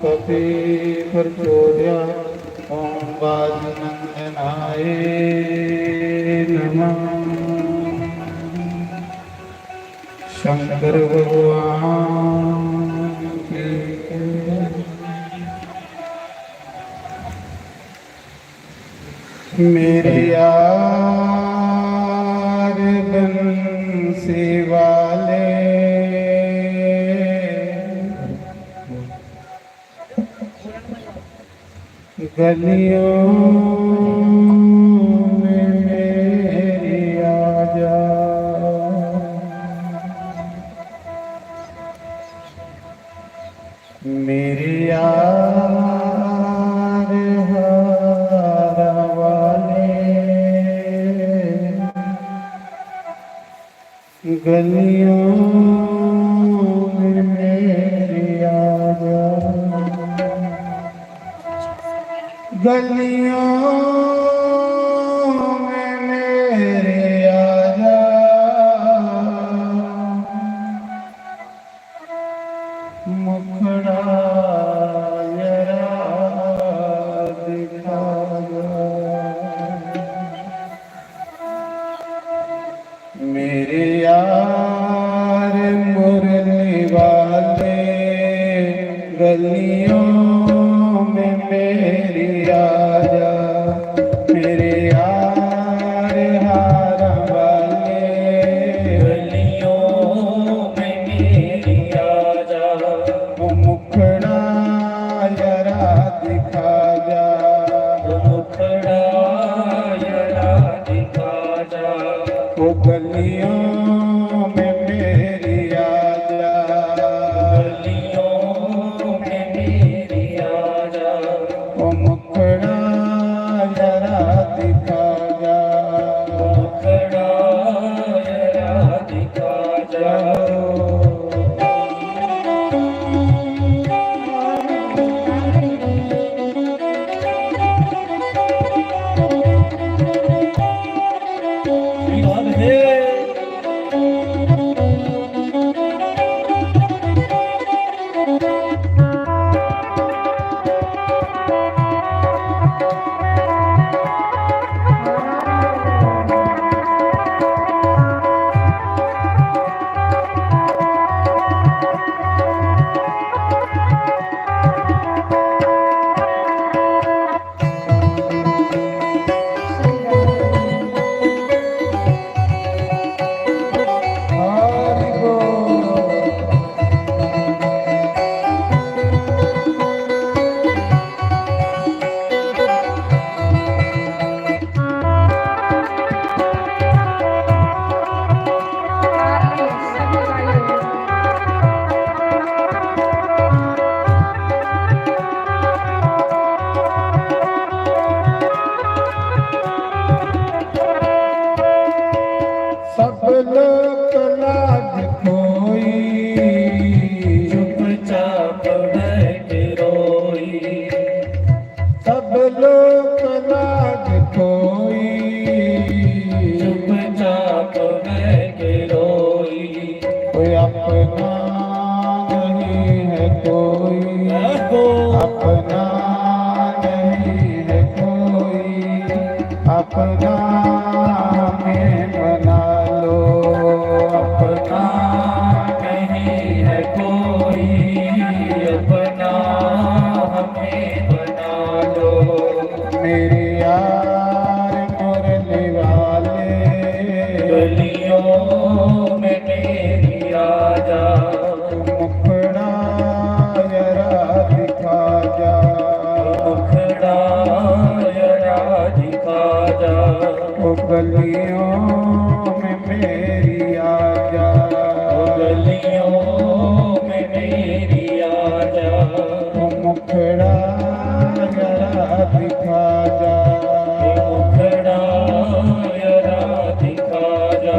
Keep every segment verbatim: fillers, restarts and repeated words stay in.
कपि प्रचोदया। ओम बाजनंदनाय नमः। शंकर भगवान की जय। मेरे यार बंसी वाले, गलियों में मेरी आजा। मेरे यार हारा वाले, गलियों में मेरी आजा। गलियों में मेरे आजा। मुखड़ा जरा दिखा जा। मेरे यार मुरली वाले, गलियों में मेरी आजा। मेरे यार हारा वाले, गलियों में मेरी आजा। ओ मुखड़ा जरा दिखा जा। ओ मुखड़ा जरा दिखा जा। ओ गलियों में मेरी आजा। गलियों में मेरी आजा। ओ मुखड़ा जरा दिखा जा। ओ मुखड़ा जरा दिखा जा। सब लोक लाज खोई, चुपचाप बैठ रोई। सब लोक लाज खोई, चुपचाप बैठ रोई। कोई अपना नहीं है कोई, अपना नहीं है कोई, अपना हमें बना लो। अपना नहीं है कोई, अपना हमें बना लो। मेरे यार मुरली वाले, गलियों में मेरी आजा। मुखड़ा जरा दिखा जा। मुखड़ा जरा दिखा जा। ओ गलियों में मेरी आजा। ओ गलियों में मेरी आजा। ओ मुखड़ा जरा दिखा जा। ओ मुखड़ा जरा दिखा जा।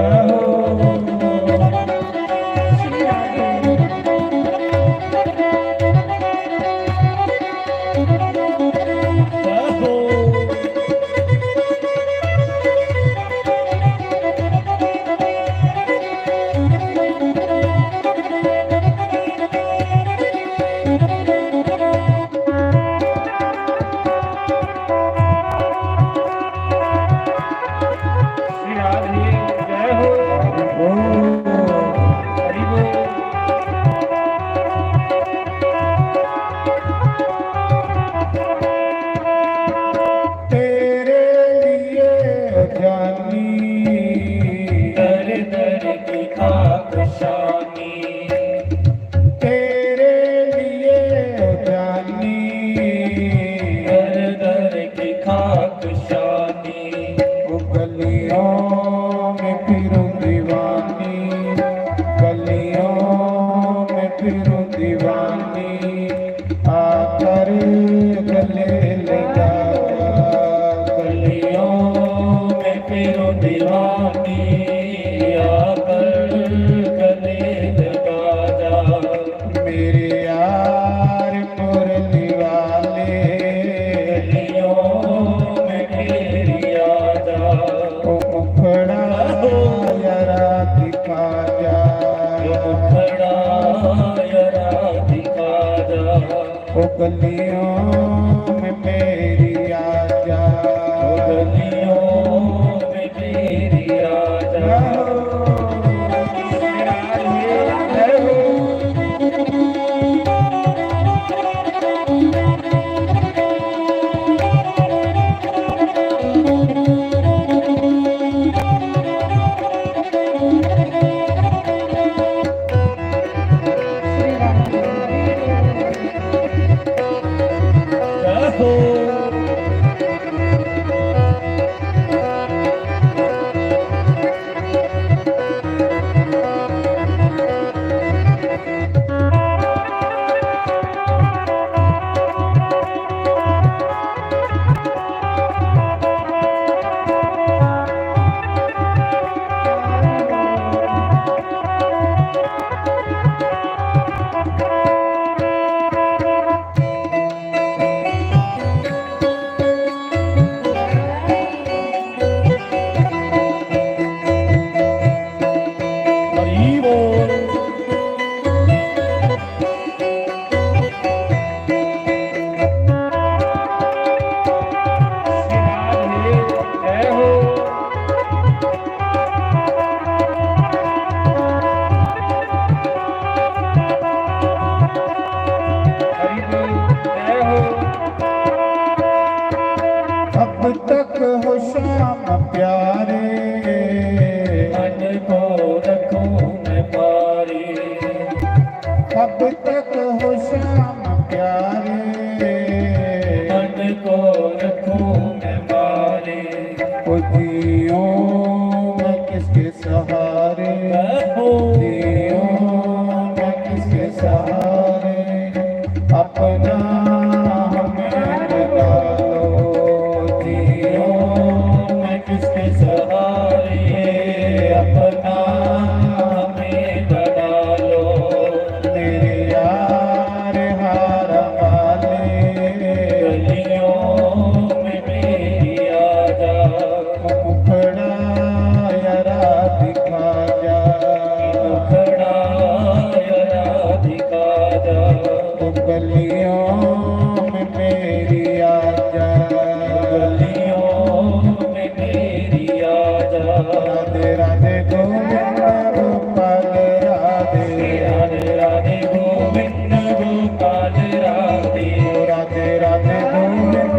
ओ गलियों में मेरी आजा, ओ गलियों में मेरी आजा। अब तक हो श्याम प्यारे, मन को रखूं मैं मारे। अब तक हो श्याम प्यारे, मन को रखूं मैं मारे। ओ जियो मैं किसके सहारे, जियो मैं किसके सहारे, अपना हमें बना लो। जियो मैं किसके सहारे, अपना हमें बना लो। मेरे यार हार वाले, गलियों में मेरी आजा। मुखड़ा यारा दिखा जा, मुखड़ा यारा दिखा जा। ओ गलियों में मेरी आजा, गलियों में मेरी आजा। राधे राधे गोविंद गोपाल राधे, राधे राधे गोविंद गोपाल राधे। राधे राधे गोविंद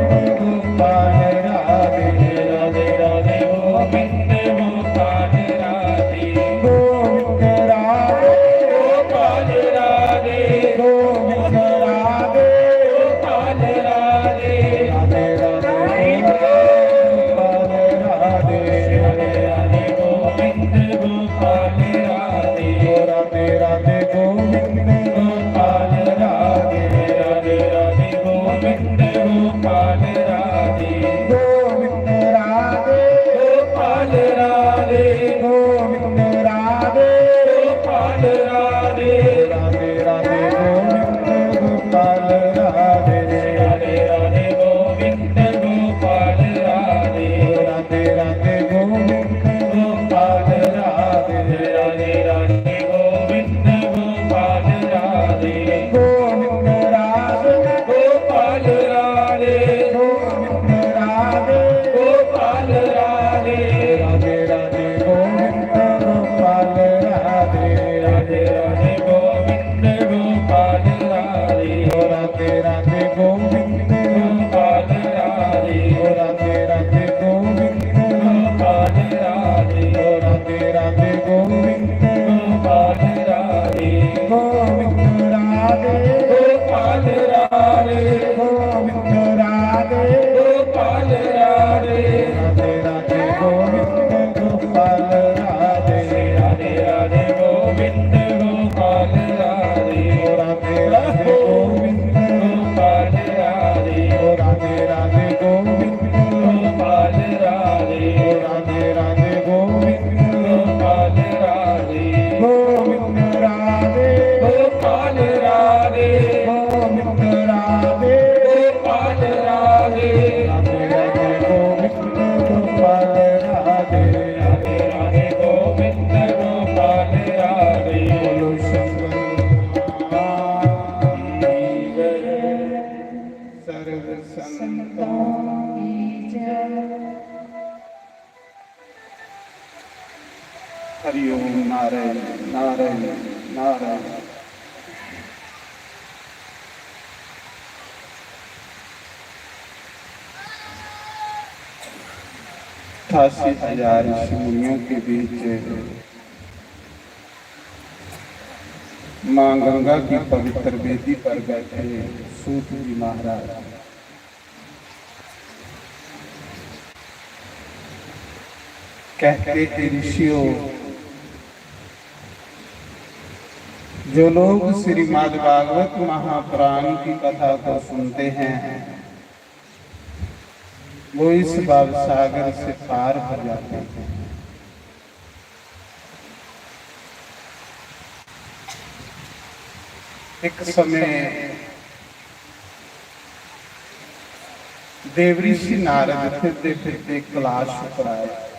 गोपाल राधे, राधे राधे गोविंद गोपाल राधे। गोविंद राधे गोपाल राधे, गोविंद राधे गोपाल राधे। राधे राधे गोविंद गोपाल राधे, राधे राधे गोविंद गोपाल राधे। राधे राधे गोविंद गोपाल राधे, राधे राधे गोविंद गोपाल राधे। गोविंद राधे गोपाल राधे, गोविंद राधे गोपाल राधे। राधे राधे गोविंद गोपाल राधे, राधे राधे गोविंद गोपाल राधे। राधे राधे गोविंद गोपाल राधे, राधे राधे गोविंद गोपाल राधे। गोविंद राधे गोपाल राधे, गोविंद राधे गोपाल राधे। राधे राधे गोविंद गोपाल राधे, राधे राधे गोविंद गोपाल राधे। राधे राधे गोविंद गोपाल राधे। राधे राधे गोविंद गोपाल राधे। राधे राधे गोविंद गोपाल राधे। गोविंद राधे गोपाल राधे, गोविंद राधे गोपाल राधे। राधे राधे गोविंद गोपाल राधे, राधे राधे गोविंद गोपाल राधे। राधे राधे गोविंद गोपाल राधे, राधे राधे गोविंद गोपाल राधे। राधे राधे गोविंद गोपाल राधे, गोविंद राधे गोपाल राधे, गोविंद राधे संतों की जय। हरि ओम। नारायण, नारायण, नारायण। अठासी हजार ऋषि मुनियों के बीच माँ गंगा की पवित्र वेदी पर बैठे सूत जी महाराज कहते हैं, ऋषियों, जो लोग श्रीमद् भागवत महापुराण की कथा को सुनते हैं, वो इस भव सागर से पार हो जाते हैं। एक समय देवऋषि नारद फिरदे फिरदे कैलाश पर आए।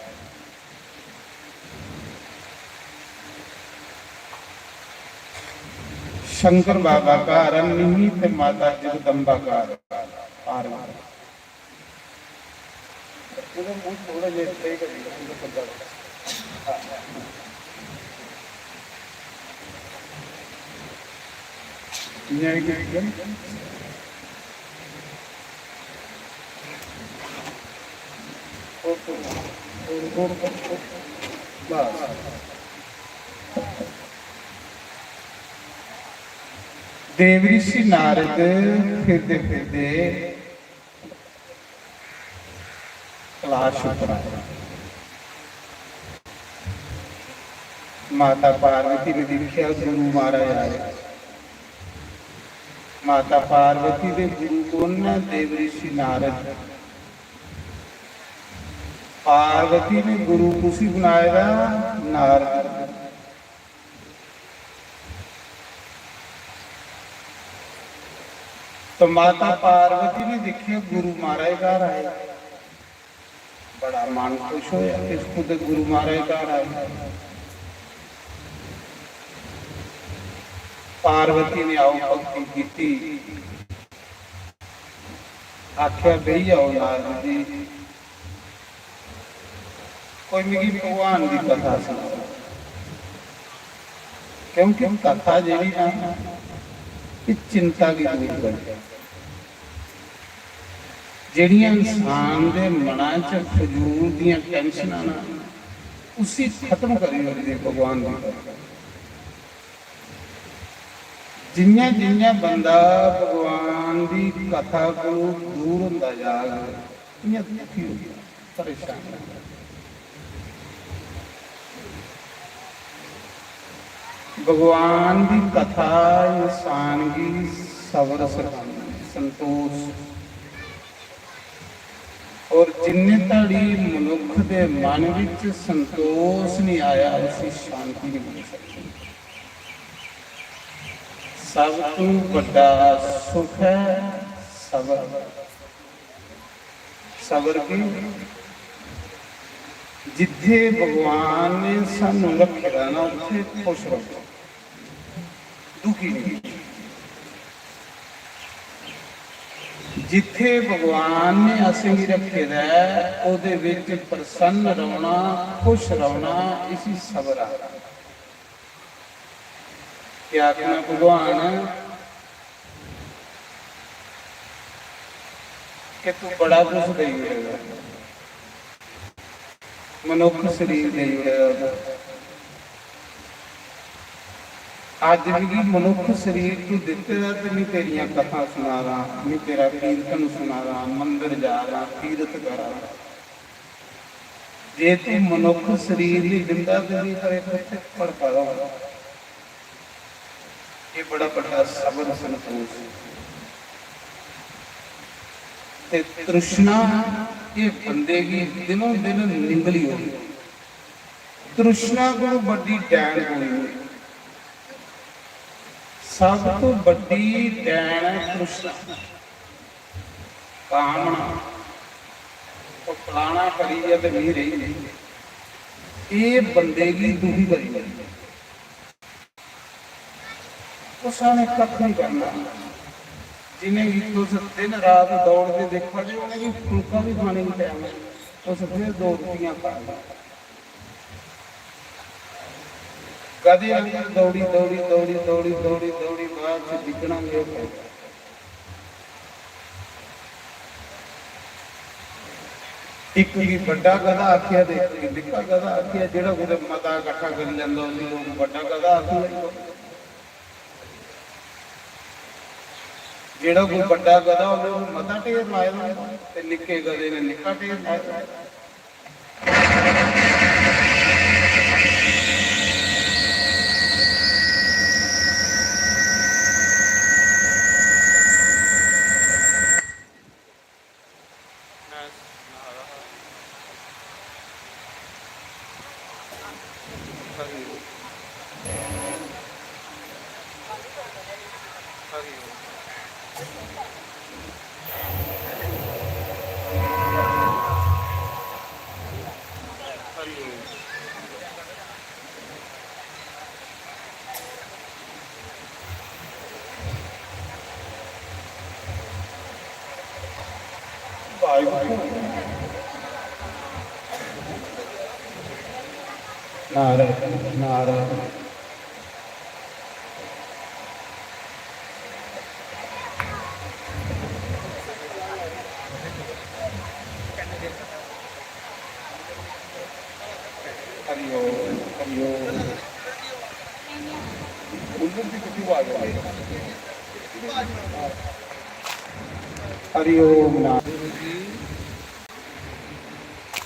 शंकर बाबा का हरण नहीं थे, माता जगदम्बा का हरण। पार्वती। देवऋषि नारद फिरदे फिरदे कैलाश उप्पर आए। माता पार्वती ने दिक्खेआ गुरु महाराज आए। माता पार्वती दे गुरु कौन न? देवऋषि नारद। पार्वती ने गुरु कुसी बनाए दा? नारद। तो माता पार्वती ने दिक्खेआ गुरु महाराज घर आए, बड़ा मन खुश होया कि खुद गुरु महाराज घर आए। पार्वती ने आओ भक्ति की, आख्या, "बेही जाओ नारद जी, कोई मिगी भगवान दी कथा सनाओ।" क्योंकि कथा जेह्ड़ी ना, एह् चिंता गी दूर करदी ऐ। जेह्ड़ियां इंसान दे मना च फजूल दियां टैंशनां ना, उसी खत्म करी ओड़दी भगवान दी कथा। जियां जियां बंदा भगवान दी कथा कोलू दूर होंदा जाग, इयां दुखी होंदा, परेशान होंदा। भगवान दी कथा इंसान गी सबर सखांदी, संतोष। और जिन्ने धड़ी मनुख दे मन विच संतोष नहीं आया, उसी शांति नहीं मिल सकती। सब तू बड़ा सुख है सबर। सबर की, जिथे भगवान ने सानू रखे दा ना, उथे खुश रहो, दुखी नहीं। जिथे भगवान ने असेंगी रखे दा ऐ, ओदे विच प्रसन्न रौहना, खुश रौहना, इसी सबर आखदे। क्या आखना भगवान कि तू बड़ा कुछ देई ओड़ेगा, मनुख शरीर देई ओड़ेगा। अज मिगी मनुख शरीर तू दिते दा ते मैं तेरियां कथा सुना रहा, मैं तेरा कीर्तन सुना रहा, मंदिर जा रहा, तीर्थ करा रहा। जे तू मनुख शरीर नहीं दिंदा ते मैं तेरे कुत्थे पड़ पड़ा होंदा। ये बड़ा बड़ा सबर संतोष। ते तृष्णा, ये बंदे गी दिनों दिन निंगली होई। तृष्णा कोलों बड्डी डैन कोई नहीं। सब तो बड्डी डैन है तृष्णा, कामना। वो फलाना करी गया ते मिगी रही गई। ये बंदे गी दुखी करी ओड़दी। उस ने कख नहीं करना। इ'नेंगी तुस दिन रात दौड़दे दिक्खा दे, उ'नेंगी फुलका बी खाने गी टैम नेईं। तुस फिर दो रुट्टियां खा दे। गधे आंगर दौड़ी, दौड़ी, दौड़ी, दौड़ी, दौड़ी, दौड़ी बाद च डिग्गना गै पेआ। इक गी बड्डा गधा आखेआ ते इक गी निक्का गधा आखेआ। जेह्ड़ा कुतै मता कट्ठा करी लैंदा, उसी लोक बड्डा गधा आखी लैंदे। जेह्ड़ा कोई बड्डा गधा होंदा, ओह् मता ढेर लाए दा होंदा ते निक्के गधे ने निक्का ढेर लाए दा होंदा। नारायण, नारायण। हरि ओम, हरि ओम। उन्नत की कितनी बार है? हरि ओम ना।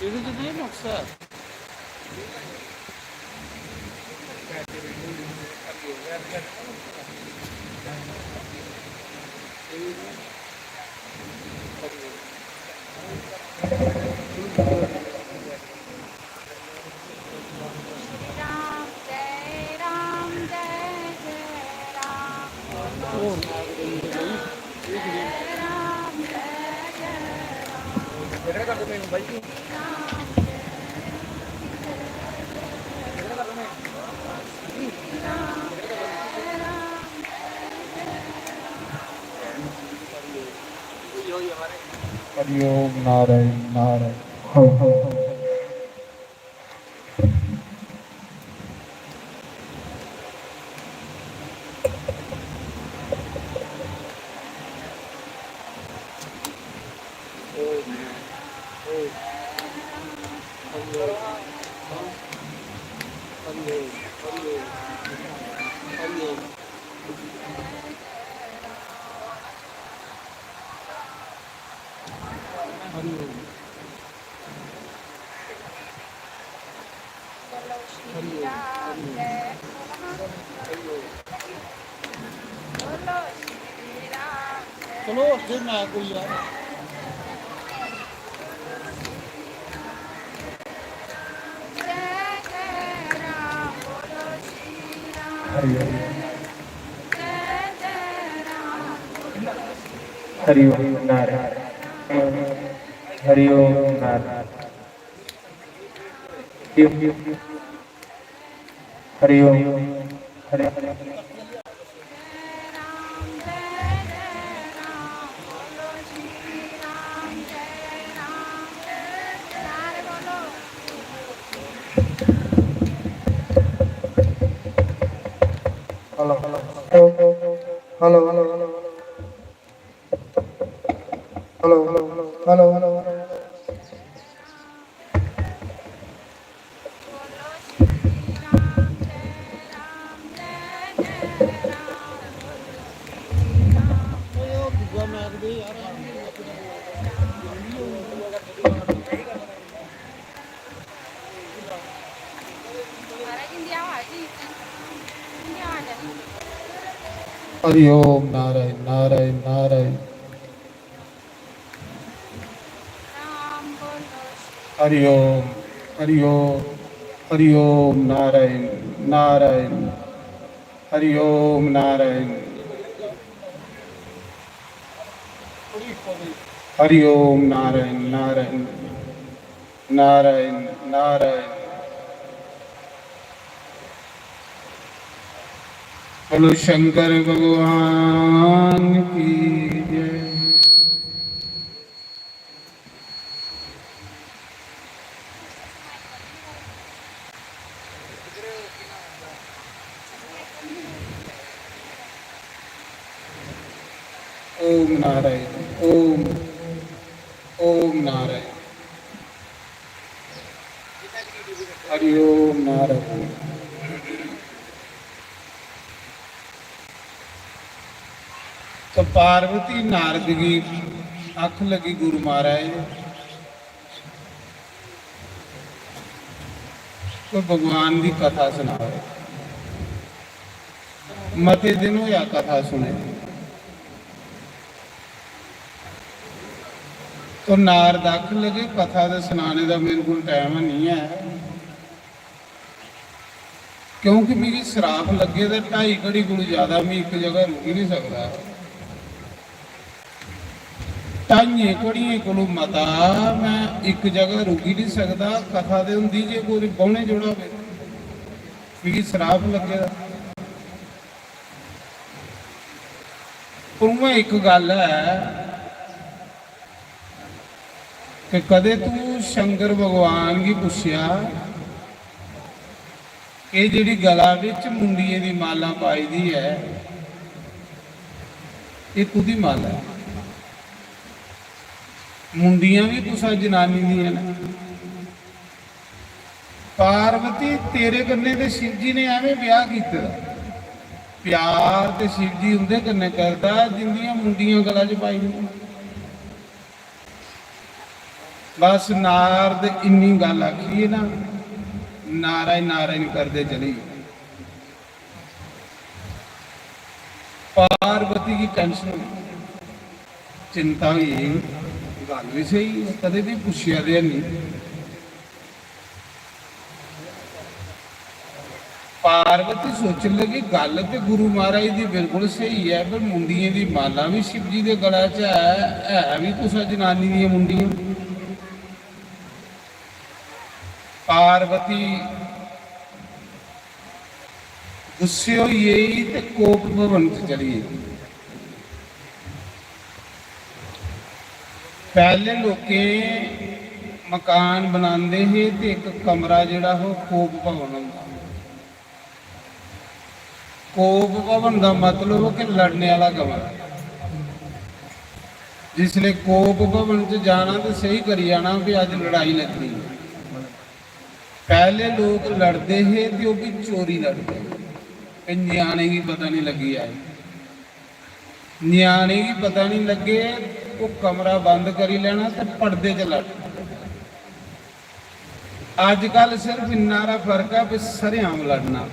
ਇਹਦੇ ਚ ਨਹੀਂ ਨੁਕਸਾ। हरि ओम नारायण नारायण। हर हर हर। चलो, फिर मैं कोई यार। Hari Om. Hari Om Narayan. Hari Om Narayan. Hari Om. Hari Om. Hello, hello, hello, hello. Hello, hello, hello, hello. Hari Om Narayan, Narayan, Narayan. Hari Om, Hari Om, Hari Om Narayan, Narayan. Hari Om Narayan. Hari Om Narayan, Narayan. Narayan, Narayan. बोलो शंकर भगवान की। नारायण, ओम, ओम नारायण। हरि ओम नारायण। तो पार्वती नारद गी आखन लगी, "गुरु महाराज, कोई भगवान दी कथा सनाओ।" मते दिन होया कथा सुने। तो नारद आखन लगे, "कथा ते सनाने दा मेरे कोल टाइम नहीं है, क्योंकि मिगी सराप लग्गे दा, ढाई घड़ी कोलू ज्यादा मैं इक जगह रुकी नहीं सकदा। ढाइयें घड़ियें कोलू मता मैं इक जगह रुकी नहीं सकदा। कथा ते होंदी जे कोई बौहने जोड़ा होवे, मिगी सराप लग्गे दा।" पर उ'आं इक गल्ल ऐ कि कदें तू शंकर भगवान गी पुच्छेआ कि जेह्ड़ी गला बिच मुंडिये दी माला पाई दी ऐ, एह् कुदी माला ऐ? मुंडियां बी कुसै जनानी दियां न। पार्वती, तेरे कन्नै ते शिव जी ने ऐवें ब्याह कीते दा। प्यार ते शिव जी उं'दे कन्नै करदा जिंदियां मुंडियां गला च पाई दियां। बस नारद इन्नी गल्ल आखियै ना नारायण नारायण करदे चली गे। पार्वती गी टेंशन होई, चिंता होई, गल्ल बी स्हेई ऐ, कदें बी पुच्छेआ ते हैनी। पार्वती सोचन लगी, "गल्ल ते गुरु महाराज दी बिल्कुल स्हेई ऐ, पर मुंडियें दी माला बी शिव जी दे गला च ऐ, है बी कुसै जनानी दियां मुंडियां।" पार्वती गुस्से होई गेई ते कोप भवन च चली गेई। पैह्ले लोकें मकान बनांदे हे ते इक कमरा जेह्ड़ा हा, ओह् कोप भवन होंदा। कोप भवन दा मतलब कि लड़ने आह्ला कमरा। जिसलै कोप भवन च जाना ते सेही करी जाना कि अज्ज लड़ाई लग्गनी। पैह्ले लोक लड़दे हे ते ओह् बी चोरी लड़दे हे, ते ञ्याणे गी पता निं लग्गी जाए। ञ्याणे गी पता निं लग्गे, ओह् कमरा बंद करी लैना ते पड़दे च लड़ना। अजकल सिर्फ इन्ना हारा फर्क ऐ, भी सरेआम लड़ना,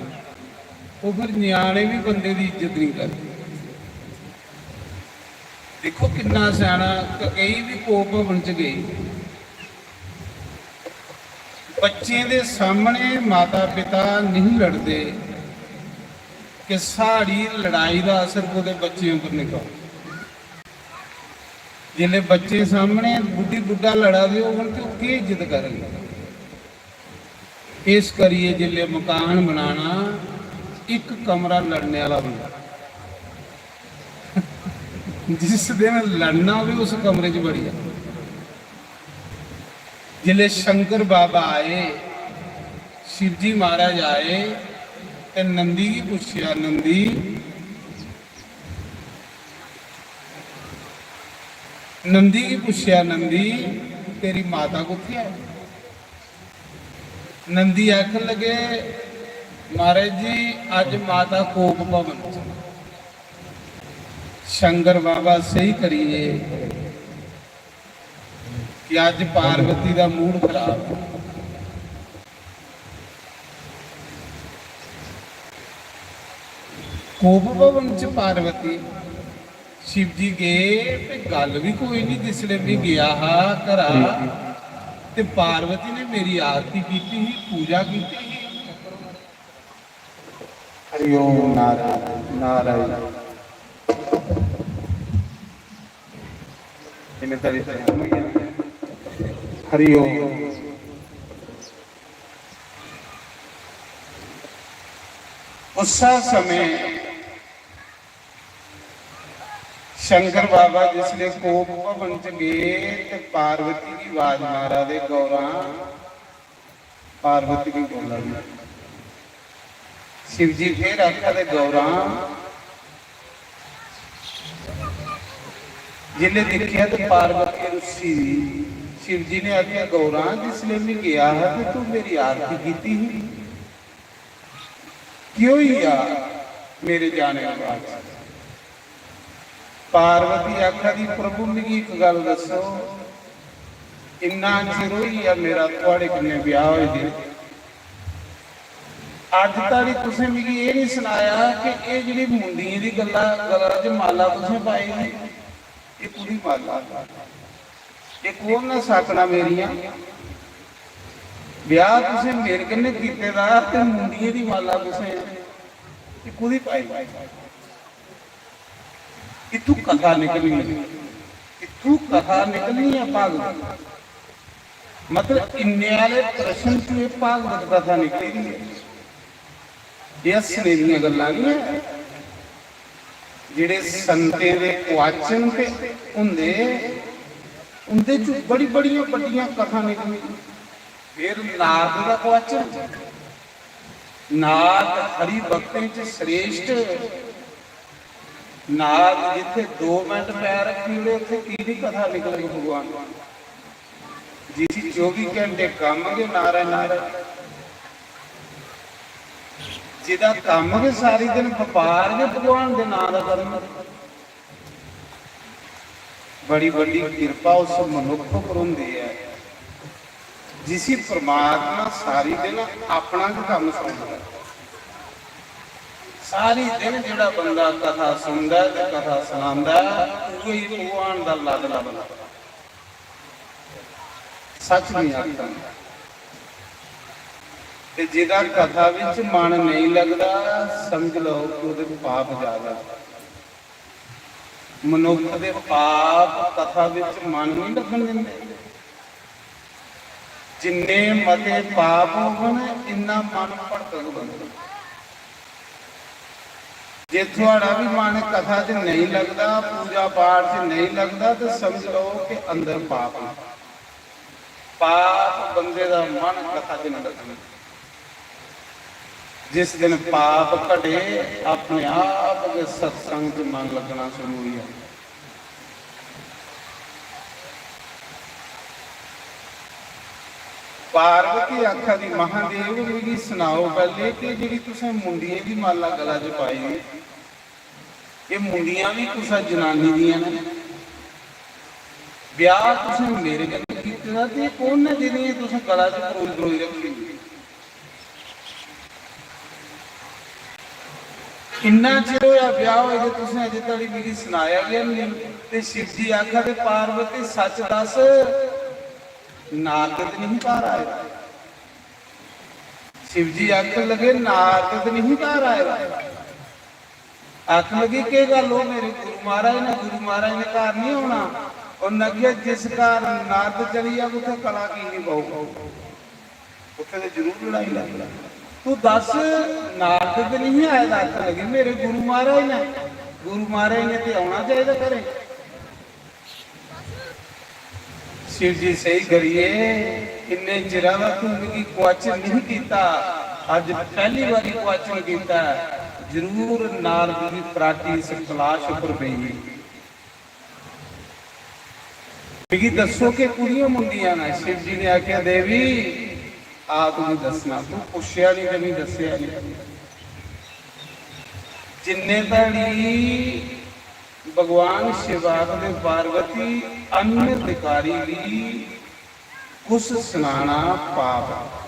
ओह् फिर ञ्याणे बी बंदे दी इज्जत निं करदे। दिक्खो किन्ना स्याना, ककेई बी कोप भवन च गेई। बच्चें दे सामने माता पिता नहीं लड़दे कि साढ़ी लड़ाई दा असर कुतै बच्चें उप्पर निं पवै। जिसलै बच्चें सामने बुड्ढी बुड्ढा लड़ा दे होङन ते ओह् केह् इज्जत करङन? इस करियै जिसलै मकान बनाना, इक कमरा लड़ने आह्ला बनना। जिस दिन लड़ना होवे, उस कमरे च बड़ी जा। जिसलै शंकर बाबा आए, शिवजी महाराज आए ते नंदी गी पुच्छेआ, "नंदी, नंदी गी पुच्छेआ, 'नंदी, तेरी माता कुत्थै ऐ?'" नंदी आखन लगे, "महाराज जी, अज्ज माता कोप भवन च।" शंकर बाबा स्हेई करियै कि अज्ज पार्वती दा मूड खराब ऐ। कोप भवन च पार्वती, शिवजी गे ते गल्ल बी कोई निं। जिसलै में गेआ हा घरा ते पार्वती ने मेरी आरती कीती ही, पूजा कीती ही। हरि ओम नारायण, नारायण। इन्ने तारी टाइम होई गया। हरि ओम। उस्सै समें शंकर बाबा जिसले कोप भवन च गे ते पार्वती गी आवाज मारा दे, "गौरा, पार्वती गी बोला दी।" शिव जी फिर आखा दे, "गौरा, जिसलै दिक्खेआ ते पार्वती रुस्सी दी। शिव जी ने आखेआ, "गौरा, जिसलै में गेआ हा ते तू मेरी आरती कीती ही, केह् होई गेआ मेरे जाने दे बाद?" पार्वती आखा दी, "प्रभु, मिगी इक गल्ल दस्सो, इन्ना चिर होई गेआ मेरा थुआढ़े कन्नै ब्याह होए दे, अज्ज धोड़ी तुसें मिगी एह् निं सनाया कि एह् जेह्ड़ी मुंडियें दी गल्ला, गला च माला तुसें पाई दी, एह् कु'दी माला? एह् कौन ने साकना मेरियां? ब्याह तुसें मेरे कन्नै कीते दा ते मुंडियें दी माला तुसें एह् कु'दी पाई दी?" इत्थू कथा निकलनी ऐ, इत्थू कथा निकलनी ऐ भागवत। मतलब इन्ने आह्ले प्रश्न च एह् भागवत कथा निकली दी ऐ। एह् हस्सने दियां गल्लां निं ऐ। जेह्ड़े संतें दे क्वाचन ते होंदे, उं'दे च बड़ी बड़ियां बड्डियां कथा निकलदियां। फिर नारद दा क्वाचन, नारद हरि भक्तें च श्रेष्ठ। नारद जित्थे दो मिनट पैर रखी ओड़े, उत्थे की नी कथा निकलग भगवान? जिसी चौबी घंटे कम्म गै नारे नारे, जिदा कम्म गै सारी दिन बपार गै भगवान दे नां दा करना। बड़ी बड़ी किरपा उस मनुख पर होंदी ऐ, जिसी परमात्मा सारी दिन अपना गै कम्म सौंपदा ऐ। सारी दिन जेह्ड़ा बंदा कथा सुनदा ऐ ते कथा सनांदा ऐ, उ'ऐ ही भगवान दा लाडला बनदा। सच नहीं आखदा। ते जेह्दा कथा विच मन नेईं लगदा, समझ लैओ कि ओह्दे पाप ज्यादा। मनुख दे पाप कथा विच मन नहीं लगन दिंदे। जिन्ने मते पाप होङन, इन्ना मन भटकग बंदे दा। जे थुआड़ा भी मन कथा च नेईं लगदा, पूजा पाठ च नेईं लगदा, ते समझ लैओ कि अंदर पाप न। पाप बंदे दा मन कथा च नेईं लगदा। जिस दिन पाप घटे, अपने आप गै सत्संग च मन लग्गना शुरू होई जाना। पार्वती आखा दी, "महादेव, मिगी सनाओ पैह्ले कि जेह्ड़ी तुसें मुंडियें दी माला गला च पाई दी, एह् मुंडियां बी कुसै जनानी दियां न? ब्याह तुसें मेरे कन्नै कीते दा, ते एह् कौन न जेह्ड़ियां तुसें गला च परोई परोई रक्खी दी?" इन्ना चिर होया ब्याह होए दे, तुसें अजें धोड़ी मिगी सनाया गै नेईं। ते शिव जी आखा दे, "पार्वती, सच दस, नारद नहीं घर आए?" शिव जी आखन लगे, "नारद नहीं घर आए?" आखन लगी, "केह् गल्ल, ओह् मेरे गुरु महाराज ने, गुरु महाराज ने घर नहीं औना?" उन्नै आखेआ, "जिस घर नारद चली जाग, उत्थै कला की नहीं पौग?" उत्थे ते जरूर लड़ाई लग। तू दस, नारद ते नहीं आए दा? आखन लगे, "मेरे गुरु महाराज ने, गुरु महाराज ने ते औना चाहिदा घरें।" शिव जी, "सही करिए, इन्ने चिरा दा तू मिगी क्वेश्चन नहीं कीता, अज पहली बारी क्वेश्चन कीता है। जरूर नारद दी पराटी इस कलाश उपर पेई।" मिगी दस्सो कि कुड़ियां मुंडियां न। शिव जी ने आखेआ, "देवी, आ तुगी दस्सना, तू पुच्छेआ नहीं ते मिगी दस्सेआ नहीं।" जिन्ने धड़ी भगवान शिव आखदे, "पार्वती, अनधिकारी गी कुछ सनाना पाप ऐ।"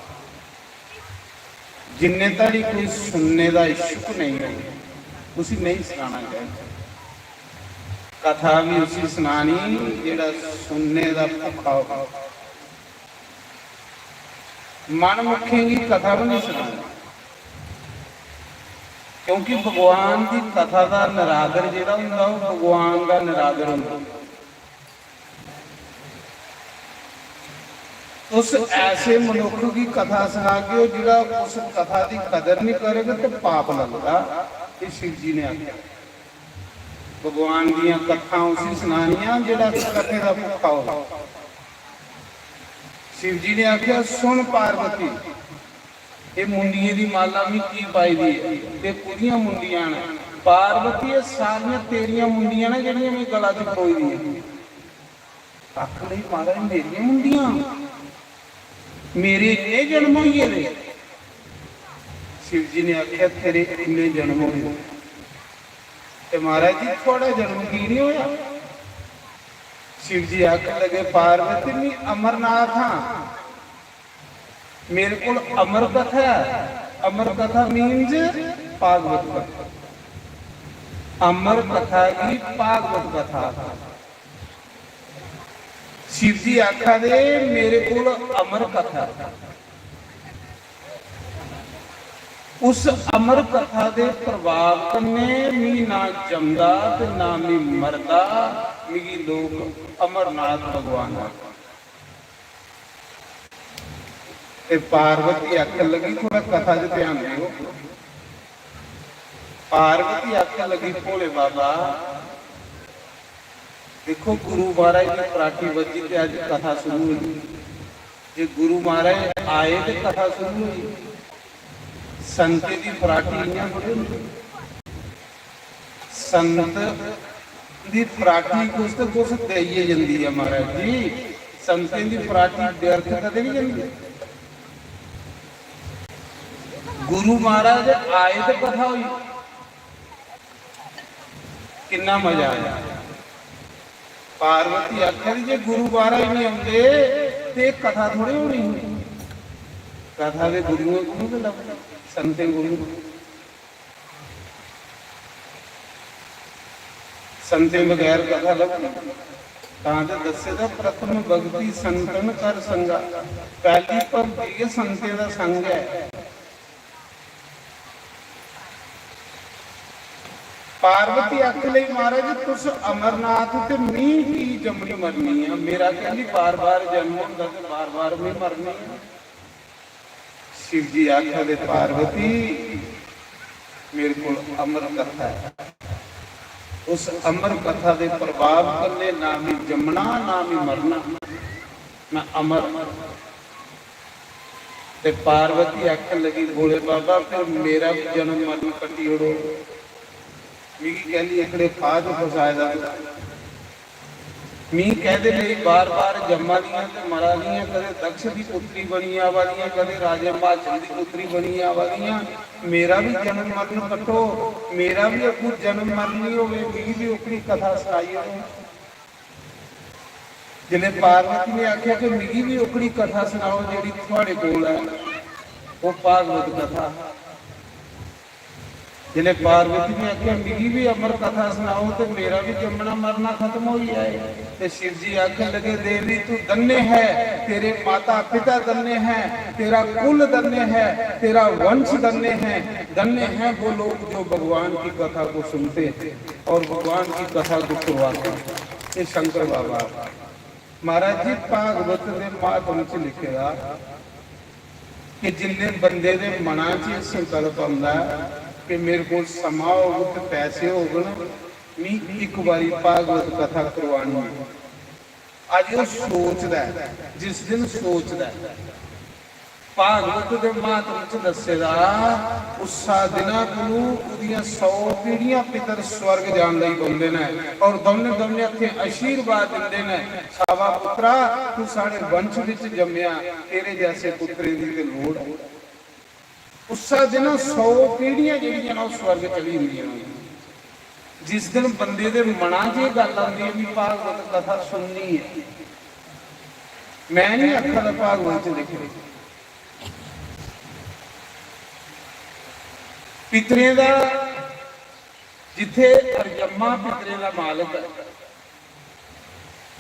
जिन्ने धड़ी कोई सुनने दा इच्छुक नहीं हो, उसी नहीं सनाना चाहिए। कथा भी उसी सनानी जेड़ा सुनने दा भुखा हो। मनमुखें गी कथा भी नहीं सनानी, क्योंकि भगवान दी कथा दा निरादर जेड़ा होंदा, ओह् भगवान दा निरादर होंदा। तुस ऐसे मनुख गी कथा सनागे ओ, जेह्ड़ा उस कथा दी कदर नहीं करग, ते पाप लगदा। ये शिव जी ने आखेआ। भगवान दियां कथां उसी सनानियां, जेह्ड़ा कथे दा भुक्खा हो। शिव जी ने आखेआ, "सुन पार्वती, एह् मुंडियें दी माला में की पाई दी ऐ ते कुदियां मुंडियां न?" पार्वती, एह् सारियां तेरियां मुंडियां न जेह्ड़ियां में गला च परोई दियां। आखन लगी, महाराज, मेरियां मुंडियां? मेरे इन्ने जन्म होई गेदे? शिव जी ने आखेआ, तेरे इन्ने जन्म होए। ते महाराज जी, थुआढ़ा जन्म की नहीं होया? शिव जी आखन लगे, पार्वती, मैं अमरनाथ हाँ, मेरे कोल अमर कथा है। अमर कथा मीन्स भागवत कथा। अमर कथा की भागवत कथा। शिव जी आखा दे, मेरे कोल अमर कथा। उस अमर कथा दे प्रभाव कन्नै मी ना जमदा ते ना मी मरदा, मिगी लोक अमरनाथ भगवान आखदे। ते पार्वती आखन लगी, थोड़ा कथा च ध्यान देओ। पार्वती आखन लगी, भोले बाबा, देखो, गुरु महाराज दी फराटी बज्जी ते अज्ज कथा शुरू होई। जे गुरु महाराज आए ते कथा शुरू होई। संतें दी फराटी इ'यां थोड़ी होंदी। संत दी फराटी कुछ ते कुछ देइयै जंदी ऐ महाराज जी। संतें दी फराटी व्यर्थ कदें नहीं जंदी। गुरु महाराज आए ते कथा होई, किन्ना मजा आया। पार्वती आखा दी, जे गुरु महाराज नहीं आंदे ते कथा थोड़ी होनी ही। कथा दे गुरुएं कोल गै लभदी, संतें कोल। संतें बगैर कथा लभदी? तां ते दस्से दा, प्रथम भगती संतन कर संगा। पैह्ली भगती गै संतें दा संग ऐ। पार्वती आखन लगी, महाराज, तुस अमरनाथ ते मी की जम्मनी मरनी ऐ? मेरा कैल्ली बार-बार जन्म होंदा ते बार-बार में मरनी ऐ? शिव जी आखा दे, पार्वती, मेरे कोल अमर कथा ऐ। उस अमर कथा दे प्रभाव कन्नै ना मी जम्मना, ना मी मरना, मैं अमर। ते पार्वती आखन लगी, भोले बाबा, फिर मेरा भी जन्म मरण कट्टी ओड़ो। मिगी कैल्ली एह्कड़े फाह् च फसाए दा तूं? मी कैह्दे लेई बार-बार जम्मा दियां ते मरा दियां, कदें दक्ष दी पुत्री बनियै आवा दियां, कदें राजे हिमाचल दी पुत्री बनियै आवा दियां। मेरा बी जन्म मरण कट्टो, मेरा बी अग्गूं जन्म मरण निं होवे, मिगी बी ओह्कड़ी कथा सनाई ओड़ो। जिसलै पार्वती ने आखेआ कि मिगी बी ओह्कड़ी कथा सनाओ जेह्ड़ी थुआढ़े कोल ऐ, ओह् भागवत कथा। जिसलै पार्वती ने आखेआ, "मिगी बी अमर कथा सनाओ ते मेरा बी जम्मना मरना खत्म होई जाए।" ते शिव जी आखन लगे, "देवी, तू धन्य है, तेरे माता पिता धन्य है, तेरा कुल धन्य है, तेरा वंश धन्य है। धन्य है वो लोग जो भगवान की कथा को सुनते हैं और भगवान की कथा को करवाते हैं।" ये शंकर बाबा। महाराज जी, भागवत दे महात्म च लिखे दा कि जिन्ने बंदे दे मना च एह् संकल्प औंदा ऐ कि मेरे कोल समां होग ते पैसे होगन, मी इक बारी भागवत कथा करवानी ऐ। अज्ज ओह् सोचदा ऐ, जिस दिन सोचदा ऐ, भागवत दे महात्म च दस्से दा, उस्सा दिना कोलू ओह्दियां सौ पीढ़ियां पितर स्वर्ग जान लगी पौंदे न और दौनें दौनें हत्थें आशीर्वाद दिंदे न, "शाबा पुत्रा, तू साढ़े वंश विच जम्मेआ, तेरे जैसे पुत्रें दी ते लोड़ ऐ।" उस्सा दिना सौ पीढ़ियां जेह्ड़ियां न, ओह् स्वर्ग चली जंदियां न। जिस दिन बंदे दे मना च एह् गल्ल आंदी ऐ, "मी भागवत कथा सुननी ऐ," मैं नहीं आखा दा भागवत च लिखे, पितरें दा, जित्थे अरजम्मा पितरें दा मालक ऐ,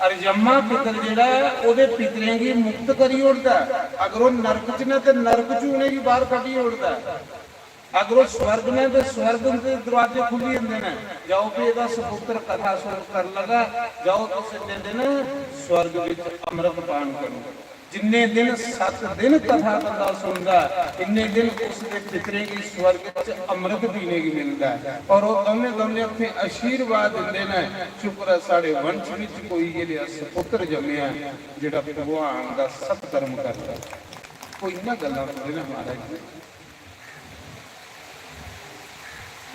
अरजम्मा पितर जेह्ड़ा ऐ, ओह्दे पितरें गी मुक्त करी ओड़दा ऐ। अगर ओह् नरक च न, ते नरक च उ'नेंगी बाहर कड्ढी ओड़दा ऐ। अगर ओह् स्वर्ग न, ते स्वर्ग दे दरवाजे खु'ल्ली जंदे न। जाओ, भी एह्दा सपुत्र कथा सुन कर लगा, जाओ, तुस इन्ने दिन स्वर्ग बिच अमृत पान करो। जिन्ने दिन, सत्त दिन कथा बंदा सुनदा ऐ, इन्ने दिन उसदे पितरें गी स्वर्ग च अमृत पीने गी मिलदा ऐ। और ओह् दौनें, दौनें हत्थें आशीर्वाद दिंदे न, "शुक्र ऐ, साढ़े वंश विच कोई इ'यै जेहा सपुत्र जम्मेआ ऐ, जेह्ड़ा भगवान दा सत्कर्म करदा ऐ।" कोई इ'यां गल्लां थोड़े न, महाराज जी।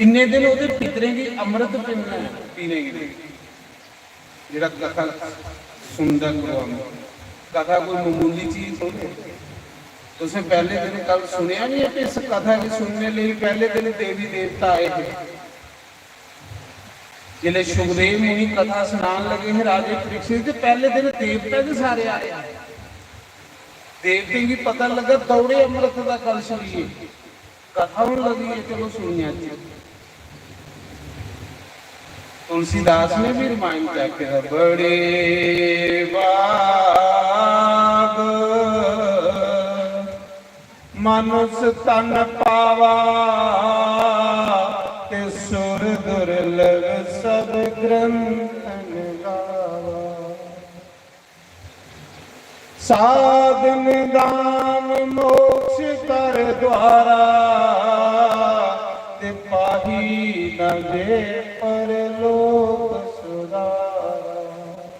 इन्ने दिन ओह्दे पितरें गी अमृत पीने पीने गी, जेह्ड़ा कथा सुनदा गुरु अमृत। कथा कोई मामूली चीज थोड़ी है। तुसें पैह्ले दिन कल सुनेआ नहीं है कि इस कथा गी सुनने लेई पैह्ले दिन देवी देवता आए थे। जिसले सुखदेव मुनि कथा सुनान लगे हैं राजे परीक्षित, ते पैह्ले दिन देवता गै सारे आए। देवतें गी पता लगा, दौड़े अमृत दा कलश लेइयै। कथा होन लगी है, चलो सुनिया जी। तुलसीदास ने भी रामायण च आखे दा, बड़े भाग मानुष तन पावा, ते सुर दुर्लभ सब ग्रंथन गावा। साधन दान मोक्ष कर द्वारा, ते पाही न जे परलोक सुधारा।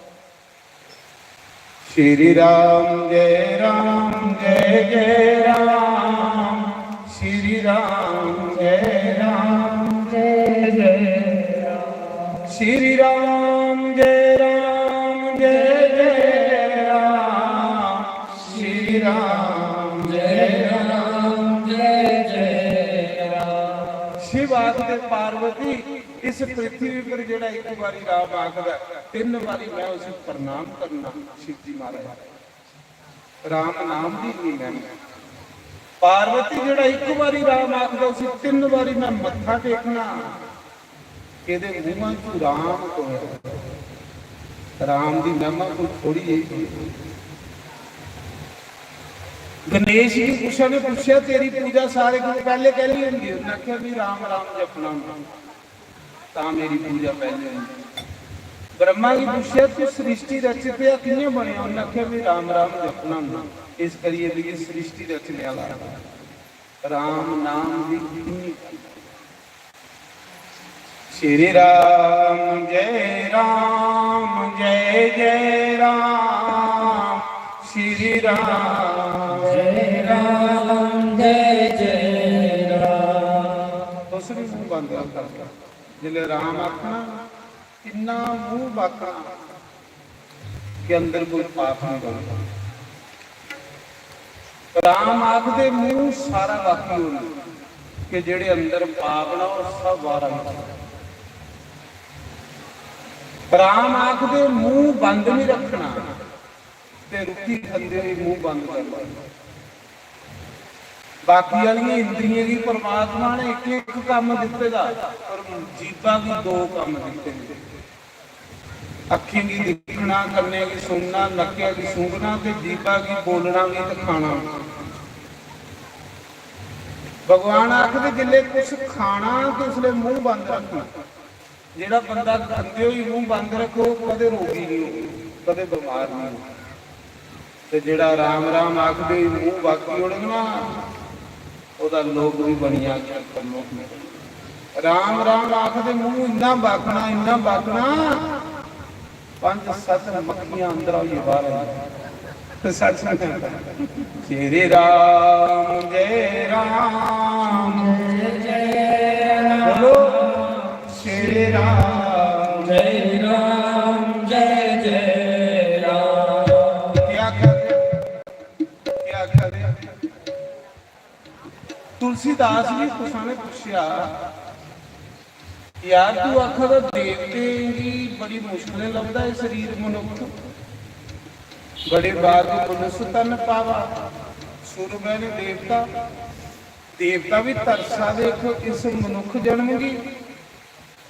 श्री राम जय राम जय जय राम, श्री राम जय राम जय जय राम, श्री राम जय राम जय जय राम, श्री राम जय राम जय जय राम। शिव आखदे पार्वती, इस पृथ्वी पर जेह्ड़ा इक बारी राम आखदा, तिन्न बारी मैं उसी प्रणाम करना। शिव जी महाराज, राम नाम दी इन्नी महिमा। पार्वती जेह्ड़ा इक बारी राम आखदा, उसी तिन्न बारी मैं मत्था टेकना। एह्दे मूहां चों राम तो है। राम दी महिमा कोई थोड़ी है। गणेश जी कुसै ने पुच्छेआ, तेरी पूजा सारे कोला पैह्ले कैह्ली होंदी? उन्नै आखेआ, "भी राम राम जपना होंदा, तां मेरी पूजा पैह्ले होंदी।" ब्रह्मा गी पुच्छेआ, "तू सृष्टि रचतेआ कि'यां बनेआ?" उन्नै आखेआ, "भी राम राम जपना होंदा, इस करियै मिगी सृष्टि रचने आह्ला आखदा।" राम नाम दी किन्नी, श्री राम जय राम जय जय राम, श्री राम जय राम जय जय राम। तुस भी मूंह बंद रखो। जिसलै राम आखना, किन्ना मूंह बाकना कि अंदर कोई पाप नहीं बनता। राम आखदे मूंह सारा बाकी होना कि जेह्ड़े अंदर पाप ना, ओह् सब बाहर आई जाए। राम आखदे मूंह बंद नहीं रखना, ते रुट्टी खंदे होई मूंह बंद कर लैना। बाकी आह्लियें इंद्रियें गी परमात्मा ने इक इक कम्म दित्ते दा, पर जीभा गी दो कम्म दित्ते दे। अक्खीं गी दिक्खना, कन्नें गी सुनना, नक्कै गी सूंघना ते जीभा गी बोलना बी ते खाना। भगवान आखदे, जिसलै कुछ खाना ते उसलै मूंह बंद रखना। जेह्ड़ा बंदा खंदे होई मूंह बंद रखो, कदें रोगी नहीं हो, कदें बमार नहीं हो। ते जेह्ड़ा राम राम आखदे होई मूंह बाकी ओड़ग ना, ओह्दा लोक भी बनी जाग, परलोक भी। राम राम आखदे मूंह इन्ना बाकना, इन्ना बाकना, पंज सत्त मक्खियां अंदर होइयै बाहर आइयां। सच में। श्री राम जय राम, बोलो, श्री राम जय राम जय जय राम। क्या आखा दे? क्या आखा दे? तुलसीदास जी कुसा ने पुच्छेआ, "यार, तू आखा दा देवतें गी बड़ी मुश्कलें लभदा एह् शरीर मनुक्ख, बड़े भाग मनुष्य तन पावा, सुर बहन देवता।" देवता भी तरसा दे इस मनुक्ख जन्म गी।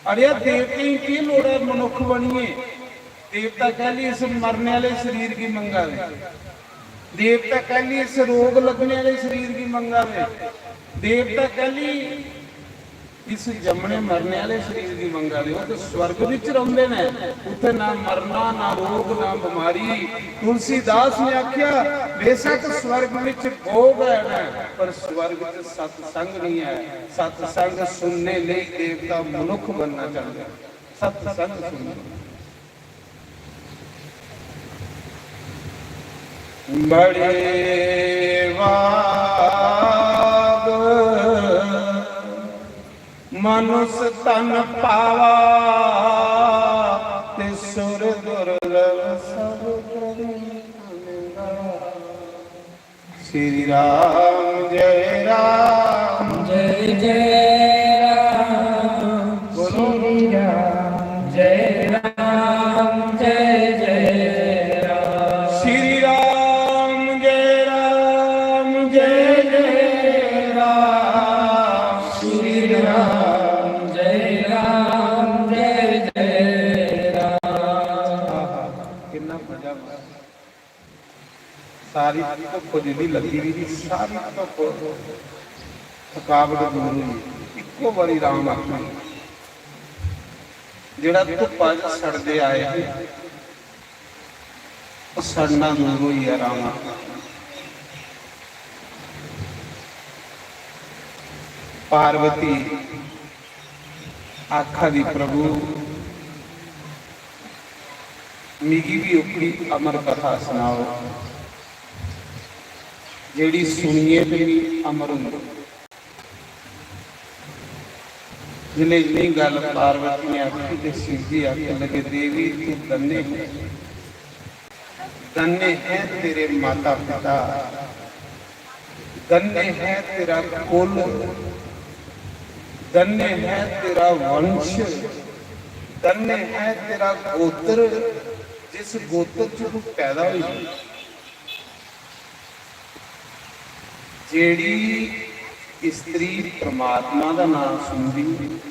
अड़ेआ, देवतें गी केह् लोड़ ऐ मनुक्ख बनियै? देवता कैह्ली इस मरने आह्ले शरीर गी मंगा दे? देवता कैह्ली इस रोग लग्गने आह्ले शरीर गी मंगा दे? देवता कैह्ली इस जम्मने मरने आह्ले शरीर गी मंगा दे? ओह् ते स्वर्ग बिच रौंह्दे न, उत्थै ना मरना, ना रोग, ना बमारी। तुलसीदास ने आखेआ, बेशक स्वर्ग बिच भोग है ना, पर स्वर्ग च सत्संग नहीं है। सत्संग सुनने लेई देवता मनुख बनना चाहते हैं। सत्संग सुनने। बड़े भाग मनुष्य तन पावा, ते सुर दुर्लभ सब प्रभु मिला। श्री राम जय राम। जय जय राम। बोलो। श्री राम जय राम, जय जय राम। श्री राम जय राम, जय जय राम। श्री राम जय राम, जय जय राम। आहा, कितना मजा। सारी धुप्प जेह्ड़ी लग्गी दी ही, सारी धुप्प, थकावट दूर होई। इक्को बारी राम आखी, जेह्ड़ा धुप्पा च सड़दे आए हे, ओह् सड़ना दूर होई गेआ। राम आखी, पार्वती आखा दी, "प्रभु, मिगी भी ओह्की अमर कथा सनाओ, जेह्ड़ी सुनिए ते मी अमर होई।" जिसलै इन्नी गल्ल पार्वती ने आखी ते शिव जी आखन लगे, "देवी, तू धन्य है।" धन्य है तेरे माता पिता, धन्य है तेरा कुल, धन्य है तेरा वंश, धन्य है तेरा गोत्र, जिस गोत्र च तू पैदा हुई। जेड़ी स्त्री परमात्मा दा नाम सुनदी,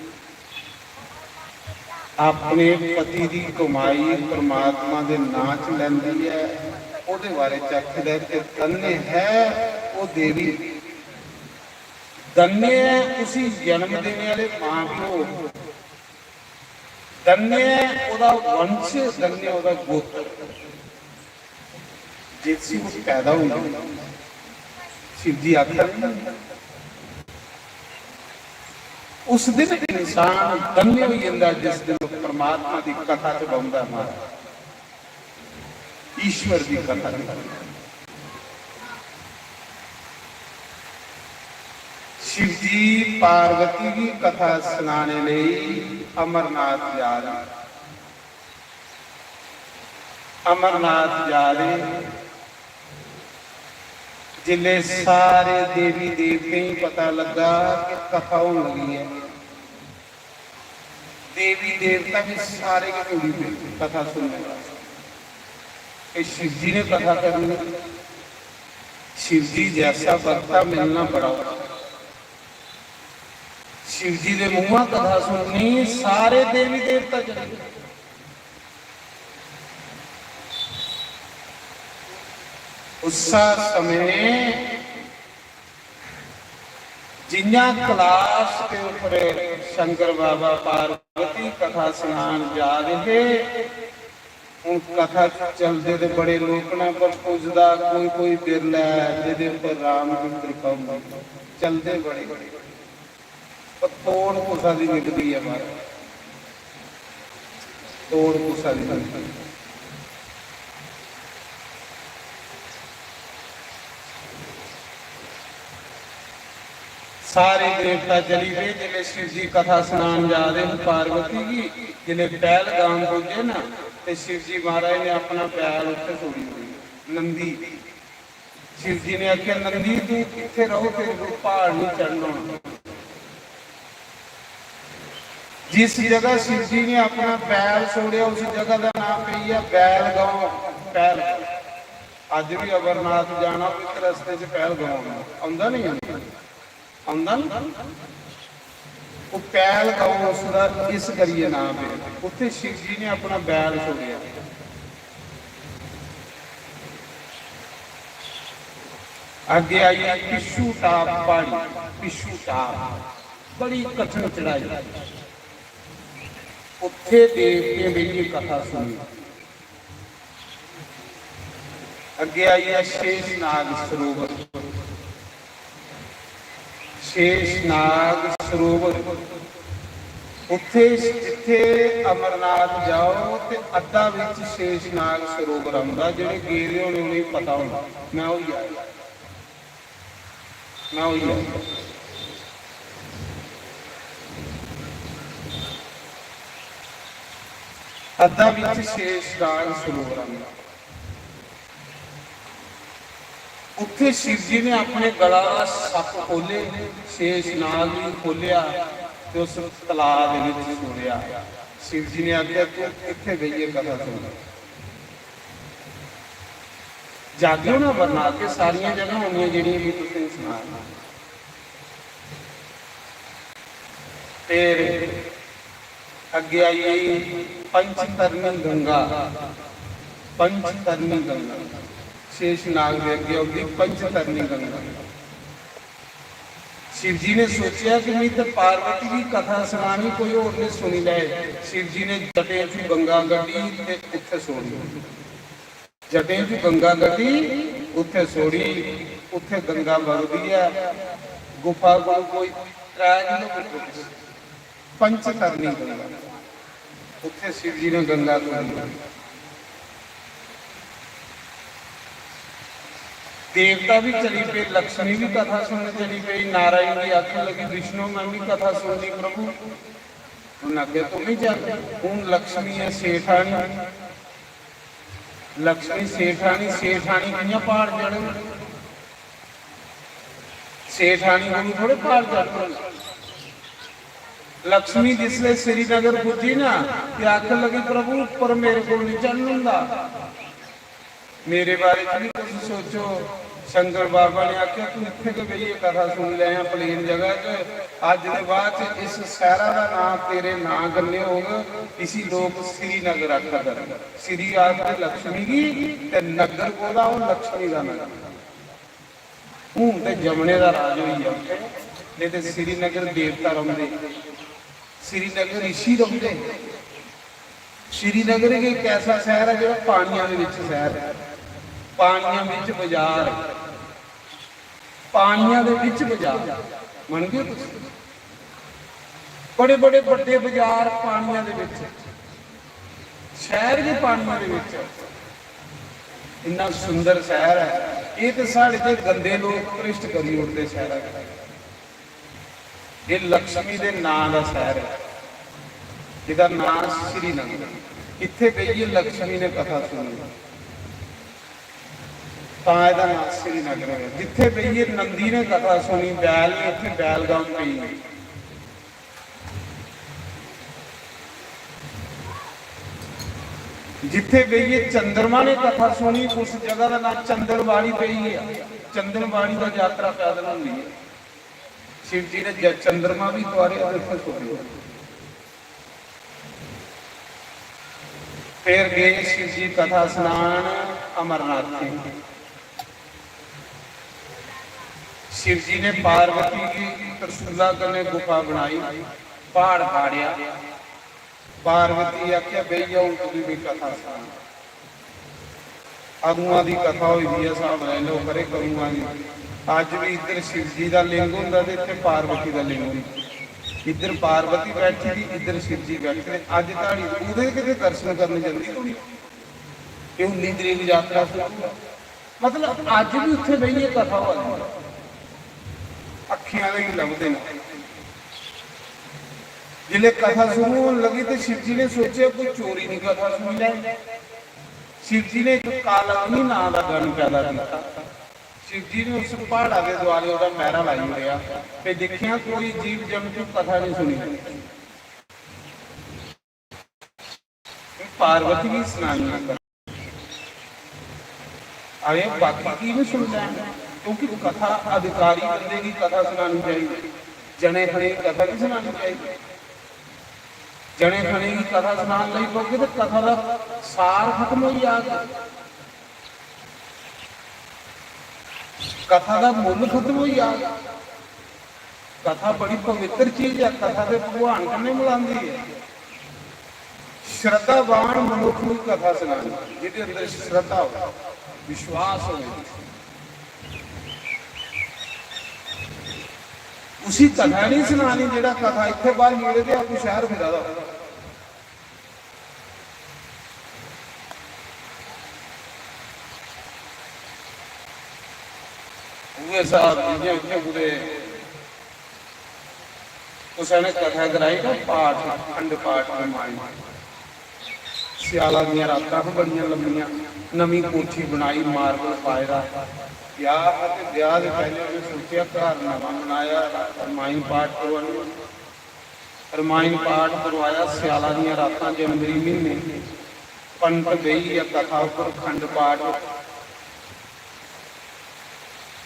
अपने पति दी कमाई परमात्मा दे नां च लैंदी ऐ, ओह्दे बारे च आखदा ऐ कि धन्य है ओह् देवी, धन्य ऐ उसी जन्म देने आह्ले मां प्यो, धन्य ऐ ओह्दा वंश, धन्य ओह्दा गोत्र। जिस दिन पैदा होई, शिव जी आखन, उस दिन इंसान धन्य होई जंदा, जिस दिन ओह् परमात्मा दी कथा च बौंह्दा ऐ, महाराज, ईश्वर दी कथा च। शिव जी पार्वती गी कथा सनाने लेई अमरनाथ जा रहे। अमरनाथ जा रहे, जिसले सारे देवी देवतें गी पता लगा कि कथा होने लगी है, देवी देवता भी सारे गै जुड़ी पे कथा सुनने वास्ते। ते शिव जी ने कथा करनी, शिव जी जैसा वक्ता मिलना बड़ा औखा। शिव जी दे मुंहा कथा सुननी, सारे देवी देवता चले गए। उस समय जियां कैलाश के ऊपर शंकर बाबा पार्वती कथा सुनान जा रहे, हूँ कथा चलदे ते बड़े लोक न, पर पुजदा कोई कोई बिरला ऐ जेह्दे उप्पर राम दी कृपा होंदी। चलदे बड़े, पर तोड़ कुसा दी निकलदी ऐ, महाराज, तोड़ कुसा दी निकलदी। सारे देवता चली पे, जिसले शिव जी कथा सुनान जा रहे हैं पार्वती गी, जिसले पहलगाम पुज्जे ना, ते शिव जी महाराज ने अपना बैल उत्थे छोड़ी दित्ता, नंदी। शिव जी ने आख्या, "नंदी, तू इत्थे रहो, तेरे को पहाड़ नहीं चढ़ना होना।" जिस जगह शिव जी ने अपना बैल छोड़िया, उस जगह का नाम पई गेआ बैल गांव, पहल। अज भी अमरनाथ जाना, इक रस्ते च पहलगाम आंदा, आंदा नहीं आंदा? आंदा ना? वो पहलगाम उसदा इस करिए नाम है, उत्थे शिव जी ने अपना बैल छोड़िया। अगे आई है पिशु टाप पहाड़ी, पिशु टाप, बड़ी कठिन चढ़ाई। उत्थे देवतें बेहियै कथा सुनी। अगे आई है शेषनाग सरोवर। शेषनाग सरोवर, उत्थे जिथे अमरनाथ जाओ ते अद्धा विच शेषनाग सरोवर आंदा। जेह्ड़े गेदे होने उ'नेंगी पता होना। मैं होई आया, मैं होई आया। अद्धा बिच शेष नाग सरोवर आंदा। उत्थे शिव जी ने अपने गला दा सप्प खोले, शेष नाग भी खोलिया ते उस तलाऽ दे विच छोड़िया। शिव जी ने आखेआ, "तू इत्थे बेहियै कथा सुन।" जागेओ ना, वरना अग्गें सारियां जगह होनियां जेह्ड़ियां भी तुसें सनाना। फिर अग्गें आई गेई पंचतरणी गंगा। पंचतरणी गंगा, शेष नाग दे अग्गें औंदी पंचतरणी गंगा। शिव जी ने सोचेआ कि मिगी ते पार्वती दी कथा सनानी, कोई होर ने सुनी लै। शिव जी ने जटें च गंगा कड्ढी ते उत्थे छोड़ी। जटें च गंगा कड्ढी, उत्थे छोड़ी। उत्थे गंगा बगदी ऐ, गुफा कोल कोई त्रै किलोमीटर, पंचतरणी गंगा। उत्थे शिव जी ने गंगा छोड़ी। देवता भी चली पे, लक्ष्मी भी कथा सुनने चली पई। नारायण जी आखन लगी, "विष्णु, मैं भी कथा सुननी प्रभु।" उन्हें आखेआ, "तू भी चल।" हून लक्ष्मी है सेठानी, लक्ष्मी सेठानी, सेठानी कि'यां प्हाड़ चढ़ग? सेठानी कोलू थोड़े प्हाड़ चढ़ग। लक्ष्मी जिसले श्रीनगर पुज्जी ना, ते आखन लगी, "प्रभु, उप्पर मेरे कोल नहीं चढ़न होंदा, मेरे बारे च भी कुछ सोचो।" शंकर बाबा ने आखेआ, "तू इत्थे गै बेहियै कथा सुनी लै, प्लेन जगह च। अज्ज दे बाद च इस शैह्रा दा नांऽ तेरे नांऽ कन्नै होग, इसी लोक श्रीनगर आखा करन।" श्री आखदे लक्ष्मी गी, ते नगर कोह्दा? ओह् लक्ष्मी दा नगर। हून ते जमने दा राज होई गेआ उत्थै, नेईं ते श्रीनगर देवता रौंह्दे, श्रीनगर रिशी रौंह्दे। श्रीनगर इक ऐसा शैह्र ऐ जेह्ड़ा पानियां दे बिच शैह्र ऐ, पानियां बिच बाजार, पानियां दे बिच बाजार। मनगे तुस? बड़े बड़े बड्डे बाजार पानियां दे बिच, शैह्र बी पानियां दे बिच। इन्ना सुंदर शैह्र ऐ। एह् ते साढ़े ते गंदे लोक भ्रिश्ट करी ओड़दे शैह्रा गी। एह् लक्ष्मी दे नांऽ दा शैह्र ऐ, एह्दा नांऽ श्रीनगर। इत्थै बेहियै लक्ष्मी ने कथा सुनी, तां एह्दा नांऽ श्रीनगर होआ। जित्थै बेहियै नंदी ने कथा सुनी, बैल ने, इत्थै बैलगाम पेई गेई। जित्थै बेहियै चंद्रमा ने कथा सुनी, उस जगह दा नांऽ चंद्रवाड़ी पेई गेआ। चंद्रवाड़ी दा यात्रा पैदल होंदी ऐ। शिव जी ने ज-, चंद्रमा भी तुआरे ते उत्थै सुट्टी ओड़ेआ। फिर गए शिव जी कथा सनान अमरनाथें। शिव जी ने पार्वती गी त्रिशूला कन्नै गुफा बनाई, प्हाड़ फाड़ेआ। पार्वती आखेआ, "बेही जाओ, हून तुगी में कथा सनां।" अदुआं दी कथा होई दी ऐ, स्हाब लाई लैओ, खरे कदुआं दी। अज्ज बी इद्धर शिव जी दा लिंग होंदा ते इत्थै पार्वती दा लिंग होंदा। इद्धर पार्वती बैठी दी, इद्धर शिव जी बैठे दे। अज्ज धयाड़ी ओह्दे किते दर्शन करने जंदी कुड़ी? एह् उन्नी तरीक यात्रा शुरू ऐ। मतलब, अज्ज बी उत्थै बेहियै कथा होआ दी ऐ, अक्खीं आह्ले गी लभदे न। जिसलै कथा शुरू होन लगी ते शिव जी ने सोचेआ, कोई चोरी दी कथा सुनी लैं। शिव जी ने इक कालाग्नि नांऽ दा गण पैदा कीता। शिव जी ने उस प्हाड़ा दे दुआले ओह्दा मैह्रा लाई ओड़ेआ ते दिक्खेआ, कोई जीव जंतु कथा नहीं सुनी। पार्वती गी सनानियां कथा। अरे, बाकी की नहीं सुनता है? क्योंकि कथा अधिकारी बंदे की कथा सुनानी चाहिए, जने खने की कथा नहीं सुनानी चाहिए। जने खने की कथा सुनान लगी पौगे तो कथा का सार खत्म हो जाएगा। कथा दा मुल्ल खत्म होई जाग। कथा बड़ी पवित्र चीज ऐ, कथा ते भगवान कन्नै मिलांदी ऐ। श्रद्धावान मनुक्ख नूं कथा सनानी, जेह्दे अंदर श्रद्धा होवे, विश्वास होवे, उसी कथा नहीं सनानी जेह्ड़ा कथा इत्थै बाहर मिले ते आपूं शैह्र फिरा दा होवे। उ'ऐ स्हाब जि'यां इत्थै कुतै कुसै ने कथा कराई ना, पाठ, अखंड पाठ रमायण, स्याला दियां रातां हियां बड़ियां लम्मियां, नमीं कोठी बनाई, मार्बल पाए दा। ब्याह हा ते ब्याह दे पैह्ले उ'नें सोचेआ घर नमां बनाया, रमायण पाठ करोआने। रमायण पाठ करोआया। स्याला दियां रातां, जनवरी म्हीने, पंत बेही गेआ कथा उप्पर, खंड पाठ।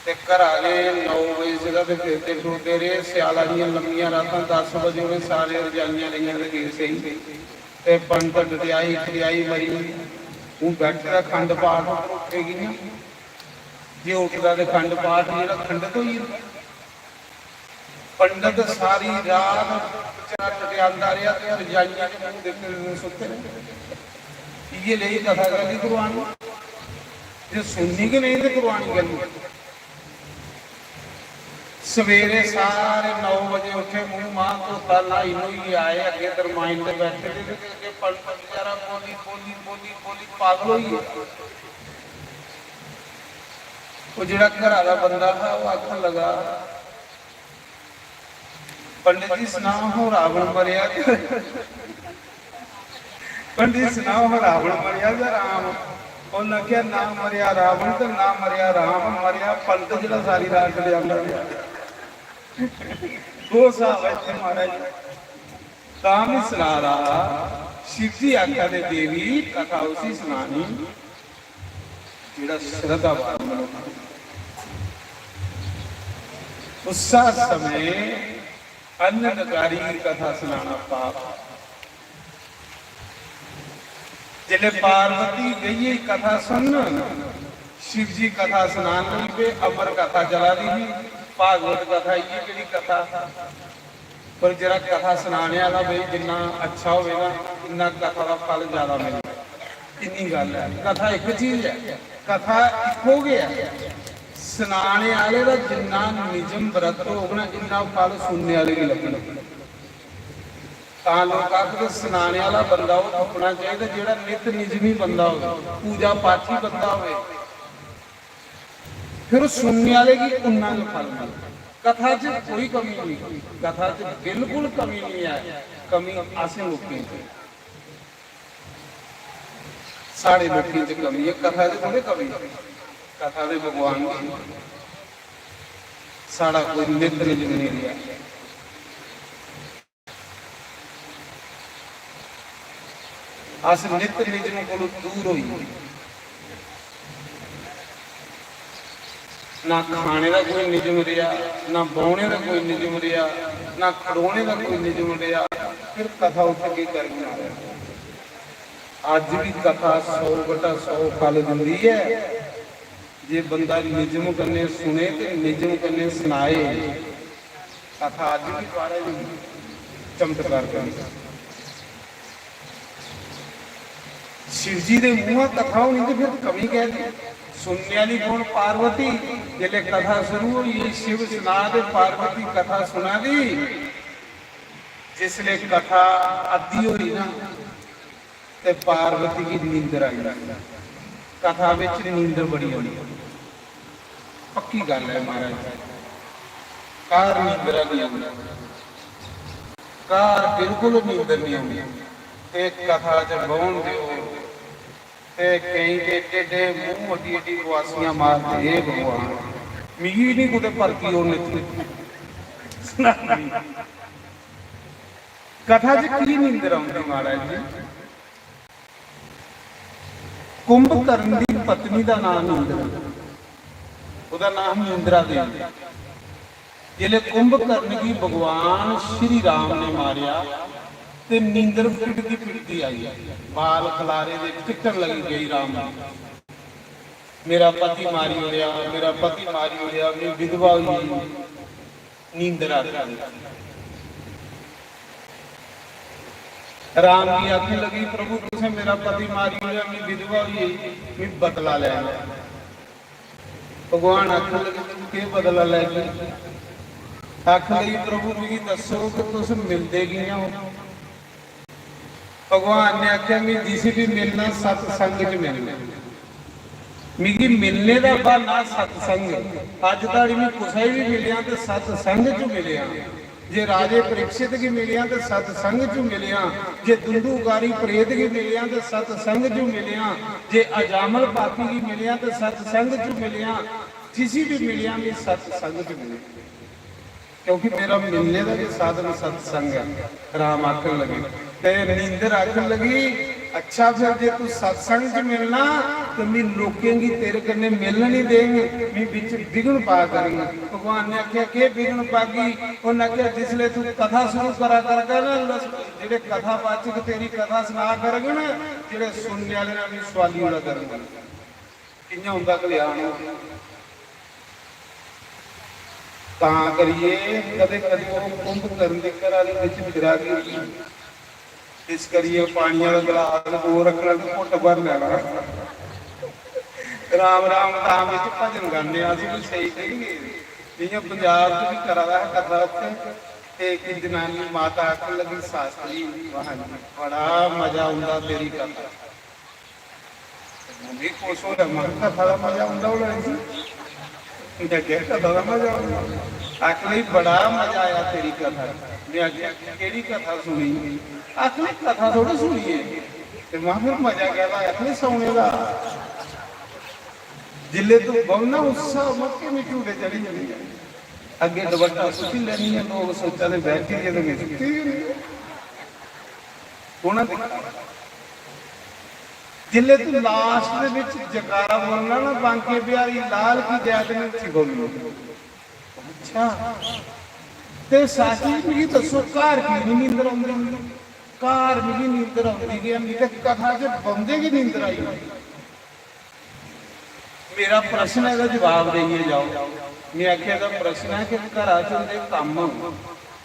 ते घरा दे नौ बजे सिद्धा ते फिरदे टुरदे रेह्। स्याला दियां लम्मियां रातां, दस बजे उ'नें सारे रजाइयां लेइयां ते गे सेई। ते पंत डटियाई खटियाई मरी। हून बैठे दा खंड पाठ उप्पर, उट्ठे कि'यां? जे उठदा ते खंड पाठ जेह्ड़ा खंडत होई जंदा। पंडत सारी रात बेचारा टटियांदा रेहा ते रजाइयें च मूंह दित्ते दे सुत्ते रेह्। इ'यै लेई कथा कैह्ली करोआनी? जे सुननी गै नेईं ते करोआनी कैह्ली? सवेरे सारे नौ बजे उट्ठे, मूंह मांह धोता, न्हाई न्हूइयै आए, अग्गें दरमाइन ते बैठे दे ते अग्गें पंडत बेचारा बोली, बोली, बोली, बोली पागल होई गेआ। ओह् जेह्ड़ा घरा दा बंदा हा, ओह् आखन लगा, "पंडित जी, सनाओ, हो रावण मरेआ?" पंडित, सनाओ, रावण मरेआ जां राम? उन्नै आखेआ, "ना मरेआ रावण ते ना मरेआ राम, मरेआ पंत जेह्ड़ा सारी रात डटियांदा रेहा।" ओह् स्हाब ऐ इत्थै, महाराज। तां बी सना दा हा, शिव जी आखा दे, "देवी, कथा उसी सनानी जेह्ड़ा श्रद्धावान मनुक्ख।" उस्सै समें अनधिकारी गी कथा सनाना पाप। जिसलै पार्वती बेहियै कथा सुनन, शिव जी कथा सनान लगी पे। अमर कथा चला दी ही, भागवत कथा, इ'यै जेह्ड़ी कथा। पर जेह्ड़ा कथा सनाने आह्ला भाई जिन्ना अच्छा होवे ना, इन्ना कथा दा फल ज्यादा मिलदा। इन्नी गल्ल ऐ, कथा इक चीज ऐ, कथा इक्को गै ऐ। सनाने आह्ले दा जिन्ना निजम व्रत होग ना, इन्ना फल सुनने आह्ले गी लब्भना। तां लोक आखदे, सनाने आह्ला बंदा ओह् तुप्पना चाहिदा जेह्ड़ा नित निजमी बंदा होवे, पूजा पाठी बंदा होवे। फिर सुनने आह्ले गी उन्ना गै फल मिलदा। कथा च कोई कमी नहीं, कथा च बिल्कुल कमी नहीं है। कमी असें लोकें च, साढ़े लोकें च कमी है। कथा च थोड़े कमी, कथा दे भगवान दी। साढ़ा कोई नित निजम नहीं रेहा। अस नित निजम कोलू दूर होई गे। ना खाने दा कोई निजम रेहा, ना बौह्ने दा कोई निजम रेहा, ना खड़ोने दा कोई निजम रेहा। फिर कथा उत्थै केह् करनी? अज्ज बी कथा सौ बटा सौ फल दिंदी ऐ। जे बंदा निजम कन्नै सुने ते निजम कन्नै सनाए, कथा अज्ज बी बारे दी चमत्कार करी। शिव जी दे मुंहा कथा होनी ते फिर कमी कैह्दी? सुनने आह्ली कौन? पार्वती। जिसलै कथा शुरू होई, शिव सना दे, पार्वती कथा सुना दी। जिसलै कथा अद्धी होई ना, ते पार्वती गी नींदर आई। कथा बिच नींदर बड़ी औंदी। पक्की गल्ल ऐ महाराज, घर नींदर नहीं औंदी, घर बिल्कुल नींदर नहीं औंदी। ते कथा च बौह्न देओ ते केईं ते एड्डे एड्डे मूंह अड्डी अड्डी बकवासियां मारदे, "हे भगवान, मिगी नहीं कुतै परती ओड़न इत्थूं।" कथा च की नींदर औंदी महाराज जी? कुंभकर्ण दी पत्नी दा नाम नींदरा, ओह्दा नाम नींदरा देवी। जिसलै कुंभकर्ण गी भगवान श्री राम ने मारेआ ते नींदर पिटदी पिटदी आई, बाल खलारे दे पिट्टन लगी गई राम दी। "मेरा पति मारी ओड़ेआ, मेरा पति मारी ओड़ेआ, में विधवा होई गेई।" नींदर आखा दी। राम गी आखन लगी, "प्रभु, तुसें मेरा पति मारी ओड़ेआ, में विधवा होई गेई, में बदला लैना।" भगवान आखन लगे, "तू केह् बदला लैगी?" आखन लगी, "प्रभु, मिगी दस्सो कि तुस मिलदे कि'यां ओ?" भगवान ने आखेआ, "मैं जिसी बी मिलना, सत्संग च मिलना। मिगी मिलने दा ब्हाना सत्संग। अज्ज धोड़ी मैं कुसै गी बी मिलेआ ते सत्संग च मिलेआ।" जे राजे परीक्षित गी मिलेआ ते सतसंग च मिलेआ, जे दुंदुकारी प्रेत गी मिलेआ ते सतसंग च मिलेआ, जे अजामल पापी गी मिलेआ ते सतसंग च मिलेआ, जिसी भी मिलेआ, मैं सतसंग च मिलेआ। क्योंकि मेरा मिलने दा भी साधन सतसंग है। राम आखन लगे, ते नींदर आखन लगी, "अच्छा, फिर जे तू सतसंग च मिलना, ते मैं लोकें गी तेरे कन्नै मिलन नहीं देंग, मैं बिच विघ्न पा करंग।" भगवान ने आख्या, "केह् विघ्न पागी?" उन्हें आख्या, "जिसले तू कथा शुरू करा करगा ना, लस-, जेह्ड़े कथावाचक तेरी कथा सना करग ना, जेह्ड़े सुनने आह्ले ना, उ'नेंगी सुआली ओड़ा करग।" कि'यां उं'दा कल्याण होग? तां करियै कदें-कदें ओह् कुंभकर्ण दी घरै आह्ली बिच फिरा दी होंदी। इस करियै पानी आह्ला गलास कोल रक्खना ते घुट्ट भरी लैना। राम राम धाम बिच भजन गाने अस बी स्हेई नेईं गे। जि'यां पंजाब च बी करा दा हा कथा उत्थै, ते इक जनानी माता आखन लगी, "शास्त्री, महाराज, बड़ा मजा औंदा तेरी कथा।" मैं खुश हो रहा, मैं कथा दा मजा औंदा होना जी। मैं क्या कथा दा मजा औंदा? आखन लगी, "बड़ा मजा आया तेरी कथा।" मैं आखेआ, "केह्ड़ी कथा सुनी?" आखन लगी, "कथा थोड़ी सुनी है।" ते मैं, "फिर मजा कैदा आया?" आखन लगी, "सौने दा।" जिल्ले तू बौहना, उस्सै मौके में झूठे चढ़ी जंदी है। अग्गे दुपट्टा सुट्टी लैनी है, लोग सोचा दे बैठी दे ते मैं सुत्ती दी होंदी। उ'नें दिक्खेआ। जिसलै तू लास्ट दे बिच जकारा बोलना ना, बांके बिहारी लाल की जै, ते में उठी बोलनी। अच्छा, ते साथी मिगी दस्सो, घर की निं नींदर औंदी? घर मिगी नींदर औंदी गै निं, ते कथा च बौंह्दे गै नींदर आई जंदी। मेरा प्रश्न ऐ, एह्दा जवाब देइयै जाओ। में आखेआ, एह्दा प्रश्न ऐ कि घरा च उं'दे कम्म,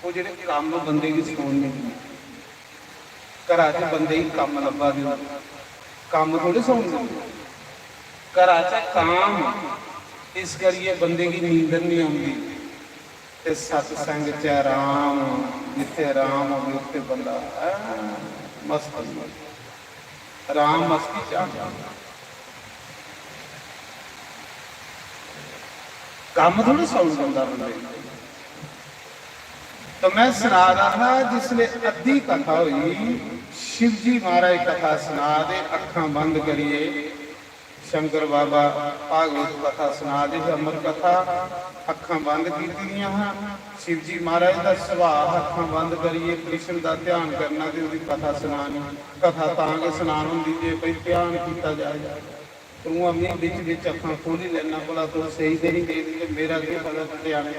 ओह् जेह्ड़े कम्म बंदे गी सौन निं दिंदे। घरा च बंदे गी कम्म लब्भा दे होन, कम्म थोड़े सौन दिंदे। घरा च काम, इस करियै बंदे गी नींदर निं औंदी। ते सत्संग च राम, जित्थै राम होवे उत्थै बंदा, आ, मस्त होई जंदा। राम मस्ती च आ। कम्म थोड़े सौन पौंदा बंदे गी। तो मैं सना दा हा, जिसले अद्धी कथा होई, शिव जी महाराज कथा सना दे, अक्खां बंद करिए, शंकर बाबा भागवत कथा सना दे हे, अमर कथा, अक्खां बंद कीती दियां हां। शिव जी महाराज दा सुभाऽ हा, अक्खां बंद करिए कृष्ण दा ध्यान करना ते ओह्दी कथा सनानी। कथा तां गै सनान होंदी जे भई ध्यान कीता जाए। पर उ'आं में बिच बिच अक्खां खोह्ल्ली लैना, भला तुस सेई ते निं गेदे ते मेरा केह् पता ध्यान।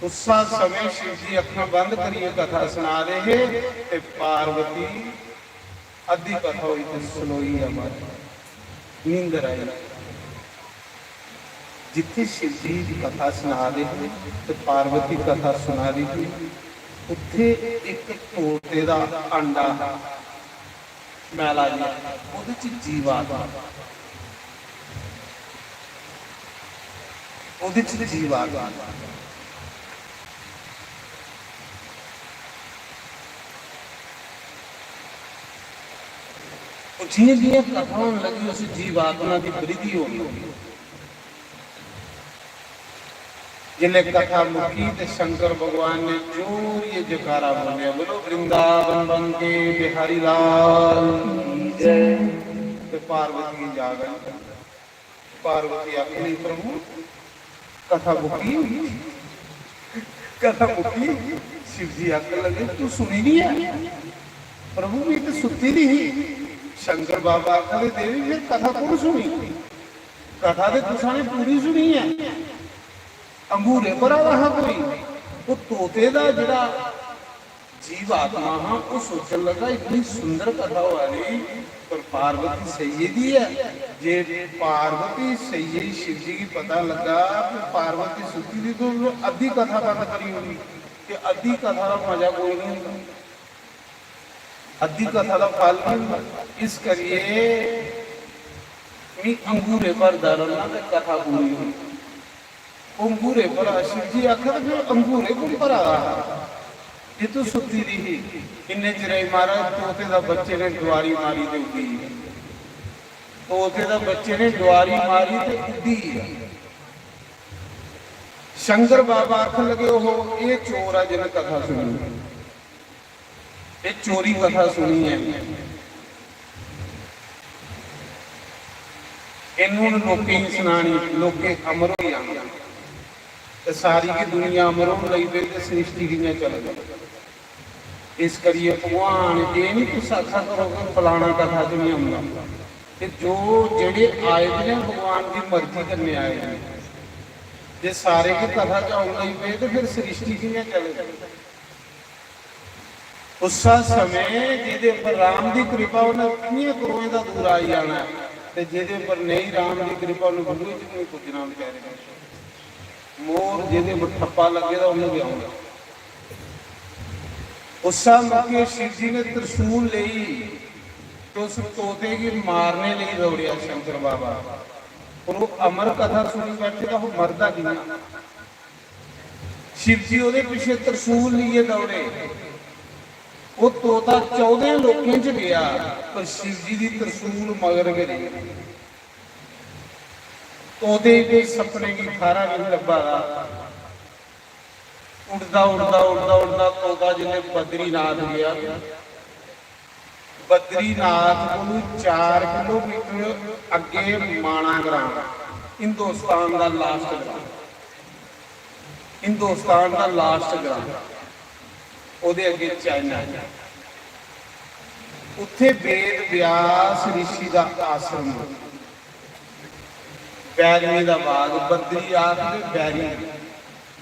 उस्सै समें शिव जी अक्खां बंद करिए कथा सना दे हे ते पार्वती अद्धी कथा होई ते सलोई ऐ माता, नींदर आई। जित्थै शिव जी कथा सना दे हे ते पार्वती कथा सुना दी ही, उत्थै इक तोते दा अंडा हा, मैला जेहा, ओह्दे च जीव आत्मा, ओह्दे च जीव आत्मा। ओह् जि'यां जि'यां कथा होन लगी, उस जीव आत्मा दी वृद्धि होन लगी। जिसलै कथा मुक्की ते शंकर भगवान ने जोरियै जकारा बोलेआ, "बोलो वृंदावन बंके बिहारी लाल की जय।" ते पार्वती गी जाग आई। पार्वती आखन लगी, "प्रभु, कथा मुक्की, कथा मुक्की।" शिव जी आखन लगे, "तू सुनी नहीं है?" "प्रभु, मैं तो सुत्ती दी ही।" शंकर बाबा आखन लगे, "देवी, फिर कथा कु'न सुनी? कथा ते तुसा ने पूरी सुनी है।" अंगूरे भरा दा हा कोई, ओह् तोते दा जेह्ड़ा जीव आत्मा हा, ओह् सोचन लगा, "इतनी सुंदर कथा होआ दी, पर पार्वती सेई दी है।" जे पार्वती सेई, शिव जी गी पता लगा कि पार्वती सुत्ती दी, तो अद्धी कथा बंद करी ओड़ी कि अद्धी कथा दा मजा कोई नहीं होंदा, अद्धी कथा दा फल नहीं होंदा। इस करिए मी अंगूरे भरदा रौह्ना ते कथा पूरी होनी। ओह् अंगूरे भरा, शिव जी आखा दे, "फिर अंगूरे कु'न भरा दा हा? जे तू सुत्ती दी ही।" इन्ने चिरे च महाराज तोते दा बच्चे ने डुआरी मारी ते उड्डी गेआ। तोते दा बच्चे ने डुआरी मारी ते उड्डी गेआ। शंकर बाबा आखन लगे, "ओहो, एह् चोर ऐ जि'नें कथा सुनी, एह् चोरी कथा सुनी ऐ, इन्नू हून लोकें गी सनानी, लोकें अमर होई जाना, ते सारी गै दुनिया अमर होन लगी पेई ते सृष्टि कि'यां चलग?" इस करियै भगवान एह् निं तुस आखा करो कि फलाना कथा च निं औंदा। ते जो जेह्ड़े आए दे न भगवान दी मर्जी कन्नै आए दे न। जे सारे गै कथा च औन लगी पे ते फिर सृष्टि कि'यां चलग? उस्सा समें जेह्दे पर राम दी कृपा उन्नै किन्नियां करोएं दा दूर आई जाना ऐ, ते जेह्दे पर नेईं राम दी कृपा उन्नै बूहे च बी निं पुज्जना बेचारे ने। मोर जेह्दे पर ठप्पा लग्गे दा उन्नै बी औना। उस्सा मौके शिव जी ने त्रिशूल लेई ते उस तोते गी मारने लेई दौड़ेआ शंकर बाबा। पर ओह् अमर कथा सुनी बैठे दा, ओह् मरदा कि'यां? शिव जी ओह्दे पिच्छे त्रिशूल लेइयै दौड़े। ओह् तोता चौदें लोकें च गेआ, पर शिव जी दी त्रिशूल मगर गै रेही। तोते गी सपने गी थाह्रा नेईं लब्भा दा। उड़दा, उड़दा, उड़दा, उड़दा तोता जिसलै बद्रीनाथ गेआ, बद्रीनाथ कोलू चार किलोमीटर अग्गे माना ग्रां, हिंदुस्तान दा लास्ट ग्रां, हिंदुस्तान दा लास्ट ग्रां, ओह्दे अग्गे चाइना। उत्थे वेद व्यास ऋषि दा आश्रम, बैरियें दा बाग, बद्री आखदे बैरी,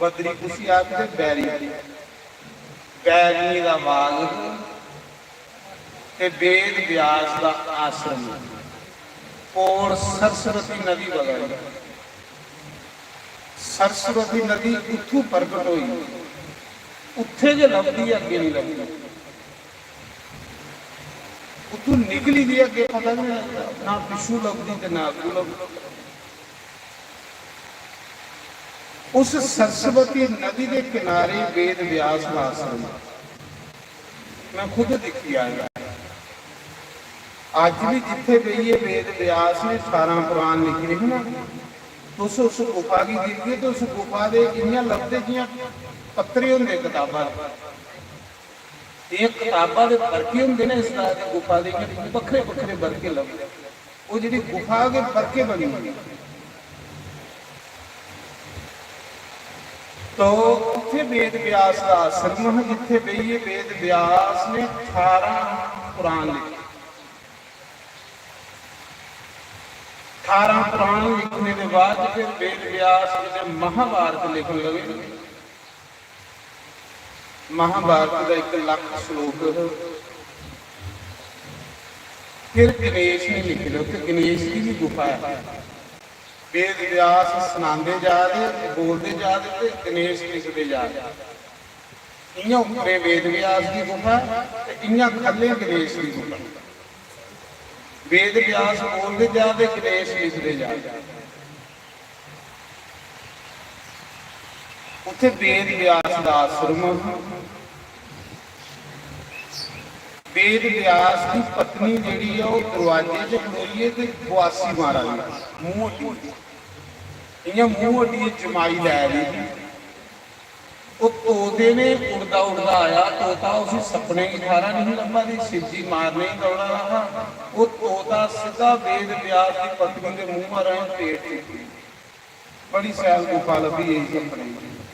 बद्री कुसी आखदे? बैरी। बैरियें दा बाग ते वेद व्यास दा आश्रम, कोल सरस्वती नदी बगा दी। सरस्वती नदी उत्थूं प्रगट होई, उत्थे गै लभदी, अग्गे निं लभदी। उत्थूं निकली दी अग्गे पता निं लगदा, ना पिच्छू लभदी ते ना अग्गू लभदी। उस सरस्वती नदी दे किनारे वेद व्यास दा आश्रम। मैं खुद दिक्खी आया। अज्ज बी जित्थे बेहियै वेद व्यास ने ठारां पुराण लिखे हे ना, तुस उस गुफा गी दिखगे ते उस गुफा दे इ'यां लभदे जि'यां पत्तरे होंदे कताबा दे। जि'यां कताबा दे बरके होंदे ना, इस तरह दी गुफा दे इ'यां बक्खरे बक्खरे बरके लभदे। ओह् जेह्ड़ी गुफा गै बरके बनी दी। तो उत्थे वेद व्यास दा आश्रम हा, जित्थे बेहियै वेद व्यास ने ठारां पुराण लिखे। ठारां पुराण लिखने दे बाद फिर वेद व्यास जिसलै महाभारत लिखन लगे, महाभारत दा इक लक्ख श्लोक, फिर गणेश ने लिखे दा, उत्थे गणेश दी भी गुफा है। वेद व्यास सनांदे जा दे, बोलदे जा दे ते गणेश लिखदे जा दे। इ'यां उप्परे वेद व्यास दी गुफा ते इ'यां ख'ल्ले गणेश दी गुफा। वेद व्यास बोलदे जा दे, गणेश लिखदे जा दे। उत्थे वेद व्यास दा आश्रम हा। वेद व्यास दी पत्नी जेह्ड़ी ऐ, ओह् दरवाजे च खड़ोइयै ते बुआसी मारा दी, मूंह अड्डियै, इ'यां मूंह अड्डियै जमाई लै दी ही। ओह् तोते ने उड़दा उड़दा आया, तोता उसी सपने गी थाह्रा नेईं लब्भा दी, शिवजी मारने गी दौड़ा दा हा। ओह् तोता सिद्धा वेद व्यास दी पत्नी दे मूंहा राहें पेट च, बड़ी शैल गुफा लब्भी गेई सपने च,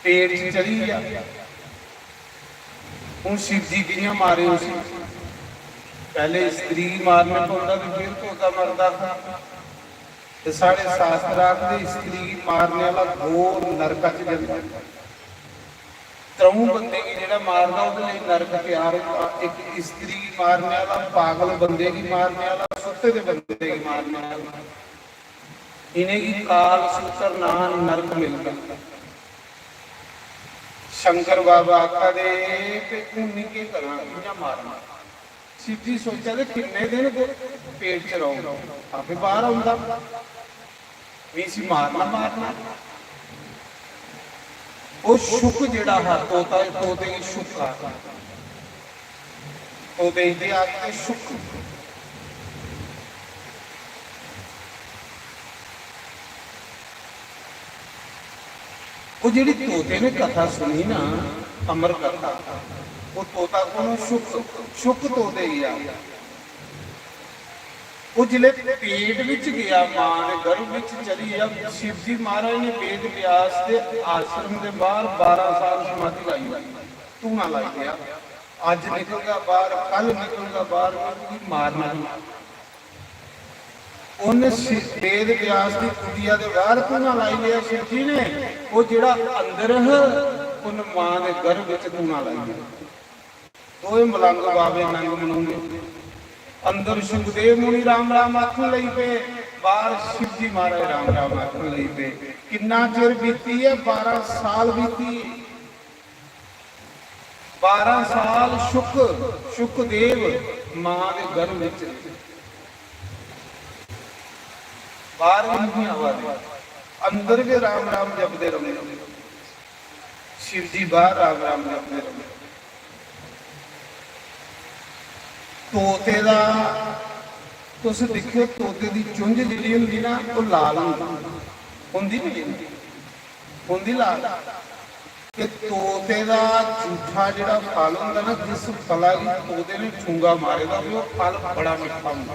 पेट च चढ़ी गेआ। हून शिवजी कि'यां मारे उसी? पैह्ले स्त्री गी मारना पौंदा ते फिर तोता मरदा हा। ते साढ़े शास्त्र आखदे, स्त्री गी मारने आह्ला घोर नरका च जंदा। त्र'ऊं बंदे गी जेह्ड़ा मारदा, ओह्दे लेई नरक त्यार होंदा। इक स्त्री गी मारने आह्ला, पागल बंदे गी मारने आह्ला, सुत्ते दे बंदे गी मारने आह्ला, इ'नेंगी काल सूत्र नां नरक मिलदा। शंकर बाबा आखा दे, "ते हून में केह् करां, कि'यां मारां?" शिवजी सोचा दे, "किन्ने दिन गो-, पेट च रौह्ग, आपे बाह्र औंदा, में इसी मारना, मारना।" ओह् शुक जेह्ड़ा हा, तोता, तोते गी शुक हा, तोते गी आखदे शुक। जेह्ड़ी तोते ने कथा सुनी ना, अमर कथा, वो तोता कौन? शुक। शुक तोते गया। वो जिसलै पेट बिच गया, मां दे गर्भ बिच चली गया, शिव जी महाराज ने वेद व्यास दे आश्रम दे बाहर बारह साल समाधि लाई, धूना लाई गया। अज्ज निकलगा बाहर, कल निकलगा बाहर, मैं तुगी मारना ही। उन शि-, वेद व्यास दी कुटिया दे बाहर धूना लाई लिया शिव जी ने। वो जेड़ा अंदर है, उन मां दे गर्भ विच धूना लाई लिया। दोए मलंग बाबे नंग मनूंगे। अंदर सुखदेव मुनि राम राम आखन लई पे, बाहर शिव जी महाराज राम राम आखन लई पे। किन्ना चिर बीती है? बारह साल बीती। बारह साल शुक, शुकदेव मां दे गर्भ विच बाहर भी नहीं आवा दे, अंदर भी राम राम जपदे रौंदे। शिव जी बाहर राम राम जपदे रौंदे। तोते दा तुस दिक्खेओ, तोते दी चुंझ जेह्ड़ी होंदी ना, ओह् लाल होंदी, होंदी नहीं? होंदी लाल। ते तोते दा जूठा जेह्ड़ा फल होंदा ना, जिस फला गी तोते ने ठुंगा मारे दा होवे, ओह् फल बड़ा मिट्ठा होंदा।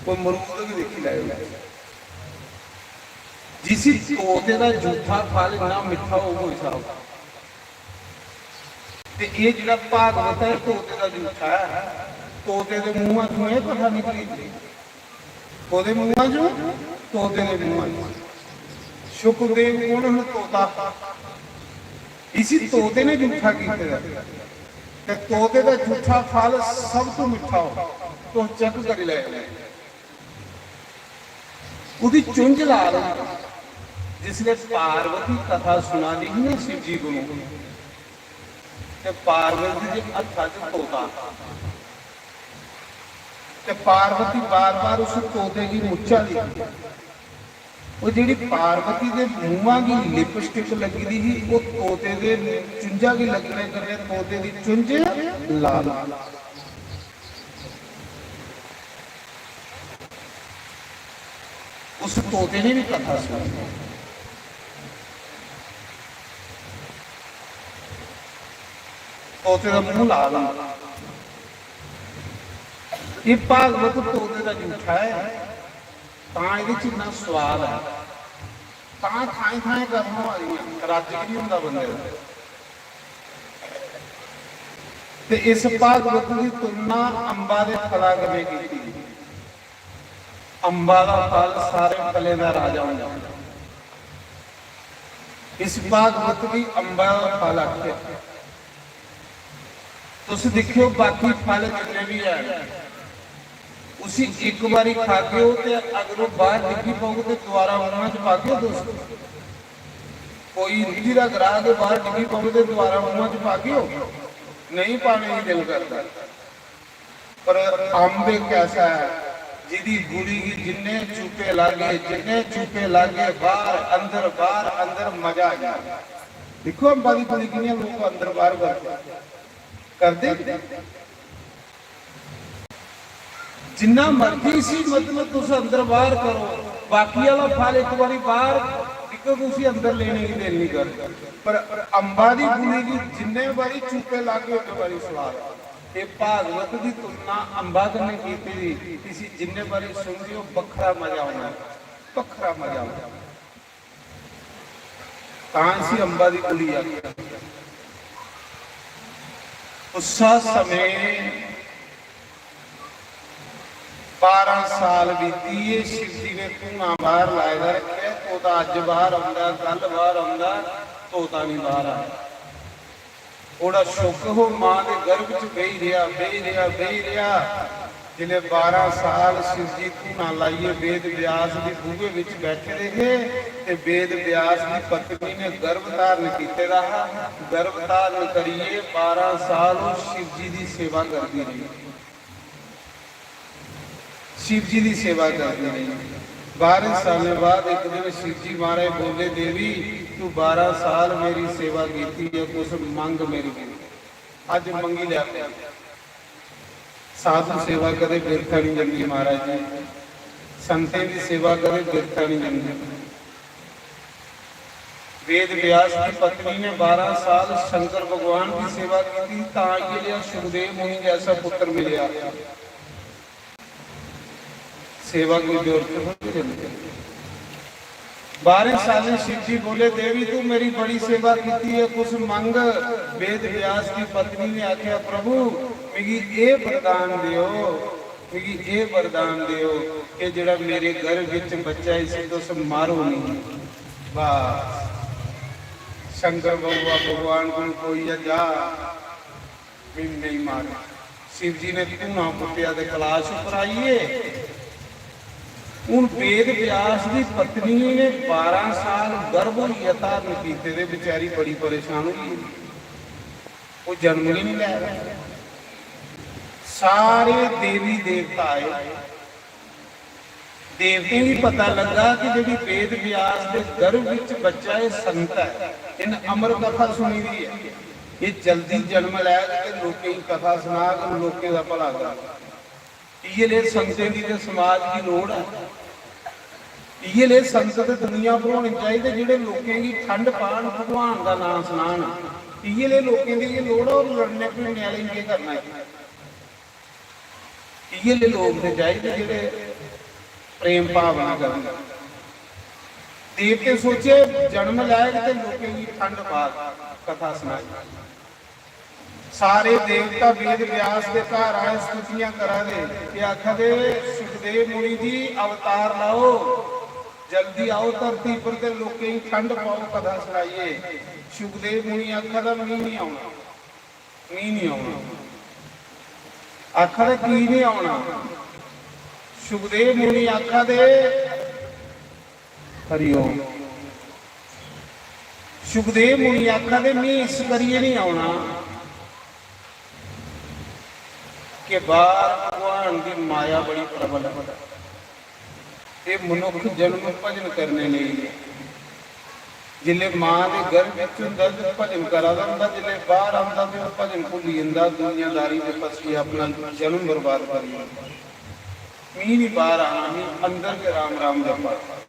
कोई मरूद भी दिक्खी लैओ, जिसी तोते दा जूठा फल इन्ना मिट्ठा होग, कोई साहब। ते एह् जेह्ड़ा भागवत ऐ, तोते दा जूठा ऐ। तोते दे मूंहा चों एह् कथा निकली दी। कोह्दे मूंहा चों? तोते दे मूंहा चों। शुकदेव कौन हन? तोता। इसी तोते ने जूठा कीते दा। ते तोते दा जूठा फल सब तो मिट्ठा हो। तुस चेक करी लैओ। ओह्दी चुंझ लाल होंदी। जिसलै पार्वती कथा सुना दी ही ना शिव जी कोलों, ते पार्वती दे हत्था च तोता, ते पार्वती बार-बार उस तोते गी मुच्छा दी। ओह् जेह्ड़ी पार्वती दे मूंहा गी लिपस्टिक लग्गी दी ही, ओह् तोते दे चुंझा गी लग्गने कन्नै तोते दी चुंझ लाल। उस तोते ने भी कथा सुनी। तोते दा मूंह लाल होंदा। एह् भागवत तोते दा जूठा ऐ, तां एह्दे च इन्ना स्वाद ऐ। तां थाएं थाएं कथा होआ दियां, रज्ज बी निं होंदा बंदे दा। ते इस भागवत दी तुलना अम्बा दे फला कन्नै कीती। अम्बा दा फल सारे फलें दा राजा होंदा। इस भागवत गी अम्बा दा फल आखेआ। तुस दिक्खेओ, बाकी फल जिन्ने बी हैन, उसी इक बारी खागेओ ते अगर ओह् बाहर डिग्गी पौग ते दोबारा मूंहा च पागेओ तुस? कोई रुट्टी दा ग्राहक बाहर डिग्गी पौग ते दोबारा मूंहा च पागेओ? नेईं पाने गी दिल करदा। पर अम्ब इक ऐसा ऐ, जिदी गुली गी जिन्ने चूपे लागे, जिन्ने चूपे लागे, बाहर अंदर, बाहर अंदर, मजा आई जाए। दिक्खो अम्बा दी गुली कियां लोक अंदर बाहर करदे, करदे। जिन्ना मर्जी इसी, मतलब, तुस अंदर बाहर करो, बाकी आह्ला फल इक बारी बाहर निकलग, उसी अंदर लेने गी दिल नहीं करदा। पर अम्बा दी गुली गी जिन्ने बारी चूपे लागे, उन्ने बारी स्वाद। एह् भागवत दी तुलना अम्बा कन्नै कीती दी, इसी जिन्ने बारी सुनगे, ओह् बक्खरा मजा औना, बक्खरा मजा औना। तां इसी अम्बा दी गुली आखेआ। उस्सा समें बारां साल बीती गे, शिव जी ने धूना बाहर लाए दा रक्खेआ, तोता अज्ज बाहर औंदा, कल बाहर औंदा, तोता नहीं बाहर आया। ओड़ा शुक हो, मां दे गर्भ च बेही रेहा, बेही रेहा, बेही रेहा। जिसलै बारां साल शिव जी धूना लाइयै वेद व्यास दे बूहे विच बैठे दे हे ते वेद व्यास दी पत्नी ने गर्भ धारण कीते दा हा। गर्भ धारण करियै बारां साल ओह् शिव जी दी सेवा करदी रेही। शिव जी दी सेवा करदी रेही। बारह सालें बाद इक दिन शिव जी महाराज बोले, "देवी, तू बारह साल मेरी सेवा कीती है, कुछ मंग मेरी कोल।" अज्ज मंगी लै कोई। साधु सेवा कदे बिरथा नहीं जंदी महाराज जी, संतें दी सेवा कदे बिरथा नहीं जंदी। वेद व्यास की पत्नी ने बारह साल शंकर भगवान की सेवा की थी, तां ये लिया सुखदेव मुनि जैसा पुत्र मिलया। सेवा की जरूरत हो जंदी है। बारह साल शिव जी बोले, "देवी, तू मेरी बड़ी सेवा की है, कुछ मंग।" वेद व्यास की पत्नी ने आख्या, "प्रभु, मिगी एह वरदान दियो, मिगी एह वरदान दियो कि जेड़ा मेरे गर्भ विच बच्चा, इसी तुस मारो नहीं।" बस, शंकर भगवा-, भगवान को कोई या जा, भी नहीं मारे। शिव जी ने धूणा पुट्टिया ते कलाश उप्पर आइए। हून वेद व्यास दी पत्नी ने बारह साल गर्भ होइयै धारण कीते दे, बेचारी बड़ी परेशान होई गेई। ओह् जन्म गै नहीं लै रहा। सारे देवी देवता आए। देवतें गी पता लगा कि जेह्ड़ी वेद व्यास दे गर्भ विच बच्चा, एह् संत ऐ, इन्न अमर कथा सुनी दी ऐ, एह् जल्दी जन्म लैग ते लोकें गी कथा सनाग, लोकें दा भला करग। इ'यै लेह् संतें दी ते समाज गी लोड़ ऐ। इ'यै लेह् संत ते दुनिया पर होने चाहिदे, जेह्ड़े लोकें गी ठंड पान, भगवान दा नांऽ सनान। इ'यै लेह् लोकें दी एह् लोड़ ऐ, होर लड़ने भिड़ने आह्लें गी केह् करना इत्थै? इ'यै लेह् लोक ते चाहिदे जेह्ड़े प्रेम भावना करन। देवतें सोचे जन्म लैग ते लोकें गी ठंड पाग, कथा सनाई। सारे देवता वेद व्यास दे घर आए, स्तुतियां करा दे ते आखा दे, "सुखदेव मुनि जी, अवतार लाओ, जल्दी आओ धरती पर ते लोकें गी ठंड पाओ, कथा सनाइए।" सुखदेव मुनि आखा दा, "मी नहीं औना।" मी नहीं औना। आखा दे, "की नहीं औना?" सुखदेव मुनि आखा दे, हरिओम। सुखदेव मुनि आखा दे, "मी इस करियै नहीं औना कि बाहर भगवान दी माया बड़ी प्रबल है।" एह् मनुक्ख जन्म भजन करने लेई ऐ। जिसलै मां दे गर्भ च होंदा ते भजन करा दा होंदा, जिसलै बाहर आंदा ते ओह् भजन भुल्ली जंदा, दुनियादारी दे फसियै अपना जन्म बर्बाद करी ओड़दा। मी निं बाहर आना, मी अंदर गै राम राम जपा।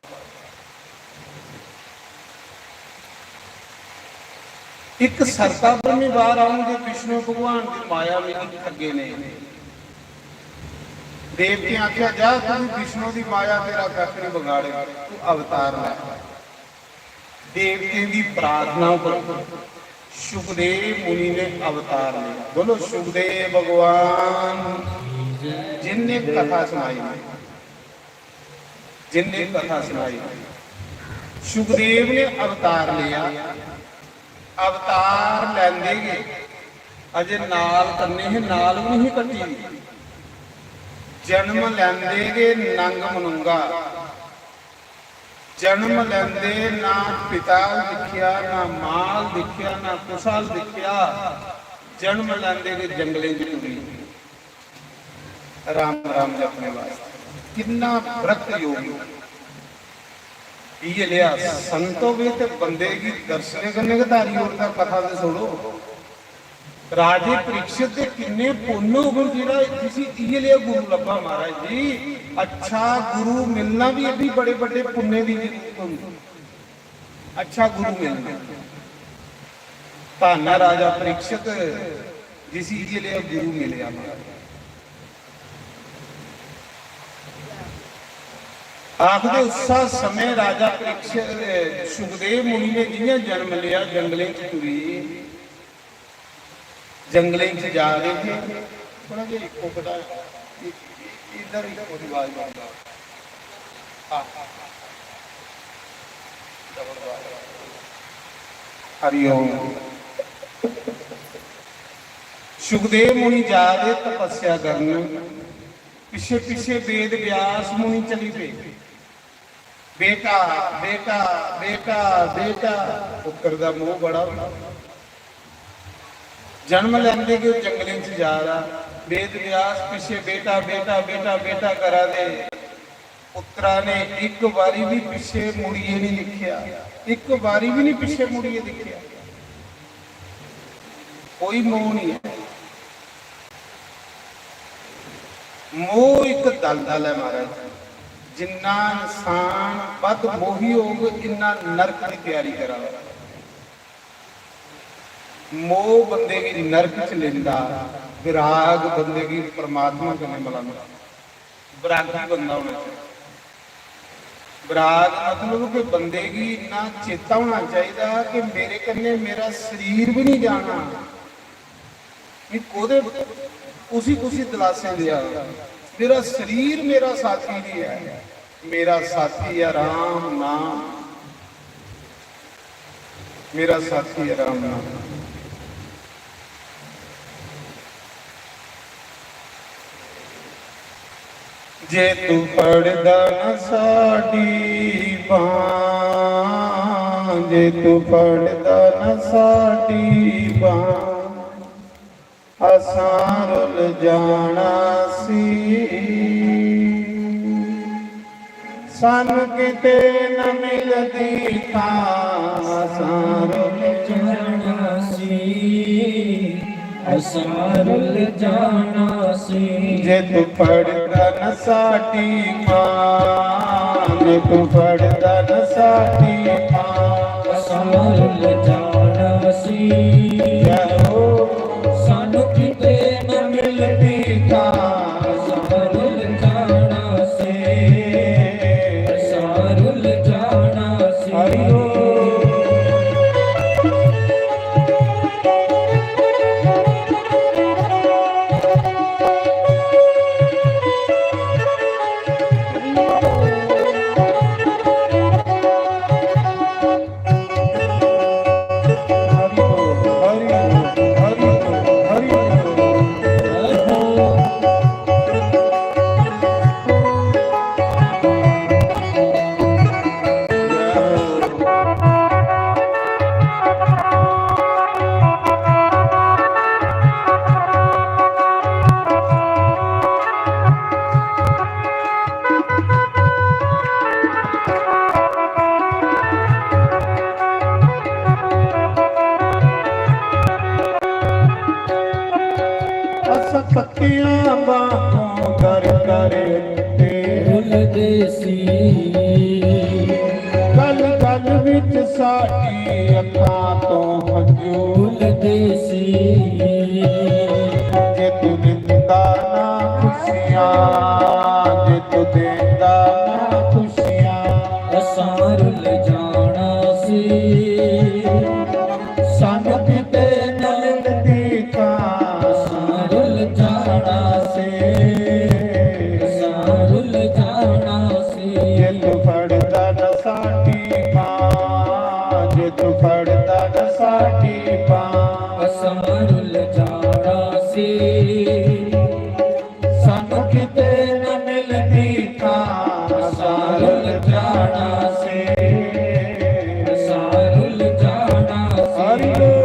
इक सरता पर में बाहर आऊं ते विष्णु भगवान दी माया मिगी ठग्गे नेईं। देवतें आखेआ, "जा, तू भी विष्णु दी माया, तेरा कक्ख नहीं बगाड़े, तू अवतार लै।" देवतें दी प्रार्थना पर सुखदेव मुनि ने अवतार लिया। बोलो, सुखदेव भगवान जिनने कथा सुनाई। जिनने कथा सुनाई। सुखदेव ने अवतार लिया, अवतार लैंदे गै अजे नाल कन्नै हे, नाल भी नहीं कट्टी दी। जन्म लैंदे गै नंग मनुंगा, जन्म लैंदे ना पिता दिक्खेआ, ना मां दिक्खेआ, ना कुसा दिक्खेआ, जन्म लैंदे गै जंगलें च टुरी। राम राम जपने वास्तै किन्ना व्रत योगी। इयै लिया संत होवे ते बंदे गी दर्शने कन्नै गै धारी ओड़दा। कथा ते सुनो, राजे परीक्षित दे किन्ने पुन्न होङन जेह्ड़ा जिसी इयै लिया गुरु लब्भा। महाराज जी, अच्छा गुरु मिलना भी, भी बड़े बड़े पुण्य दी जरूरत होंदी। अच्छा गुरु मिलना। धन्न ऐ राजा परीक्षित, जिसी इयै लिया गुरु मिलेआ। आखदे उस्सा समें राजा परीक्षित, सुखदेव मुनि ने जियां जन्म लिया, जंगलें च टुरी, जंगलें च जा रहे थे, थोड़ा जिहा इक्को घटाया, इ-, इ-, इधर इक्को दी आवाज बंद। हाँ। हरिओम। सुखदेव मुनि जा दे तपस्या करन, पिछे पिछे वेद व्यास मुनि चली पे। बेटा, बेटा, बेटा, बेटा, पुत्र दा मोह बड़ा होंदा। जन्म लैंदे गै ओह् जंगलें च जा रहा। वेद व्यास पिछे बेटा, बेटा, बेटा, बेटा करा दे। पुत्रा ने इक बारी भी पिछे मुड़ियै नहीं दिक्खेआ, इक बारी भी नहीं पिछे मुड़ियै दिक्खेआ। कोई मोह नहीं है। मोह इक दलदल है महाराज। जिन्ना इंसान बद्ध मोही होग, इन्ना नरक दी त्यारी करा दा। मोह बंदे गी नरक च लेंदा, विराग बंदे गी परमात्मा कन्नै मलांदा। विरागी बंदा होना चाहिदा। विराग मतलब कि बंदे गी इन्ना चेता होना चाहिदा कि मेरे कन्नै मेरा शरीर भी नहीं जाना। मी कोदे, कुसी कुसी दलासे देआ, मेरा शरीर मेरा साथी नहीं है, मेरा साथी है राम नाम, मेरा साथी है राम नाम। जे तू फड़दा ना साडी बांह, जे तू फड़दा ना साडी बांह, असां रुल जाना सी। सानू किते न मिलदी थां, असां रुल जाना सी। असां रुल जाना सी। जे तू फड़दा न साडी बांह, जे तू फड़दा न साडी बांह, असां रुल जाना सी। जय हो। सानू किते न मिलदी थां, असां रुल जाना सी। असां रुल जाना सी। हरि ओम। अस पक्कियां बाहों दर दर ते रुलदे सी। गल गल विच साडी अखां तों हंजू रुलदे सी। जे तू दिंदा ना खुशियां, जे तू देंदा ना खुशियां, असां रुल जाना सी। सानू किते न मिलदी थां, असां रुल जाना सी। असां रुल जाना सी। जे तू फड़दा न साडी बांह, जे तू फड़दा न साडी बांह, असां रुल जाना सी। सानू किते न मिलदी थां, असां रुल जाना सी। असां रुल जाना सी। हरि बोल।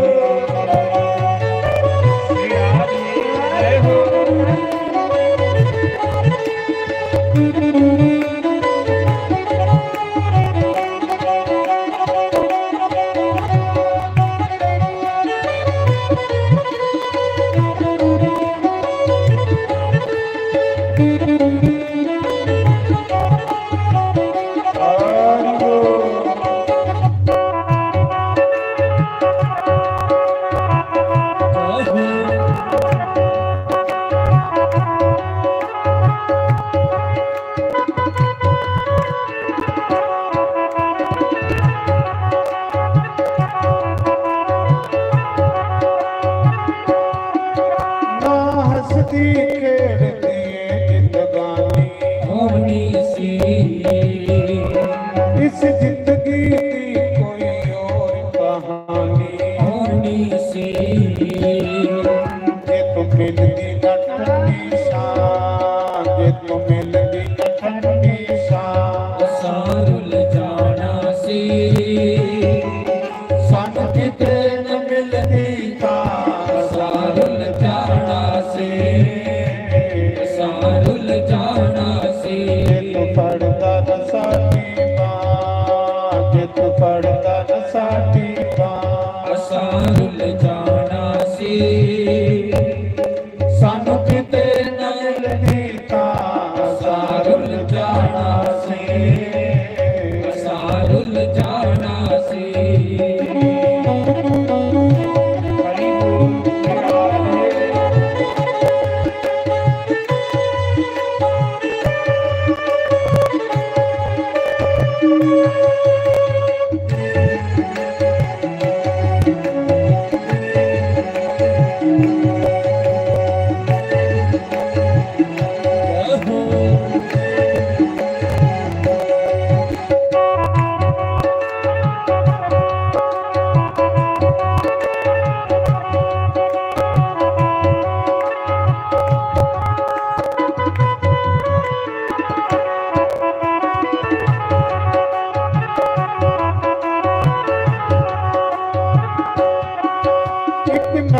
ना हंसदी खेडदी ए जिंदगानी होनी सी। इस जिंदगी दी कोई और कहानी होनी सी। जे तू मिलदी ना ठंडी छां, जे तू मिलदी ना ठंडी छां, असां रुल जाना सी। सानू किते न मिलदी थां, असां रुल जाना सी। असां रुल जाना सी। जे तू फड़दा न साडी बांह, जे तू फड़दा न साडी बांह, असां रुल जाना सी। सानू किते न मिलदी थां, असां रुल जाना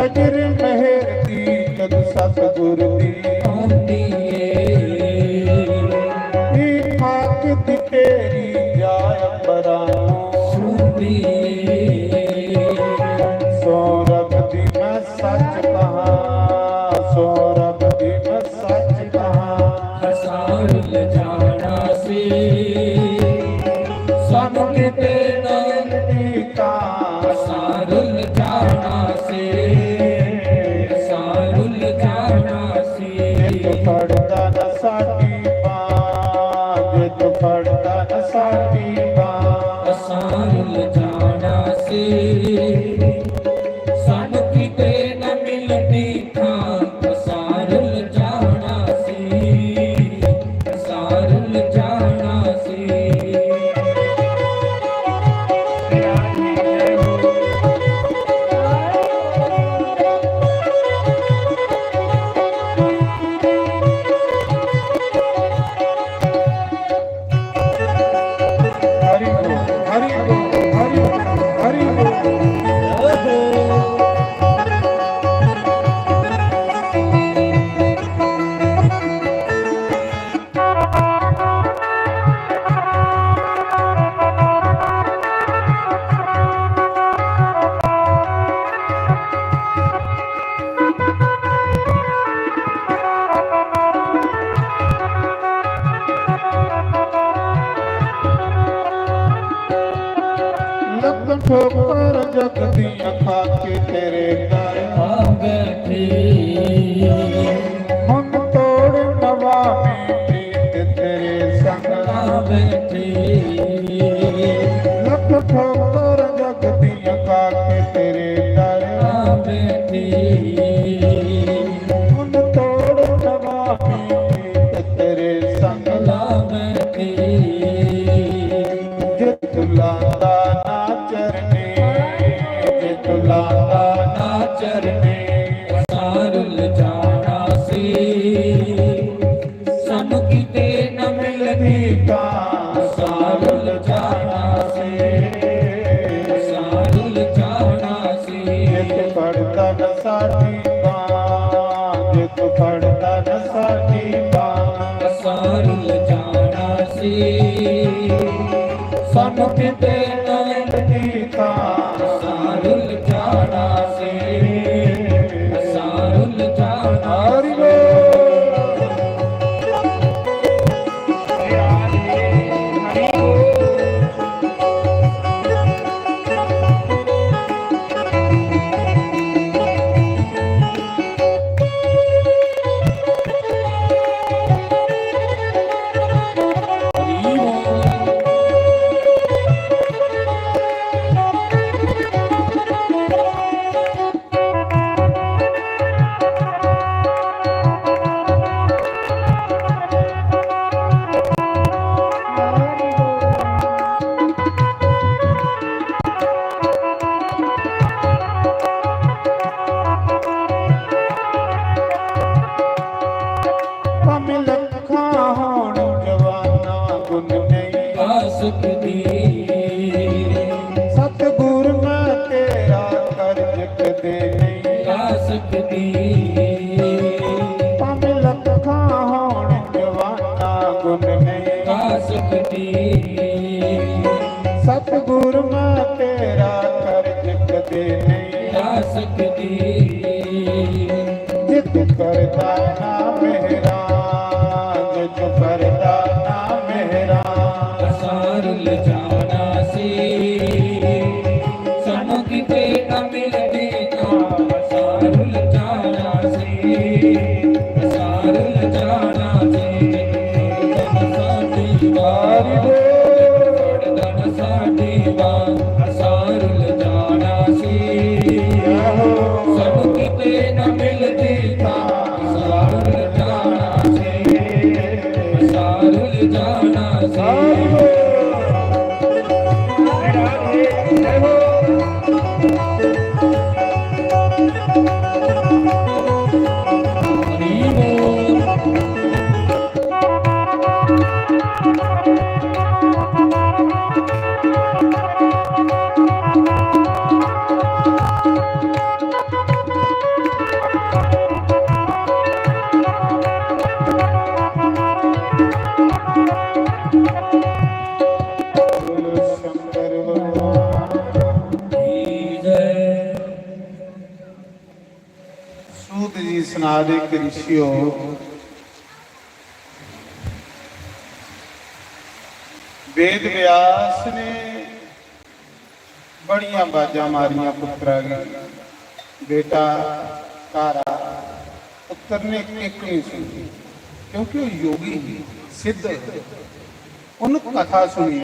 नजर मेहर दी जद सतगुर दी आंदी ਏ। ਇਹ ਖਾਕ ਦੀ ਤੇਰੀ ਜਾਏ ਅੰਬਰਾਂ ਨੂੰ। ਸੁਣਦੀ ਏ। ਸੋ ਰੱਬ ਦੀ ਮੈਂ ਸੱਚ ਕਹਾਂ, ਸੋ ਰੱਬ ਦੀ ਮੈਂ ਸੱਚ ਕਹਾਂ। ਅਸਾਂ ਰੁੱਲ ਜਾਣਾ ਸੀ, ਸਾਨੂੰ ਕਿਤੇ ਨਾ ਮਿਲਦੀ ਤਾਂ। ਅਸਾਂ ਰੁੱਲ ਜਾਣਾ ਸੀ, ਅਸਾਂ ਰੁੱਲ ਜਾਣਾ ਸੀ। ਜੇ ਤੂੰ ਫੜਦਾ ਨਾ ਸਾਡੀ ਬਾਂਹ, ਜੇ ਤੂੰ ਫੜਦਾ ਨਾ ਸਾਡੀ ਬਾਂਹ। ਅਸਾਂ ਰੁੱਲ ਜਾਣਾ ਸੀ, ਸਾਨੂੰ ਕਿਤੇ ਨਾ ਮਿਲਦੀ ਥਾਂ। ਅਸਾਂ ਰੁੱਲ ਜਾਣਾ ਸੀ, ਅਸਾਂ ਰੁੱਲ ਜਾਣਾ ਸੀ। हरि बोल, हरि बोल, हरि बोल, हरि बोल। ਲੱਖ ਠੋਕਰ ਜਗ ਦੀਆਂ ਖਾ ਕੇ ਤੇਰੇ ਦਰ ਆ ਬੈਠੇ। ਮਨ ਤੋੜ ਨਵਾਂ ਮੀਤ ਤੇਰੇ ਸੰਗ ਆ ਬੈਠੇ। ਲੱਖ ਠੋਕਰ ਜਗ ਦੀਆਂ ਖਾ ਕੇ ਤੇਰੇ ਦਰ ਆ ਬੈਠੇ। ਮਨ ਤੋੜ ਨਵਾਂ ਮੀਤ ਤੇਰੇ ਸੰਗ ਲਾ ਬੈਠੇ। ਜੇ ਤੂੰ ਲਾਂਦਾ ਨਾ ਚਰਨੇ, ਜੇ ਤੂੰ ਲਾਂਦਾ ਨਾ ਚਰਨੇ, ਅਸਾਂ ਰੁੱਲ ਜਾਣਾ ਸੀ। ਸਾਨੂੰ ਕਿਤੇ ਨਾ ਮਿਲਦੀ ਤਾਂ ਅਸਾਂ ਰੁੱਲ ਜਾਣਾ ਸੀ, ਅਸਾਂ ਰੁੱਲ ਜਾਣਾ ਸੀ। ਜੇ ਤੂੰ ਫੜਦਾ ਨਾ ਸਾਡੀ ਬਾਂਹ, ਜੇ ਤੂੰ ਫੜਦਾ ਨਾ ਸਾਡੀ ਬਾਂਹ, ਅਸਾਂ ਰੁੱਲ ਜਾਣਾ ਸੀ। ਸਾਨੂੰ ਕਿਤੇ ਨਾ ਮਿਲਦੀ ਤਾਂ ਅਸਾਂ ਰੁੱਲ ਜਾਣਾ ਸੀ, ਅਸਾਂ ਰੁੱਲ ਜਾਣਾ। ਹਰੀ ਬੋਲ। ਭਾਵੇਂ ਲੱਖਾਂ ਹੋਣ ਜਵਾਨਾਂ, ਗੁਣ ਨਹੀਂ ਆਸ਼ਿਕ ਦੀ। ਸਤਿਗੁਰ ਮੈਂ ਤੇਰਾ, ਕਰਜ਼ ਕਦੇ ਨਹੀਂ ਆਸ਼ਿਕ ਦੀ। ਭਾਵੇਂ ਲੱਖਾਂ ਹੋਣ ਜਵਾਨਾਂ, ਗੁਣ ਨਹੀਂ ਆਸ਼ਿਕ ਦੀ। ਸਤਿਗੁਰ ਮੈਂ ਤੇਰਾ, ਕਰਜ਼ ਕਦੇ ਨਹੀਂ ਆਸ਼ਿਕ ਦੀ। ਜੇ ਤੂੰ ਕਰਦਾ ਨਾ ਮਿਹਰਾਂ, ਜੇ ਤੂੰ ਕਰਦਾ ਨਾ ਮਿਹਰਾਂ, ਅਸਾਂ ਰੁੱਲ ਜਾਣਾ ਸੀ। ਸਾਨੂੰ ਕਿਤੇ ਨਾ ਮਿਲਦੀ ਤਾਂ ਅਸਾਂ ਰੁੱਲ ਜਾਣਾ ਸੀ, ਅਸਾਂ ਰੁੱਲ ਜਾਣਾ ਸੀ। ਸਾਡੀ ਵਾਰੀ ਦੇ ਸਾਡੀ ਬਾਂਹ, ਅਸਾਂ ਰੁੱਲ ਜਾਣਾ ਸੀ। ਸਾਨੂੰ ਕਿਤੇ ਨਾ ਮਿਲਦੀ ਤਾਂ ਅਸਾਂ ਰੁੱਲ ਜਾਣਾ ਸੀ, ਅਸਾਂ ਰੁੱਲ ਜਾਣਾ ਸੀ। सनादे कि ऋषियो, वेद व्यास ने बड़ियां बाजां मारियां पुत्तरा गी, "बेटा, घर आ।" पुत्तर ने इक नहीं सुनी, क्योंकि वह योगी ही, सिद्ध है। उन कथा सुनी,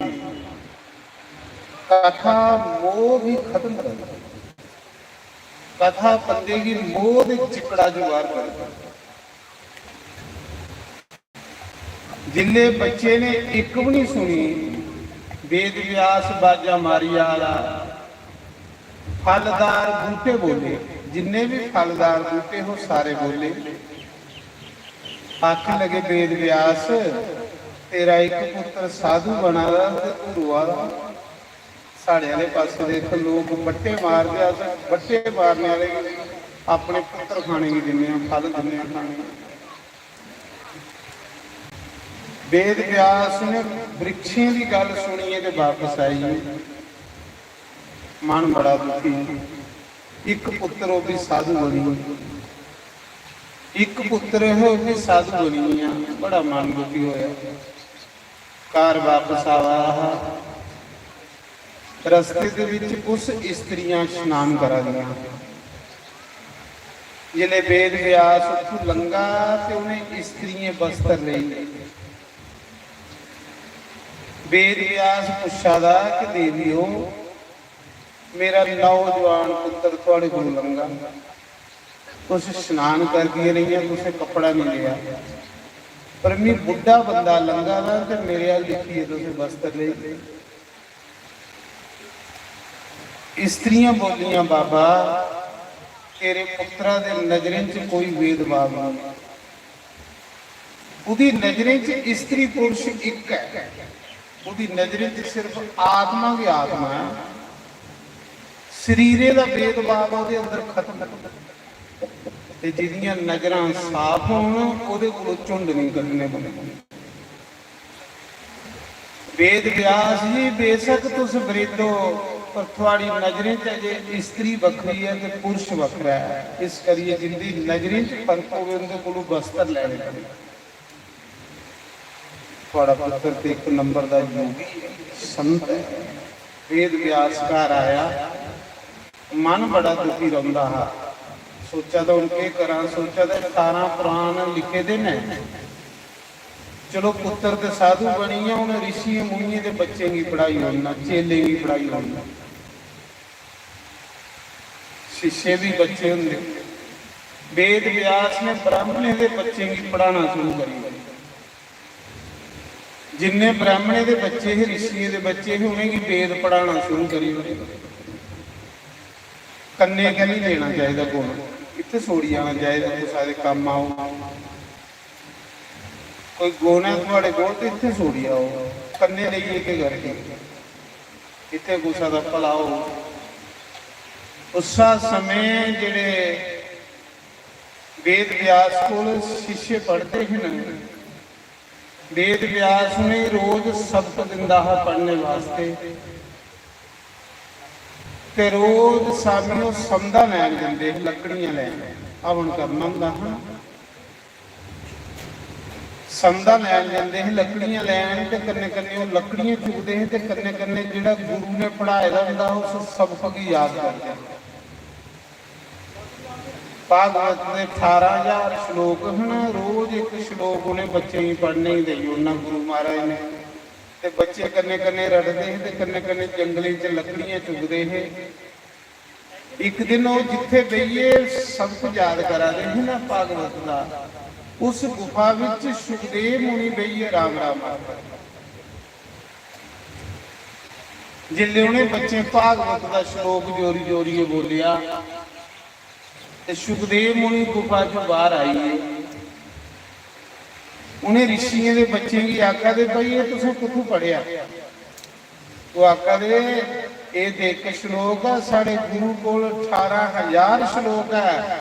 कथा मोह भी खत्म कर, कथा बंदे गी मोह दे चिकड़ा चों बाहर कर। जिल्ले बच्चे ने इक भी नहीं सुनी, वेद व्यास बाजा मारी आ रहा, फलदार बूटे बोले, जिन्ने भी फलदार बूटे हो सारे बोले। आखन लगे, "वेद व्यास, तेरा इक पुत्र साधु बना दा ते तू रोआ दा।" साढ़े आह्ले पासै दे इत्थै लोक बट्टे मारदे, अस बट्टे मारने आह्ले गी अपने पुत्तर खाने गी दिन्ने आं, फल दिन्ने आं खाने गी। वेद व्यास ने वृक्षें दी गल्ल सुनियै ते बापस आई। मन बड़ा दुखी। इक पुत्तर ओह् बी साधु बनी, इक पुत्तर है ओह् बी साधु बनी गेआ। बड़ा मन दुखी होया। घर बापस आवा दा हा, रस्ते दे विच कुछ स्त्रियां स्नान करा दियां। जिसलै वेद व्यास उत्थों लंघा ते उन्हें स्त्रियें वस्त्र लेई। वेद व्यास पुच्छा दा कि देवी हो, मेरा नौजवान पुत्र थुआड़े कोल लंघा, तुस स्नान करदियां रहियां, तुसें कपड़ा नहीं लिया, पर मी बुड्ढा बंदा लंघा दा ते मेरे अल दिक्खियै तुसें वस्त्र लेई। स्त्रियां बोलियां, "बाबा, तेरे पुत्रा दे नजरें च कोई भेदभाव नहीं है। ओह्दी नजरें च स्त्री पुरुष इक है, ओह्दी नजरें च सिर्फ आत्मा गै आत्मा है। शरीरे दा भेदभाव ओह्दे अंदर खत्म है। ते जिदियां नजरां साफ होन, ओह्दे कोलों झुंड नहीं कड्ढने पौंदे।" वेद व्यास जी, बेशक तुस वृद्ध हो, पर थुआड़ी नजरें च अजे स्त्री बक्खरी ऐ ते पुरुष बक्खरा ऐ। इस करियै जिंदी नजरें च फर्क होवे, उंदे कोलों वस्त्र लैने पौंदे। थुआड़ा पुत्र ते इक नंबर दा योगी ऐ, संत ऐ। वेद व्यास घर आया, मन बड़ा दुखी रौंदा हा। सोचा दा, "हून केह् करां?" सोचा दा, "सतारां पुराण लिखे दे न, चलो पुत्तर ते साधु बनी गेआ, हून ऋषियें मुनियें दे बच्चें गी पढ़ाई ओड़ना, चेलें गी पढ़ाई ओड़ना।" शिष्य भी बच्चे होंदे। वेद व्यास ने ब्राह्मणें दे बच्चें गी पढ़ाना शुरू करी ओड़ेआ। जिन्ने ब्राह्मणें दे बच्चे हे, ऋषियें दे बच्चे हे, उ'नेंगी वेद पढ़ाना शुरू करी ओड़े। कन्नै गै निं लेना चाहिदा गुण, इत्थै छोड़ी जाना चाहिदा, कुसै दे कम्म आओ। कोई गुण ऐ थुआढ़े कोल ते इत्थै छोड़ी आओ, कन्नै लेइयै केह् करगे? इत्थै कुसै दा भला होग। उस्सै समें जेह्ड़े वेद व्यास कोल शिष्य पढ़दे हे न, वेद व्यास उ'नेंगी रोज सबक दिंदा हा पढ़ने वास्ते। ते रोज शामीं ओह् समदा लैन जंदे हे, लकड़ियां लैन, हवन करना होंदा हा। समदा लैन जंदे हे, लकड़ियां लैन, ते कन्नै कन्नै ओह् लकड़ियां चुकदे हे ते कन्नै कन्नै जेह्ड़ा गुरु ने पढ़ाए दा होंदा हा, उस सबक गी याद करदे हे। भागवत दे ठारां ज्हार श्लोक हन, रोज इक श्लोक उ'नें बच्चें गी पढ़ने गी देई ओड़ना गुरु महाराज ने। ते बच्चे कन्नै कन्नै रटदे हे ते कन्नै कन्नै जंगलें च लकड़ियां चुगदे हे। इक दिन ओह् जित्थै बेहियै सबक याद करा दे हे ना भागवत दा, उस गुफा बिच सुखदेव मुनि बेहियै राम राम आखा दे। जिसलै उ'नें बच्चें भागवत दा श्लोक जोरी जोरियै बोलेआ ते सुखदेव मुनि गुफा चों बाहर आई गे। उ'नें ऋषियें दे बच्चें गी आखा दे, "भाई, एह् तुसें कुत्थूं पढ़ेआ?" ओह् आखा दे, "एह् ते इक श्लोक ऐ, साढ़े गुरु कोल ठारां हजार श्लोक ऐ।"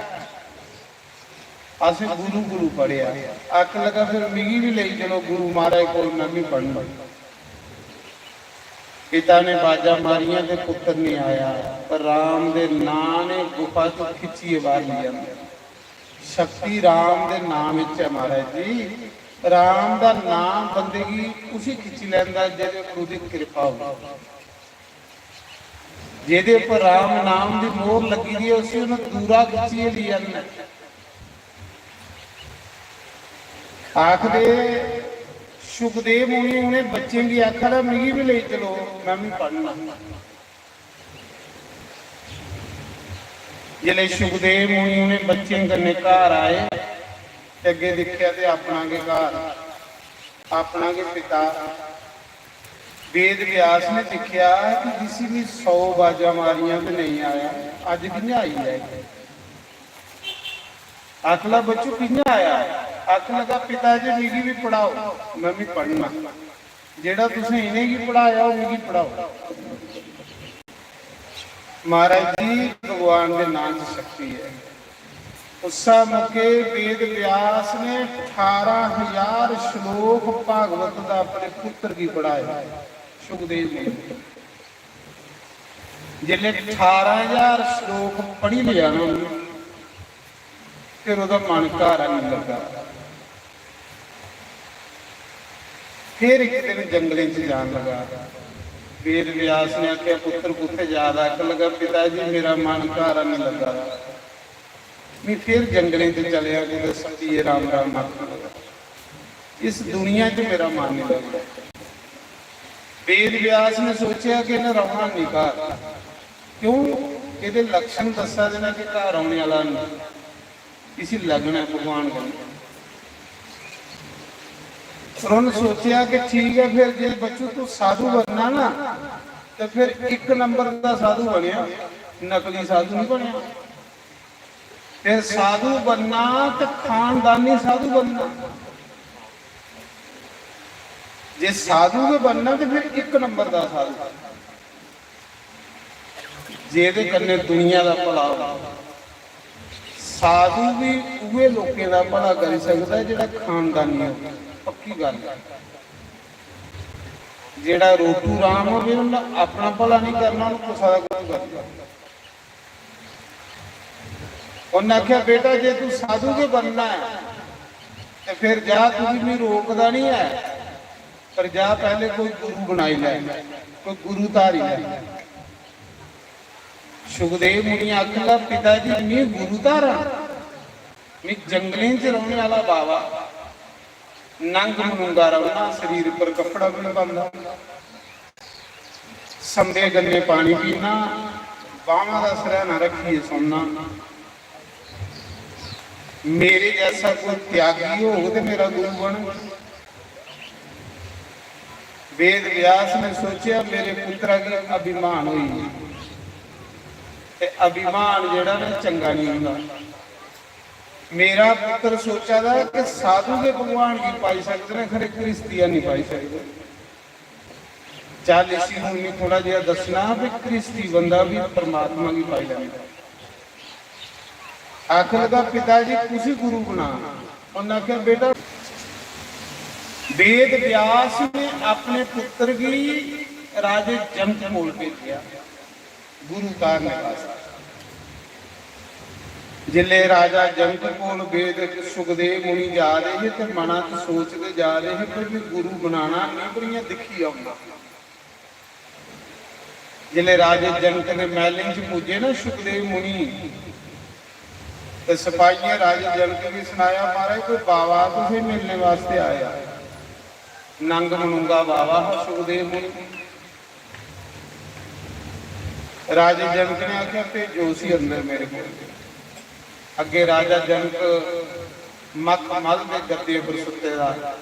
असें गुरु गुरु पढ़ेआ। आखन लगा, "फिर मिगी बी लेई चलो गुरु महाराज कोल, में बी पढ़ना।" पिता ने बाजा मारियां ते पुत्तर नहीं आया, पर राम दे नां ने गुफा चों खिच्चियै बाहर लेई आंदा। शक्ति राम दे नाम विच ऐ महाराज जी। राम दा नाम बंदे गी उसी खिच्ची लैंदा जेह्दे पर ओह्दी किरपा होवे। जेह्दे पर राम नाम दी मोहर लग्गी दी ऐ, उसी उन्हें दूरा खिच्चियै लेई आंदा। आखदे सुखदेव मुनि उ'नें बच्चें गी आखा दा, "मिगी बी लेई चलो, में बी पढ़ना।" जिसलै सुखदेव मुनि उ'नें बच्चें कन्नै घर आए ते अग्गें दिक्खेआ ते अपना गै घर, अपना गै पिता। वेद व्यास ने दिक्खेआ कि जिसी बी सौ बाजां मारियां ते नेईं आया, अज्ज कि'यां आई जाए? आखला, "बच्चू, कि'यां आया?" आखन लगा, "पिता जी, मिगी बी पढ़ाओ, में बी पढ़ना। जेह्ड़ा तुसें इ'नेंगी पढ़ाया, ओह् मिगी पढ़ाओ।" महाराज जी, भगवान दे नां च शक्ति ऐ। उस्सै मौके वेद व्यास ने ठारां हजार श्लोक भागवत दा अपने पुत्र गी पढ़ाया, सुखदेव जी। जिसलै ठारां हजार श्लोक पढ़ी लेआ ना उन्नै, फिर ओह्दा मन घर निं लग्गा। फिर इक दिन जंगलें च जान लगा। वेद व्यास ने आखेआ, "पुत्तर, कुत्थै जा दा?" आखन लगा, "पिता जी, मेरा मन घर निं लग्गा दा।" मी फिर जंगलें च चलेआ, कुतै सत्तिये राम राम आखन लगा। इस दुनिया च मेरा मन निं लगदा। वेद व्यास ने सोचेआ कि इ'नें रौह्ना निं घर। क्यों? एह्दे लक्षण दस्सा दे न कि घर औने आह्ला निं। इसी लगन ऐ भगवान कन्नै। पर उ'न्न सोचेआ कि ठीक ऐ, फिर जे बच्चू तू साधु बनना ना, ते फिर इक नंबर दा साधु बनेआ, नकली साधु निं बनेआ। फिर साधु बनना ते खानदानी साधु बनना। जे साधु गै बनना ते फिर इक नंबर दा साधु। जेह्दे कन्नै दुनिया दा भला होऐ। साधु बी उ'ऐ लोकें दा भला करी सकदा ऐ जेह्ड़ा खानदानी होऐ। पक्की गल्ल ऐ। जेह्ड़ा रोटू राम होवे, उन्नै अपना भला निं करना, उन्नै कुसै दा कु'न करना? उन्नै आखेआ, "बेटा, जे तू साधु गै बनना ऐ, ते फिर जा, तुगी में रोकदा निं ऐ, पर जा, पैह्ले कोई गुरु बनाई लै, कोई गुरु धारी लै।" सुखदेव मुनि आखन लगा, "पिता जी, में गुरु धारां? में जंगलें च रौह्ने आह्ला बावा, नंग मनुंगा रौह्ना, शरीर पर कपड़ा बी निं पांदा।" संबे कन्नै पानी पीना, बाह्मां दा सरैह्ना रक्खियै सौना। मेरे जैसा कोई त्यागी होग ते मेरा गुरु बनग। वेद व्यास ने सोचेआ, मेरे पुत्तरा गी अभिमान होई गेआ ते अभिमान जेह्ड़ा ना चंगा निं होंदा। मेरा पुत्तर सोचा दा कि साधु गै भगवान गी पाई सकदे न, खरे घ्रिस्ती निं पाई सकदे। चल, इसी हून में थोड़ा जेहा दस्सना भी घ्रिस्ती बंदा भी परमात्मा गी पाई लैंदा। आखन लगा, "पिता जी, कुसी गुरु बना?" उन्नै आखेआ, "बेटा," वेद व्यास ने अपने पुत्र गी राजे जनक कोल भेजेआ गुरु तारने वास्तै। जिसलै राजा जनक कोल वेद सुखदेव मुनि जा दे हे ते मना च सोचदे जा दे हे कि "में गुरु बनाना, में बड़ियां दिक्खी औंदा।" जिसलै राजे जनक दे मैह्लें च पुज्जे ना सुखदेव मुनि, ते सपाहियें राजे जनक गी सनाया, "महाराज, कोई बावा तुसें मिलने वास्तै आया।" नंग मनुंगा बावा हा सुखदेव मुनि। राजे जनक ने आखेआ, "भेजो उसी अंदर मेरे कोल।" अग्गें राजा जनक मखमल दे गद्दे पर सुत्ते दा,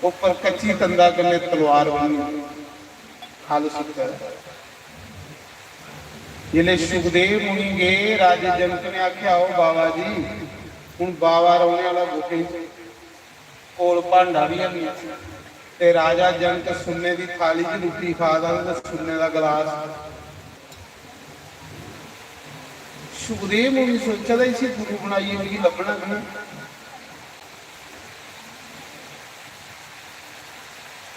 उप्पर कच्ची तंदा कन्नै तलवार बन्नी, ख'ल्ल सुत्ते दा। जिसलै सुखदेव मुनि गे, राजे जनक ने आखेआ, "आओ बाबा जी।" हून बाबा रौह्ने आह्ला गुफें च, कोल भांडा बी हैनी। ते राजा जनक सुन्ने दी थाली च रुट्टी खा दा ते सुन्ने दा गलास। सुखदेव मुनि सोचा दा, "इसी गुरु बनाइयै मिगी लब्भना कि नेईं?"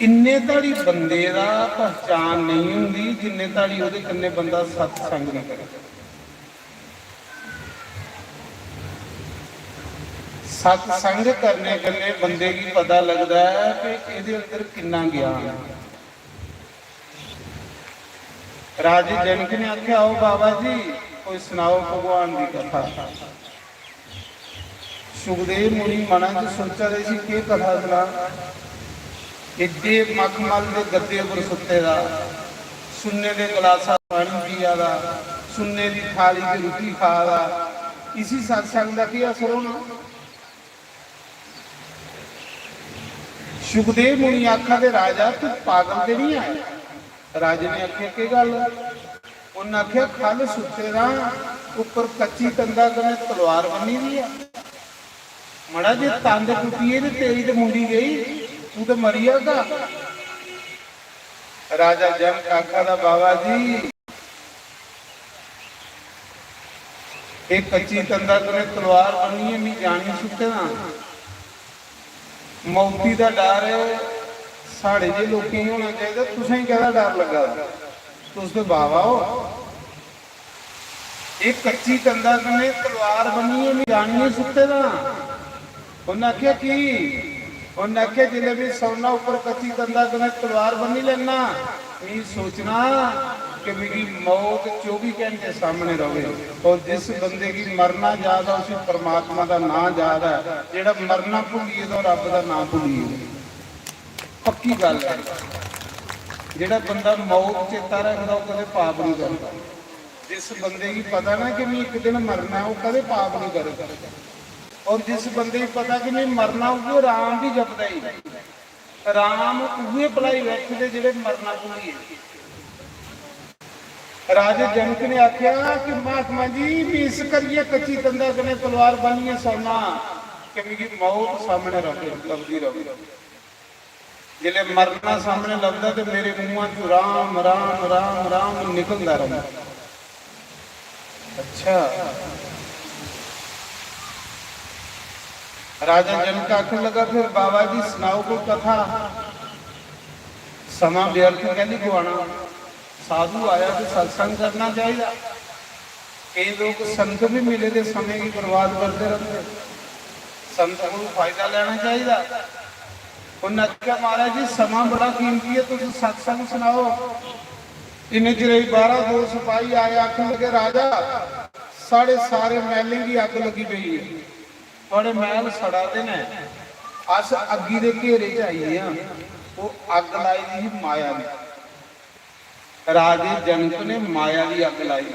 इन्ने धड़ी बंदे दा पहचान नेईं होंदी जिन्ने धड़ी ओह्दे कन्नै बंदा सत्संग नेईं करे। सत्संग करने कन्नै बंदे गी पता लगदा ऐ कि एह्दे अंदर किन्ना ज्ञान ऐ। राजे जनक ने आखेआ, "आओ बाबा जी, कोई सनाओ भगवान दी कथा।" सुखदेव मुनि मना च सोचा दे सी, "केह् कथा सना? एड्डे मखमल दे गद्दे पर सुत्ते दा, सुन्ने दे गलासा पानी पिया दा, सुन्ने दी थाली च रुट्टी खा दा, इसी सत्संग दा केह् असर होना?" सुखदेव मुनि आखा दे, "राजा, तू पागल ते नहीं है?" राजे ने आखेआ, "केह् गल्ल?" उन्नै आखेआ, "ख'ल्ल सुत्ते दा, उप्पर कच्ची तंदा कन्नै तलवार बन्नी दी ऐ। मड़ा, जे तंद टुट्टियै ते तेरी ते मुंडी गई, तू ते मरी जागा।" राजा जनक आखा दा, "बाबा जी, एह् कच्ची तंदा कन्नै तलवार बन्नियै मी जानी सुट्टे दा। मौती दा डर साढ़े जे लोकें गी होना चाहिदा, तुसें गी कैह्दा डर लग्गा दा? तुस ते बाबा ओ। एह् कच्ची तंदा कन्नै तलवार बन्नियै मी जानियै सुट्टे दा।" उन्नै आखेआ, "की?" उन्नै आखेआ, "जिसलै में सौना उप्पर कच्ची तंदा कन्नै तलवार बन्नी लैना, मी सोचना कि मिगी मौत चौबी घैंटे सामने रवे। और जिस बंदे गी मरना याद ऐ, उसी परमात्मा दा नां याद ऐ। जेह्ड़ा मरना भुल्ली गेदा, ओह् रब्ब दा नां भुल्ली गेदा।" पक्की गल्ल ऐ, जेह्ड़ा बंदा मौत चेता रखदा, ओह् कदें पाप नहीं करदा। जिस बंदे गी पता ना कि मैं एक दिन मरना ऐ, ओह् कदें पाप नहीं करदा। और जिस बंदे गी पता कि मैं मरना, उ'ऐ राम भी जपदा ही। राम उ'ऐ भलाई बैठे दे जेह्ड़े मरना भुल्ली गे। राजे जनक ने आखेआ कि महात्मा जी, मैं इस करियै कच्ची तंदा कन्नै तलवार बन्नियै सौना कि मिगी मौत सामने रवे, लभदी रवे। जिसलै मरना सामने लभदा ते मेरे मुंहा चों राम, राम, राम, राम निकलदा रौंह्दा। अच्छा। राजा जनक आखन लगा, "फिर बाबा जी सनाओ कोई कथा, समां व्यर्थ कैह्ली गुआना? साधु आया ते सत्संग करना चाहिदा।" केई लोक संत भी मिले दे समें गी बर्बाद करदे रौंह्दे। संत कोलू फायदा लैना चाहिदा। उन्नै आखेआ, "महाराज जी, समां बड़ा कीमती ऐ, तुस सत्संग सनाओ।" इन्ने चिरे च बाह्रा दो सपाही आए, आखन लगे, "राजा, साढ़े सारे मैह्लें गी अग्ग लगी पेई ऐ, थुआढ़े मैह्ल सड़ा दे न, अस अग्गी दे घेरे च आई गे आं।" ओह् अग्ग लाई दी ही माया ने। राजे जनक ने माया दी अग्ग लाई।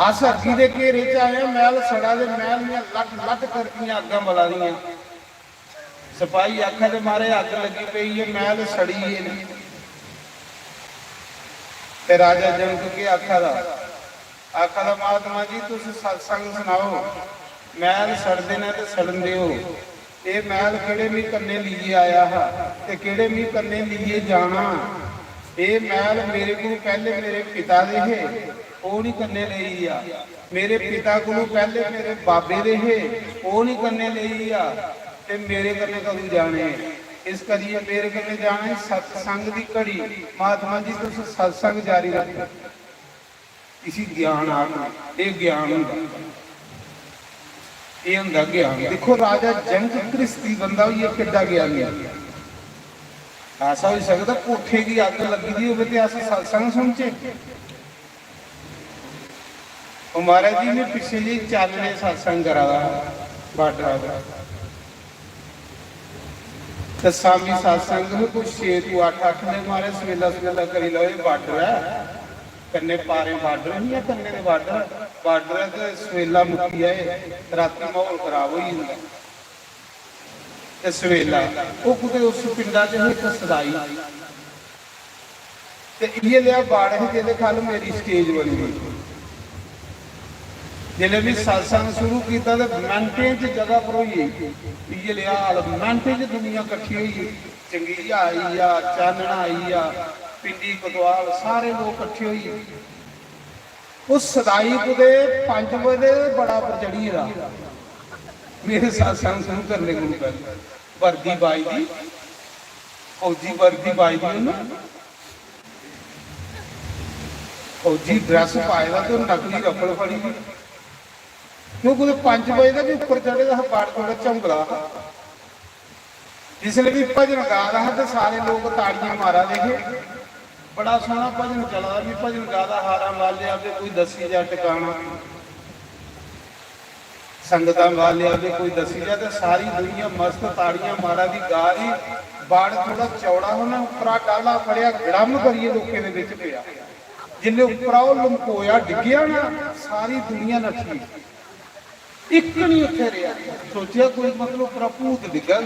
"अस अग्गी दे घेरे च आए आं, मैह्ल सड़ा दे, मैह्ल दियां लट लट करदियां अग्गां बला दियां।" सपाही आखा दे, "महाराज, अग्ग लगी पेई ऐ, मैह्ल सड़ी गे न।" ते राजा जनक केह् आखा दा? आखा दा, "महात्मा जी, तुस सत्संग सनाओ, मैह्ल सड़दे न ते सड़न देओ। एह् मैह्ल केह्ड़े मी कन्नै लेइयै आया हा ते केह्ड़े मी कन्नै लेइयै जाना? एह् मैह्ल मेरे कोलू पैह्ले मेरे पिता दे हे, ओह् निं कन्नै लेई गेआ। मेरे पिता कोलू पैह्ले मेरे बाबे दे हे, ओह् निं कन्नै लेई गेआ, ते मेरे कन्नै कदूं जाने? इस करियै मेरे कन्नै जाने सत्संग दी घड़ी। महात्मा जी, तुस सत्संग जारी रक्खो।" इसी ज्ञान आखदे, एह् ज्ञान होंदा, एह् होंदा ज्ञान। दिक्खो, राजा जनक घ्रिस्ती बंदा होइयै किड्डा ज्ञानी ऐ। ऐसा होई सकदा कोठे गी अग्ग लग्गी दी होवे ते अस सत्संग सुनचै? ओह् महाराज जी, में पिच्छे जेही चानने सत्संग करा दा हा बार्डरा पर। ते शामी सत्संग में कोई छे तू अट्ठ, अट्ठ ने मारे, "सवेला सवेला करी लैओ, एह् बार्डर ऐ, कन्नै पारें बार्डर निं ऐ, कन्नै ते बार्डर, बार्डर ऐ ते सवेला मुक्की जाए, रातीं म्हौल खराब होई जंदा।" ते सवेला ओह् कुतै उस पिंडा च हे इक सदाई, ते इ'यै लेआ बाड़ ही जेह्दे ख'ल्ल मेरी स्टेज बनी दी। जिसलै में सत्संग शुरू कीता ते मैंटें च जगह भरोई गेई। इ'यै लेआ हाल, मैंटें च दुनिया कट्ठी होई गेई। चंगीरा आई गेआ, चानना आई गेआ, पिंडी कोतवाल, सारे लोक कट्ठे होई गे। ओह् सदाई कुतै पंज बजे बड़ा पर चढ़ी गेदा। मेरे सत्संग शुरू करने कोलू पैह्लें वर्दी पाई दी, फौजी वर्दी पाई दी उन्नै, फौजी ड्रैस पाए दा ते नकली रफल फड़ी दी। क्यों, कुतै पंज बजे दा बी उप्पर चढ़े दा हा, बाड़ कोला झौंगला हा। जिसलै बी भजन गा दा हा ते सारे लोक ताड़ियां मारा दे हे। बड़ा सोह्ना भजन चला दा, बी भजन गा दा, हारां ला लिया ते कोई दस्सी जा टकाना, संगतां गा लिया ते कोई दस्सी जा, ते सारी दुनिया मस्त ताड़ियां मारा दी, गा दी। बाड़ थोड़ा चौड़ा होना, उप्परा डाला फड़ेआ, गड़म करियै लोकें दे बिच पेआ। जिसलै उप्परा ओह् लमकोया, डिग्गेआ ना, सारी दुनिया नस्सी। इक नहीं उत्थे रेहा। सोचेआ कोई, मतलब, उप्परा भूत डिग्गा।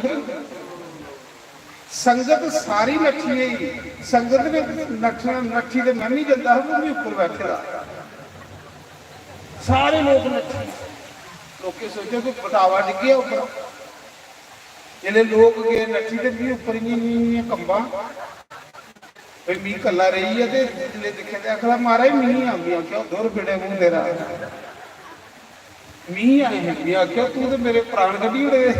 संगत सारी नट्ठी गई। संगत ने नट्ठना, नट्ठी ते मैं भी जंदा हा, मैं भी उप्पर बैठे दा। सारे लोक नट्ठी। लोकें सोचेआ कोई बटावा डिग्गेआ उप्पर। जिसलै लोक गए नट्ठी ते मी उप्पर इ'यां, इ'यां, इ'यां कंबां। भई मी कल्ला रेही गेआ ते जिसलै दिक्खेआ ते आखदा, "महाराज, मी आं।" मी आखेआ, "दूर फिटे मूंह तेरा, मी आए हे।" मी आखेआ, "तू ते मेरे प्राण कड्ढी ओड़े।"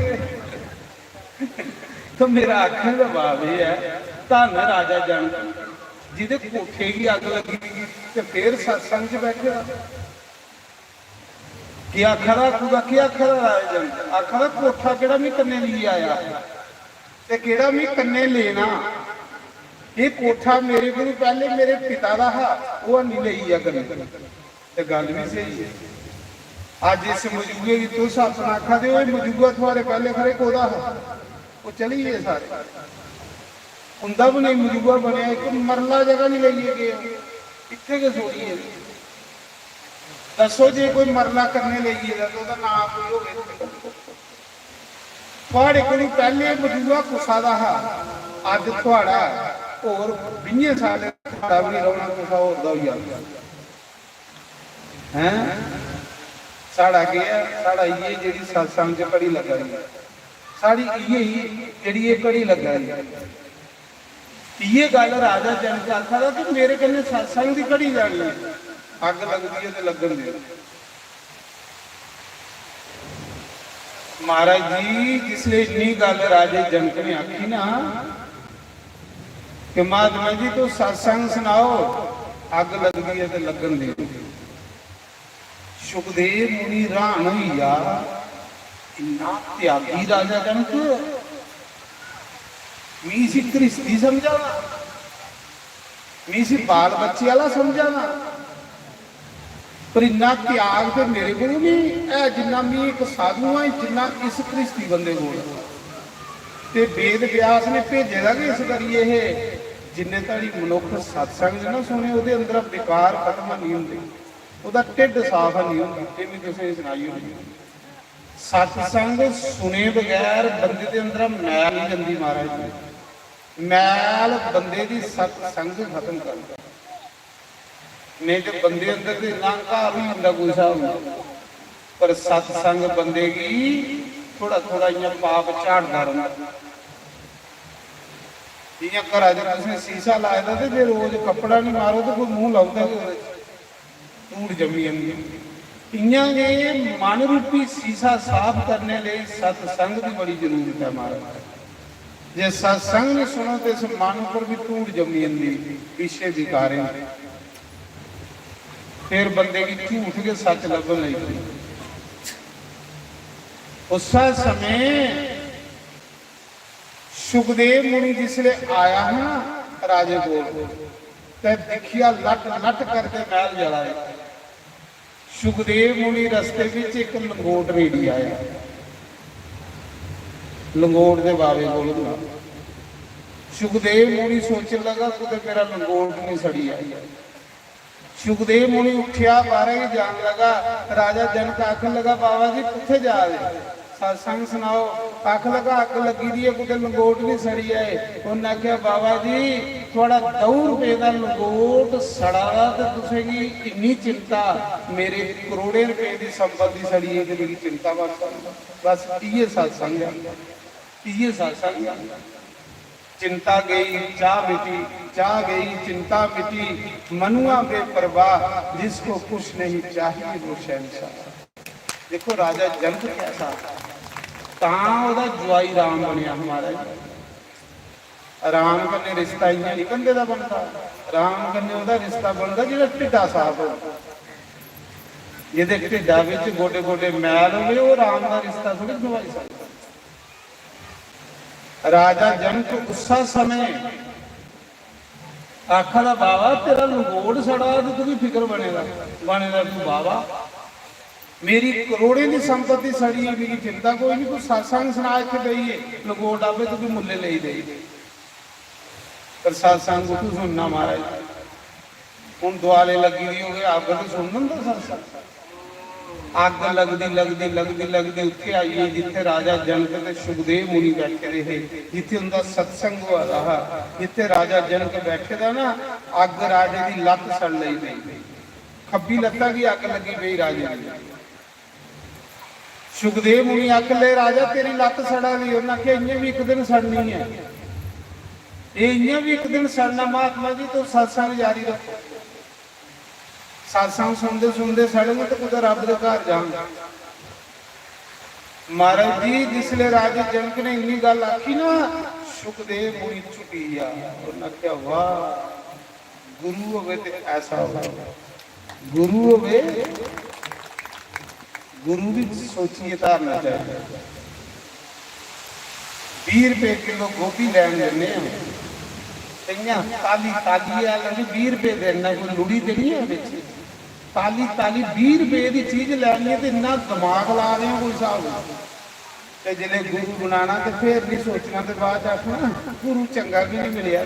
तो मेरा आखने दा भाव एह् ऐ, धन्न राजा जनक, जिदे कोठे गी अग्ग लग्गी ते फिर सत्संग च बैठे दा। केह् आखा दा, कुदा केह् आखा दा राजा जनक? आखा दा, "कोठा केह्ड़ा मी कन्नै लेई आया ते केह्ड़ा मी कन्नै लेना? एह् कोठा मेरे कोलू पैह्ले मेरे पिता दा हा, ओह् हैनी लेई गेआ कन्नै।" ते गल्ल बी स्हेई ऐ। अज्ज इस मजूए गी तुस अपना आखा दे ओ, एह् मजूआ थुआढ़े पैह्ले खरे कोह्दा हा? ओह् चली गे सारे। उंदा बी नेईं मजूआ बनेआ, इक मरला जगह निं लेइयै गे, इत्थै गै छोड़ी गे। दस्सो, जे कोई मरला कन्नै लेई गेदा ते ओह्दा नांऽ कोई होवे। थुआढ़े कोलू पैह्ले मजूआ कुसा दा हा, अज्ज थुआढ़ा, होर बीहें सालें थुआढ़ा बी निं रौह्ना, कुसा होर दा होई जाना। हैं? साढ़ा केह् ऐ? साढ़ा इ'यै जेह्ड़ी सत्संग च घड़ी लग्गा दी ऐ। साढ़ी इ'यै ही जेह्ड़ी एह् घड़ी लग्गा दी ऐ। इ'यै गल्ल राजा जनक आखा दा कि मेरे कन्नै सत्संग दी घड़ी जानी ऐ। अग्ग लगदी ऐ ते लग्गन देओ। महाराज जी, जिसलै इन्नी गल्ल राजे जनक ने आखी ना कि महात्मा जी, तुस सत्संग सनाओ, अग्ग लगदी ऐ ते लग्गन देओ। सुखदेव मुनि हैरान होई गेआ, "इन्ना त्यागी राजा जनक, मी इसी घ्रिस्ती समझा दा, मी इसी बाल बच्चे आह्ला समझा दा, पर इन्ना त्याग ते मेरे कोल नहीं है, जिन्ना मी इक साधु आं, जिन्ना इस घ्रिस्ती बंदे कोल।" ते वेद व्यास ने भेजे दा गै इस करियै हे, जिन्ने धड़ी मनुक्ख सत्संग च ना सुने, ओह्दे अंदर विकार खत्म नहीं होंदे। ओह्दा ढिड्ड साफ हैनी होंदा, एह् में तुसेंगी सनाई ओड़नी। सत्संग सुने बगैर बंदे दे अंदरा मैल निं जंदी, महाराज जी। मैल बंदे दी सत्संग खत्म करदा। नेईं ते बंदे अंदर ते इन्ना हंकार होई जंदा कोई स्हाब निं। पर सत्संग बंदे गी थोह्ड़ा थोह्ड़ा इ'यां पाप झाड़दा रौंह्दा। जि'यां घरा च तुसें शीशा लाए दा ते जे रोज कपड़ा निं मारो ते कोई मूंह लाउदा गै ओह्दे च। धूड़ जम्मी जंदी। इ'यां गै मन रूपी शीशा साफ करने लेई सत्संग दी बड़ी जरूरत ऐ, महाराज। जे सत्संग निं सुनो ते इस मन उप्पर बी धूड़ जम्मी जंदी, विशे विकारें दी। फिर बंदे गी झूठ गै सच लब्भन लगी पौंदा। उस्सै समें सुखदेव मुनि जिसले आया हा ना राजे कोल, ते दिक्खेआ लट लट करदे मैह्ल जला दे। सुखदेव मुनि रस्ते बिच इक लंगोट रेड़ी आया, लंगोट दे बावे कोल होंदा। सुखदेव मुनि सोचन लगा, "कुतै मेरा लंगोट निं सड़ी जाए।" सुखदेव मुनि उठेआ, बाहरै गी जान लगा। राजा जनक आखन लगा, "बाबा जी, कुत्थै जा दे? सत्संग सनाओ।" आखन लगा, "अग्ग लग्गी दी ऐ, कुतै लंगोट निं सड़ी जाए।" उन्नै आखेआ, "बाबा जी, थुआढ़ा द'ऊं रपेऽ दा लंगोट सड़ा दा ते तुसेंगी इन्नी चिंता, मेरे करोड़ें रपेऽ दी संपत्ति सड़ी गेई ते मिगी चिंता बस।" बस इ'यै सत्संग ऐ, इ'यै सत्संग ऐ। चिंता गई चाह मिटी, चाह गई चिंता मिटी, मनुआ बेपरवाह, जिसको कुछ नहीं चाहिए वो शहंशाह। देखो राजा जनक कैसा, तां ओह्दा जुआई राम बनेआ हा महाराज। राम कन्नै रिश्ता इ'यां निं बंदे दा बनदा, राम कन्नै ओह्दा रिश्ता बनदा जेह्ड़ा ढिड्डा साफ होऐ। जेह्दे ढिड्डा बिच गोडे गोडे मैल होवे, ओह् राम दा रिश्ता थोड़ी नभाई सकदा। राजा जनक उस्सा समें आखा दा, "बाबा, तेरा लंगोट सड़ा ते तुगी फिकर बने दा, बने दा तू बाबा। मेरी करोड़ें दी संपत्ति सड़ी है, मिगी चिंता कोई नहीं, तू सत्संग सना इत्थे बेहियै, लंगोट आपे तुगी मुल्ले लेई देई।" पर सत्संग कुत्थूं सुनना महाराज? हुन दुआले लग्गी दी होवे, अग्ग ते सुनन दो सत्संग। अग्ग लगदी, लगदी, लगदी, लगदी उत्थे आई गेई जित्थे राजा जनक ते सुखदेव मुनि बैठे दे हे, जित्थे उंदा सत्संग होआ दा हा, जित्थे राजा जनक बैठे दा ना, अग्ग राजे दी लत्त सड़ लगी पेई। खब्बी लत्ता गी अग्ग लगी पेई राजे दी। सुखदेव मुनि आखन लगे, "राजा, तेरी लत्त सड़ा दी।" उन्हें आखेआ, "इयां भी इक दिन सड़नी है, एह् इयां भी इक दिन सड़ना। महात्मा जी, तुस सत्संग जारी रक्खो, सत्संग सुनदे सुनदे सड़न ते कुतै रब दे घर जान।" महाराज जी, जिसले राजे जनक ने इन्नी गल्ल आखी ना, सुखदेव मुनि झुकी गया। उन्हें आखेआ, "वाह, गुरु होवे ते ऐसा होवे।" गुरु होवे, गुरु भी सोचिए धारना चाहिए। बीह रुपए किलो गोभी लैन जन्ने आं, ते इ'यां ताली तालियै, हालांकि बीह रुपए देना, कोई लुड़ी ते नहीं है बिच। ताली ताली बीह रुपए दी चीज लैनी है ते इन्ना दिमाग ला रहे हो, कोई स्हाब नहीं। ते जिसलै गुरु बनाना ते फिर नहीं सोचना, ते बाद च आखना, "गुरु चंगा भी नहीं मिलेआ,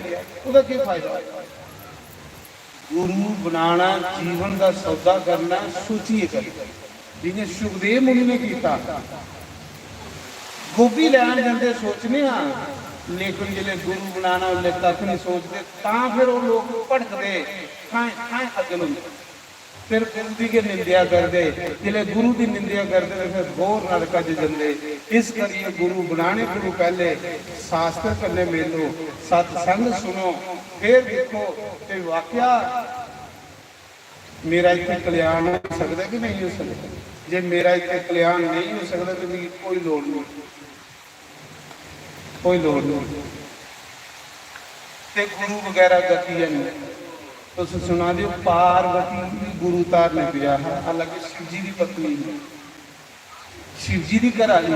ओह्दा केह् फायदा?" गुरु बनाना, जीवन दा सौदा करना, सोचिए करना, जियां सुखदेव मुनि ने कीता। गोभी लैन जंदे सोचने आं, लेकिन जिसलै गुरु बनाना, उसलै कक्ख नहीं सोचदे, तां फिर ओह् लोक भड़कदे, थाएं थाएं खज्जल होंदे। फिर गुरु दी गै निंदेआ करदे, जिसलै गुरु दी निंदेआ करदे ते फिर घोर नरका च जंदे। इस करियै गुरु बनाने कोलू पैह्ले शास्त्र कन्नै मिलो, सत्संग सुनो, फिर दिक्खो ते वाकया मेरा इत्थै कल्याण होई सकदा कि नेईं होई सकदा। जे मेरा इत्थै कल्याण नेईं होई सकदा ते मिगी कोई लोड़ नेईं, कोई लोड़ नेईं। ते गुरु बगैरा गति है नहीं। तुस सुना दे ओ, पार्वती भी गुरु धारने पेआ हा, हालांकि शिव जी दी पत्नी ही, शिव जी दी घर आली।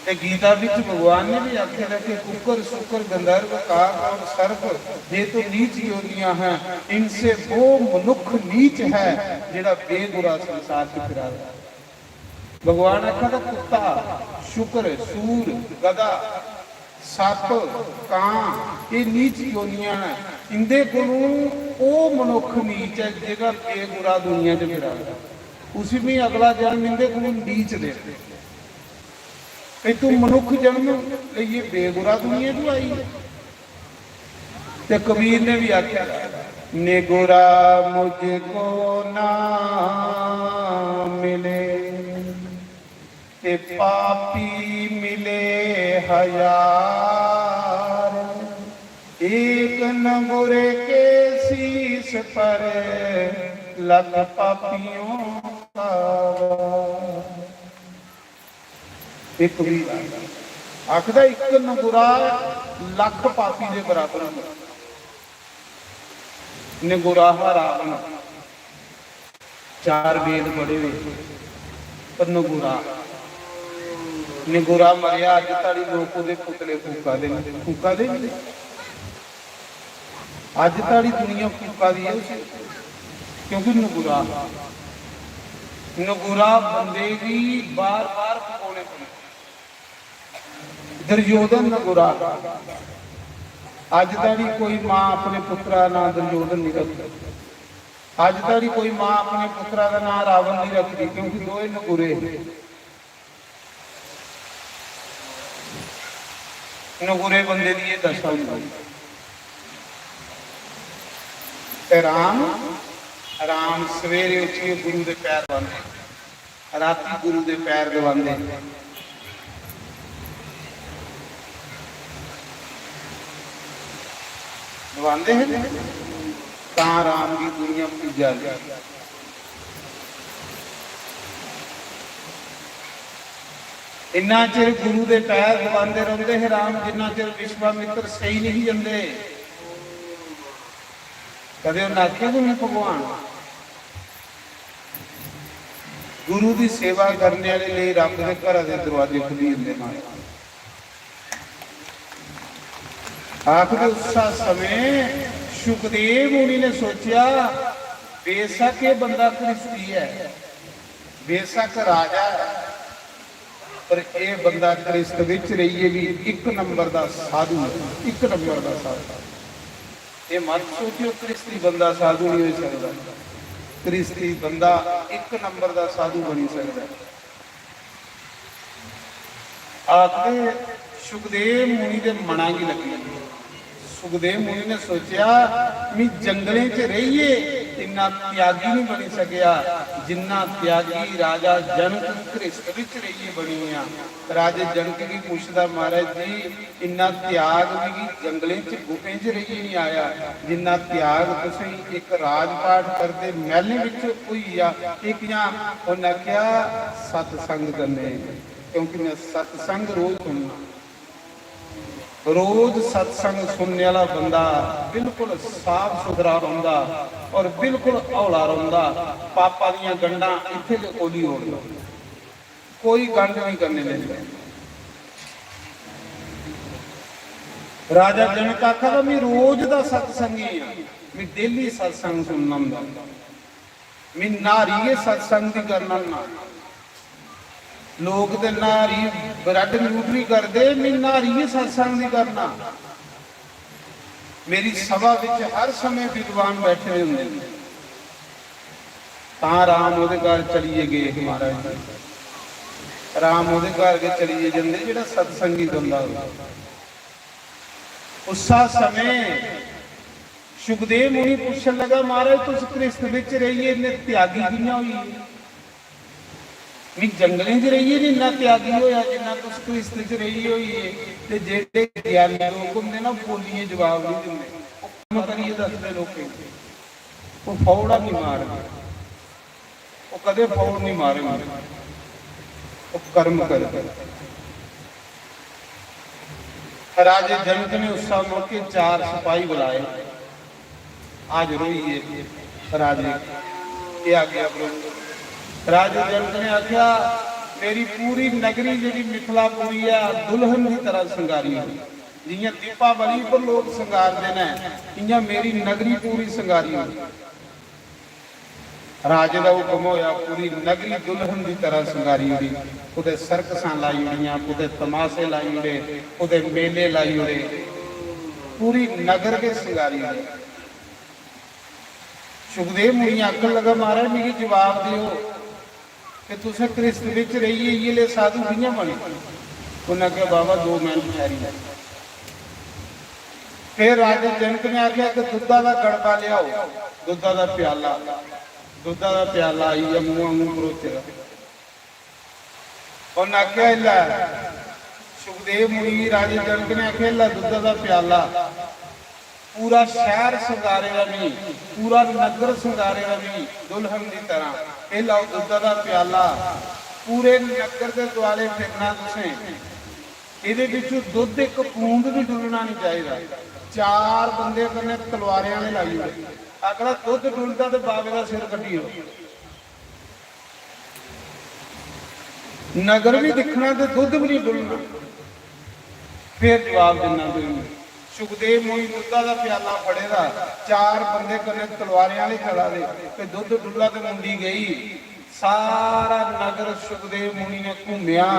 ते गीता विच भगवान ने भी आखे दा कि कुकर, सुकर, गंधर्व, काक और सर्प, ये तो नीच योनियां हैं, इनसे वो मनुख नीच है, जेड़ा बेगुरा संसार च फिरा दा। भगवान आखा दा, कुत्ता, शुकर, सूर, गधा, सप्प, कां, एह् नीच योनियां न। इंदे कोलों ओह् मनुक्ख नीच ऐ जेह्ड़ा बेगुरा दुनिया च फिरा दा। उसी भी अगला जन्म इंदे कोलों नीच दे। ते तू मनुक्ख जन्म लेइयै बेगुरा दुनिया च आई। ते कबीर ने भी आख्या, "निगुरा मुझको ना मिले, ते पापी मिले हजार। एक नगुरे के शीश पर लख पापियों का वार।" एक भी आखदा, "एक नगुरा लख पापी दे बराबर होंदा।" नगुरा हा रावण, चार वेद पढ़े हुए, पर नगुरा, नगुरा मरेआ। अज्ज धोड़ी लोक ओह्दे पुतले फूका दे न, फूका दे न। अज्ज धोड़ी दुनिया फूका दी ऐ उसी, क्योंकि नगुरा, नगुरा बंदे गी बार-बार फकोने पौंदे। दुर्योधन नगुरा, अज्ज धोड़ी कोई मां अपने पुत्रा दा नां दुर्योधन नहीं रखदी। अज्ज धोड़ी कोई मां अपने पुत्रा दा नां रावण नहीं रखदी, क्योंकि दोए नगुरे हे। नगुरे बंदे दी एह् दशा होंदी। ते राम, राम सवेरे उठियै गुरु दे पैर दबांदे, राती गुरु दे पैर दबांदे, दबांदे हे, तां राम गी दुनिया पूजा दी। इन्ना चिर गुरु दे पैर दबांदे रौंदे हे राम, जिन्ना चिर विश्वामित्र सेई नहीं जंदे। कदे उन्हें आखेआ कि "मैं भगवान आं।" गुरु दी सेवा करने आह्ले लेई रब दे घरा दे दरवाजे खुल्ली जंदे न। आखदे उस्सा समें सुखदेव मुनि ने सोचेआ, बेशक एह् बंदा घ्रिस्ती ऐ, बेशक राजा ऐ, पर एह् बंदा घ्रिस्त बिच रेहियै बी इक नंबर दा साधु ऐ, इक नंबर दा साधु। एह् मत सोचेओ घ्रिस्ती बंदा साधु नहीं होई सकदा, घ्रिस्ती बंदा इक नंबर दा साधु बनी सकदा ऐ। आखदे सुखदेव मुनि दे मना गी लग्गी। सुखदेव मुनि ने सोचेआ, "मी जंगलें च रेहियै इन्ना त्यागी नहीं बनी सकेआ, जिन्ना त्यागी राजा जनक घ्रिस्त बिच रेहियै बनी गेआ।" राजे जनक गी पुछदा, "महाराज जी, इन्ना त्याग मिगी जंगलें च, गुफें च रेहियै नहीं आया, जिन्ना त्याग तुसें इक राजपाट करदे मैह्लें बिच होई गेआ। एह् कि'यां?" उन्नै आखेआ, "सत्संग कन्नै, क्योंकि मैं सत्संग रोज सुनना।" रोज सत्संग सुनने आह्ला बंदा बिल्कुल साफ सुथरा रौंह्दा और बिल्कुल हौला रौंह्दा। पापा दियां गंढां इत्थै गै खोली ओड़दा, कोई गंढ नहीं करने दिंदा। राजा जनक आखा दा, "मैं रोज दा सत्संगी आं, मैं डेली सत्संग सुनना होंदा।" मैं न्हारी गै सत्संग दी करना होन्ना। लोक ते न्हारी ब्रेड न्यूट्री करदे, मैं न्हारी गै सत्संग दी करना। मेरी सभा बिच हर समय विद्वान बैठे दे होंदे न। तां राम ओह्दे घर चलिए गे हे महाराज जी। राम ओह्दे घर गै चलिए जंदे जेह्ड़ा सत्संगी बंदा होंदा। उस्सा समें सुखदेव मुनि पुच्छन लगा, "महाराज, तुस घ्रिस्त बिच रेहियै इन्ने त्यागी कि'यां होई गे? मी जंगलें च रेहियै निं इन्ना त्यागी होया जिन्ना तुस घ्रिस्त च रेहियै होई गे।" ते जेह्ड़े ज्ञानी लोक होंदे ना, ओह् बोलियै जवाब निं दिंदे, ओह् कम्म करियै दसदे लोकें गी। ओह् फौड़ा निं मारदे, ओह् कदें फौड़ निं मारदे, ओह् कर्म करदे। राजे जनक ने उस मौके चार सपाही बुलाए, हाजर होई गे राजे, "केह् आज्ञा प्रभु?" राजे जनक ने आखेआ, "मेरी पूरी नगरी जेह्ड़ी मिथिलापुरी ऐ, दुल्हन दी तरह संगारी होई। जि'यां दीपावली पर लोक संगारदे न, इ'यां मेरी नगरी पूरी संगारी होई।" राजे दा हुक्म होया, पूरी नगरी दुल्हन दी तरह संगारी ओड़ी। कुतै सर्कसां लाई ओड़ियां, कुतै तमाशे लाई ओड़े, कुतै मेले लाई ओड़े, पूरी नगर गै संगारी ओड़ी। सुखदेव मुनि आखन लगा, "महाराज, मिगी जवाब देओ कि तुसें घ्रिस्त बिच रेहियै इ'यै ले साधु कि'यां बने?" उन्नै आखेआ, "बाबा, दो मिंट ठैहरी लै।" फिर राजे जनक ने आखेआ कि दुद्धा दा गड़बा लेआओ, दुद्धा दा प्याला, दुद्धा दा प्याला आई गेआ, मूंह आंगू भरोचे दा। उन्नै आखेआ, "लै।" सुखदेव मुनि गी राजे जनक ने आखेआ, "लै दुद्धा दा प्याला।" पूरा शैह्र संगारे दा मी, पूरा नगर संगारे दा मी, दुल्हन दी तरह। एह् लैओ दुद्धा दा प्याला, पूरे नगर दे दुआले फिरना तुसें। एह्दे बिच्चों दुद्ध इक बूंद बी डुल्लना निं चाहिदा। चार बंदे कन्नै तलवारें आह्ले लाई ओड़े। आखना दुद्ध डुलदा ते बाबे दा सिर कड्ढी ओड़ो। नगर बी दिक्खना ते दुद्ध बी निं डुलना। फिर जवाब दिन्ना तुगी। सुखदेव मुनि दुद्धा दा प्याला फड़े दा, चार बंदे कन्नै तलवारें आह्ले चला दे, ते दुद्ध डुल्ला ते मुंडी गेई। सारा नगर सुखदेव मुनि ने घूमेआ।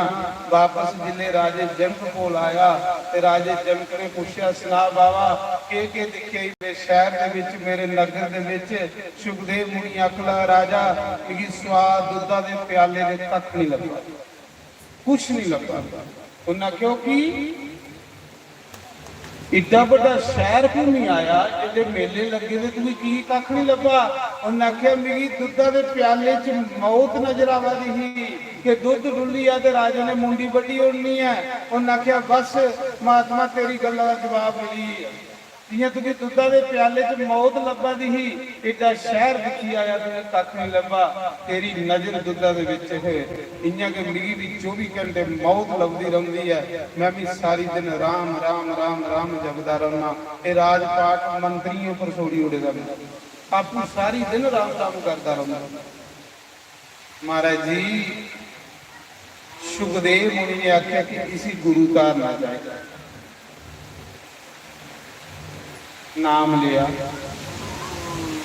बापस जिसले राजे जनक कोल आया ते राजे जनक ने पुच्छेआ, "सना बाबा, केह् केह् दिक्खेआ ई मेरे शैह्र दे बिच, मेरे नगर दे बिच?" सुखदेव मुनि आखन लगा, "राजा, मिगी सुआद दुद्धा दे प्याले दे कक्ख निं लब्भा, कुछ निं लब्भा।" उन्नै आखेआ, "ओह् की?" इड्डा बड्डा शैह्र घूमी आया, जेल्लै मेले लग्गे दे, तुगी की कक्ख निं लब्भा? उन्नै आखेआ, "मिगी दुद्धा दे प्याले च मौत नजर आवा दी ही कि दुद्ध डुल्ली आ ते राजे ने मुंडी बड्ढी ओड़नी ऐ।" उन्नै आखेआ, "बस महात्मा, तेरी गल्ला दा जवाब मिली गेआ। जि'यां तुगी दुद्धा दे प्याले च मौत लब्भा दी ही, एड्डा शैह्र दिक्खी आया, तुगी कक्ख निं लब्भा। तेरी नजर दुद्धा दे बिच हे।" इ'यां गै मिगी बी चौबी घैंटे मौत लभदी रौंह्दी ऐ। में बी सारी दिन राम, राम, राम, राम जपदा रौह्ना। एह् राजपाट मंत्रियें उप्पर छोड़ी ओड़े दा में। आपूं सारी दिन राम, राम करदा रौह्ना। महाराज जी, सुखदेव मुनि ने आख्या कि इसी गुरु धारना चाहिए। नाम लिया,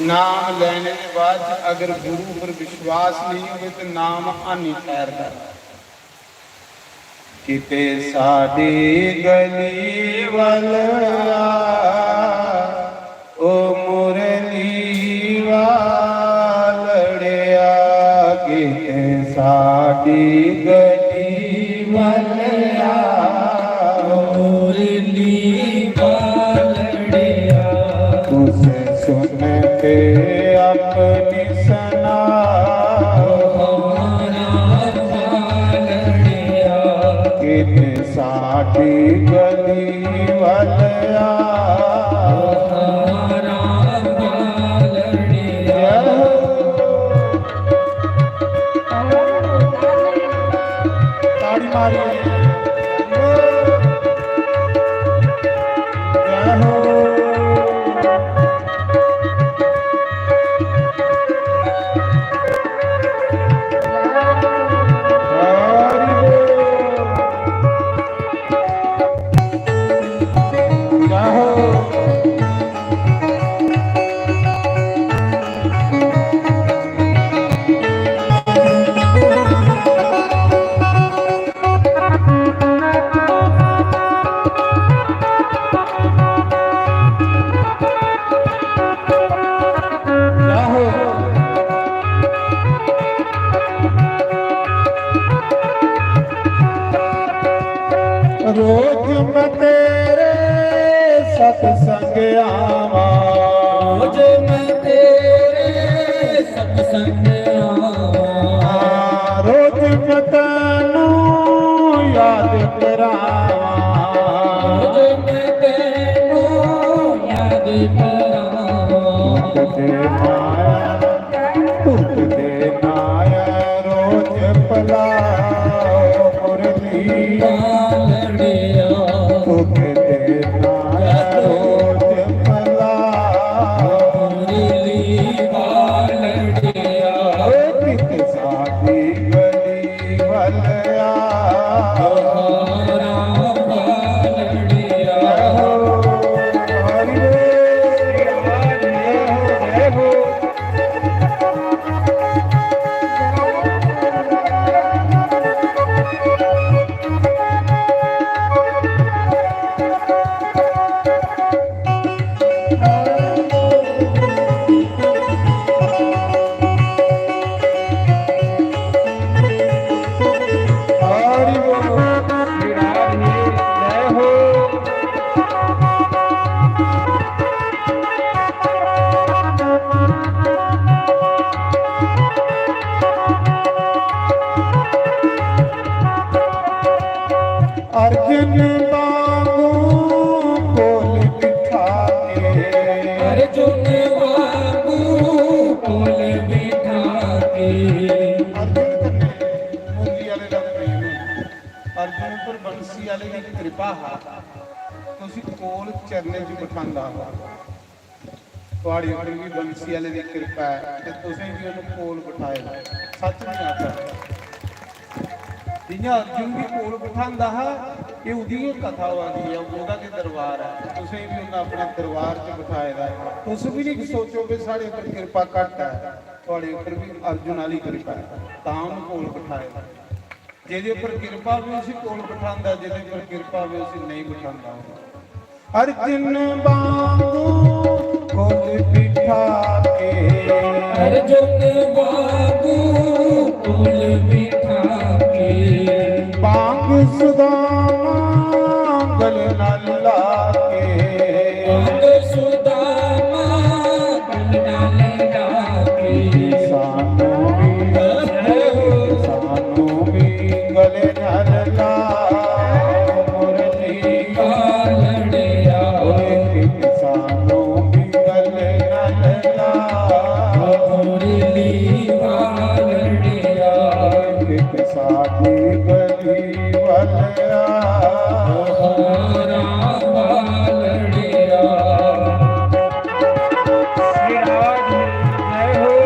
नाम लेने के बाद अगर गुरु पर विश्वास नहीं होवे तो नाम हानि ठहरदा। किते साडी गली वल आ, ओ मुरली वालड़िया, किते साडी गली वल आ, ओ मुरली वालड़िया। तुसे सुन के अपनी सना, ओ हमारा वालड़िया। किते साडी गली वल आ। जय हो। ताड़ी मारिए। जय हो। रोज मैं तेरे सत्संग आवा, रोज मैं तेरे सत्संग आवा। रोज मैं तैनू याद करावा, रोज मैं तैनू याद करावा। तुझे माया, तुझे माया रोज पलाओ मुरली वालड़िया। तुझे माया रोज पलाओ मुरली वालड़िया। ओ कित सादी गली वल आ। हमारा वालड़िया। जय हो, हरि बोल, जय हो, जय हो। हरि बोल, श्री राधे, जय हो। अर्जुन वांगू कोल बिठा के। अर्जुन वांगू कोल बिठा के। अर्जुन कन्नै मुरली वाले दा प्रेम है। अर्जुन पर बंसी वाले की कृपा हा। तुसी कोल चरणे च बिठांदा हा। थुआढ़े उप्पर भी बंसी आह्ले दी किरपा ऐ ते तुसें भी उन्हें कोल बठाए दा। सच नहीं आखा, जियां अर्जुन भी कोल बठांदा हा, ये उदी गै कथा होआ दी ऐ, ओह्दा गै दरबार ऐ। तुसें भी उन्हें अपना दरबार च बठाए दा ऐ। तुस भी नहीं सोचो कि साढ़े उप्पर किरपा घट्ट ऐ, थुआढ़े उप्पर भी अर्जुन आह्ली किरपा ऐ, तां उन्हें कोल बठाए दा। जेह्दे उप्पर किरपा होवे उसी कोल बठांदा, जेह्दे उप्पर किरपा होवे उसी नेईं बठांदा। अर्जुन वांगू कोल बिठा के। अर्जुन वांगू कोल बिठा के। बांग सुदामा गले नाल ला के। बांग सुदामा गले नाल ला के। सानू भी, सानू भी गले नाल ला मुरली वालड़िया। ओए कित सानू भी गले नाल ला मुरली वालड़िया। कित सादी गली वालड़िया। हमारा वालड़िया। श्री राधे जय हो।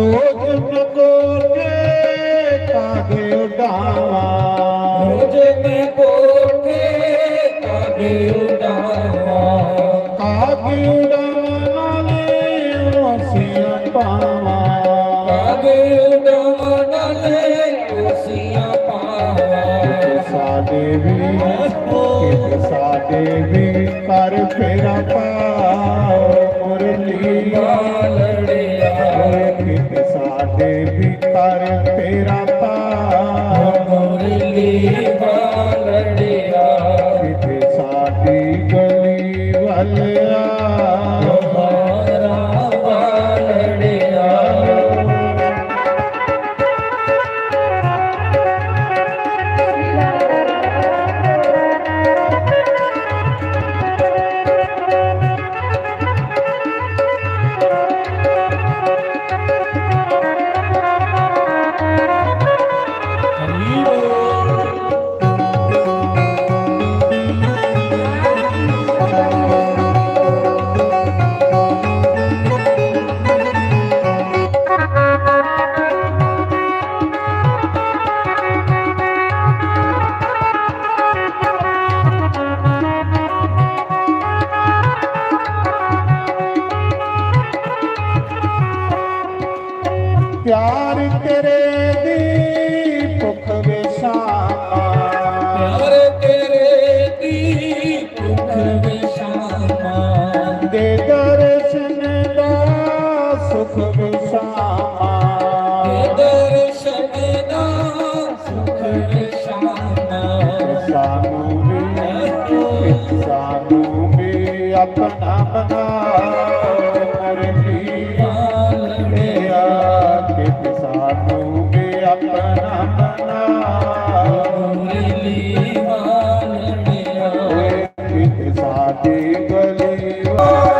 रोज मैं कोठे कागे उडावां। रोज मैं कोठे कागे उडावां। कागे उडावां नाले ओसियां पावां। कागे उडावां नाले ओसियां पावां। कित साडे भी, कित साडे भी कर फेरा पाओ मुरली। बालड़िया। ओए कित साडे भी कर फेरा पाओ। मुरली बालड़िया। कित साडी गली वाले आओ। बारा बालड़िया। प्यार तेरे दी भुख विशामा। प्यार तेरे दी भुख विशामा। दे दर्शन दा सुख विशामा। दे दर्शन दा सुख विशामा। सानू भी, सानू भी अपना बनाओ मुरली वालड़िया। कित सानू भी अपना बनाओ मुरली वालड़िया। कित साडी गली वालड़िया।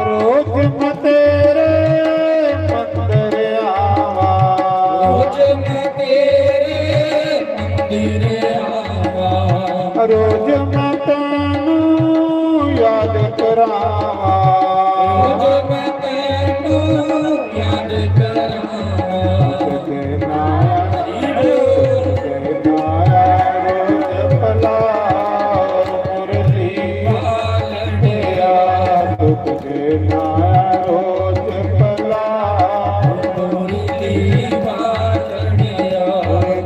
रोज मैं तेरे मंदिर आवां। रोज मैं तेरे मंदिर आवां। रोज मैं तैनू याद करावां। रोज मैं तैनू याद करावां। तेरे नाल, तेरे नाल रोज भला मुरली वालड़िया। दुख दे ना रोज भला मुरली वालड़िया।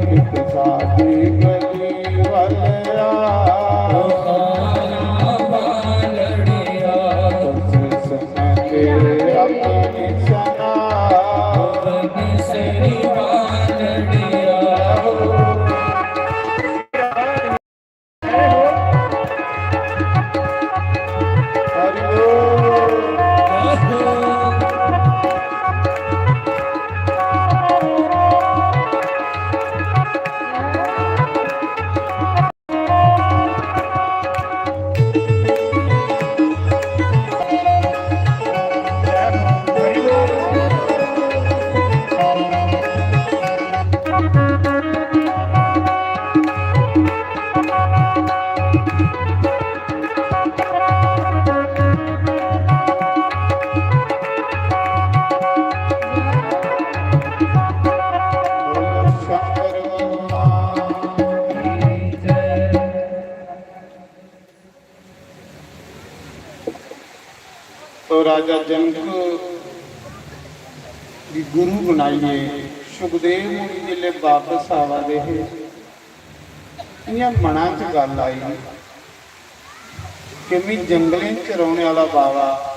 कित साडी गली वालड़िया। तारा वालड़िया। तुझसे सुना के अपनी सना बन सरी वालड़िया। तो राजा जनक गी गुरु बनाइयै सुखदेव मुनि जिसलै बापस आवा दे हे, इ'यां मना च गल्ल आई, कि मी जंगलें च रौह्ने आह्ला बावा,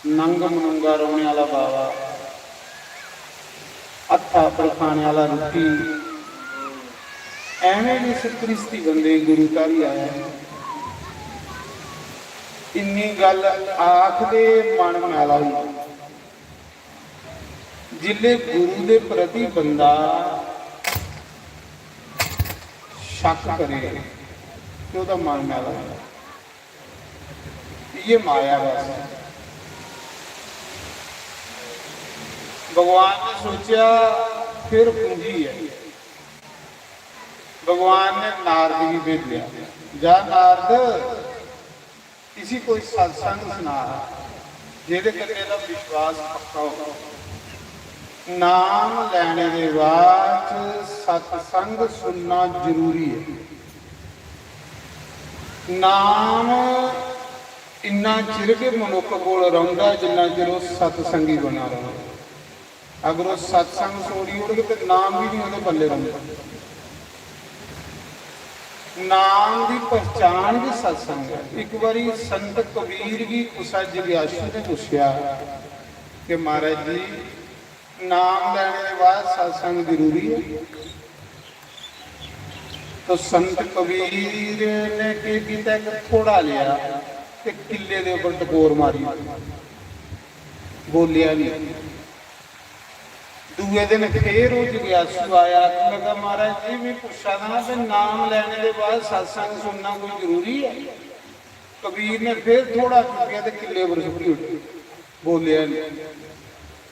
नंग मनुंगा रौह्ने आह्ला बावा, हत्था पर खाने आह्ला रुट्टी, ऐवें बी इस घ्रिस्ती बंदे गी गुरु धारी आया ऐ। इन्नी गल्ल आखदे मन मैला होई जंदा। जिसले गुरु दे प्रति बंदा शक करे ते ओह्दा मन मैला होई जंदा। इ'यै माया बस। भगवान ने सोचेआ, फिर पूंजी ऐ। भगवान ने नारद गी भेजेआ, "जा नारद, इसी कोई सत्संग सना, जेह्दे कन्नै एह्दा विश्वास पक्का हो।" नाम लैने दे बाद च सत्संग सुनना जरूरी ऐ। नाम इन्ना चिर गै मनुक्ख कोल रौंह्दा, जिन्ना चिर ओह् सत्संगी बना रौंह्दा। अगर ओह् सत्संग छोड़ी ओड़ग, ते नाम बी निं ओह्दे पल्ले रौंह्दा। नाम दी पहचान गै सत्संग ऐ। इक बारी संत कबीर गी कुसै जिज्ञासु ने पुच्छेआ कि, "महाराज जी, नाम लैने दे बाद सत्संग जरूरी ऐ?" तो संत कबीर ने केह् कीता, इक थोड़ा लेआ ते किल्ले दे उप्पर टकोर मारी, बोलेआ निं। दूए दिन फिर ओह् जिज्ञासु आया, आखन लगा, "महाराज जी, मैं पुच्छा दा हा कि नाम लैने दे बाद सत्संग सुनना कोई जरूरी ऐ?" कबीर ने फिर थोड़ा चुक्केआ ते किल्ले पर सुट्टी ओड़ेआ, बोलेआ निं।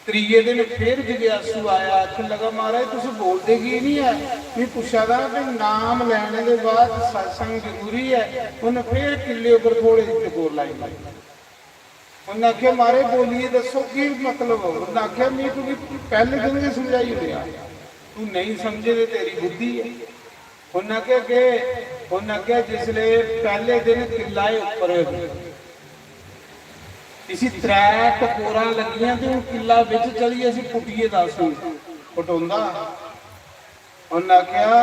त्रिये दिन फिर जिज्ञासु आया, आखन लगा, "महाराज, तुस बोलदे की निं ऐ? मैं पुच्छा दा कि नाम लैने दे बाद सत्संग जरूरी ऐ?" उन्नै फिर किल्ले पर थोड़े जेही टकोर लाई मारी। उन्नै आखेआ, "महाराज, बोलियै दस्सो, केह् मतलब?" उन्नै आखेआ, "में तुगी पैह्ले दिन गै समझाई ओड़ेआ, तू नेईं समझे ते तेरी बुद्धि ऐ।" उन्नै आखेआ, "केह्?" उन्नै आखेआ, "जिसलै पैह्ले दिन किल्ला एह् उप्पर इसी त्रै टकोरां लग्गियां ते हून किल्ला बिच चली, इसी पुट्टियै दस्स, हून पटोंदा?" उन्नै आखेआ,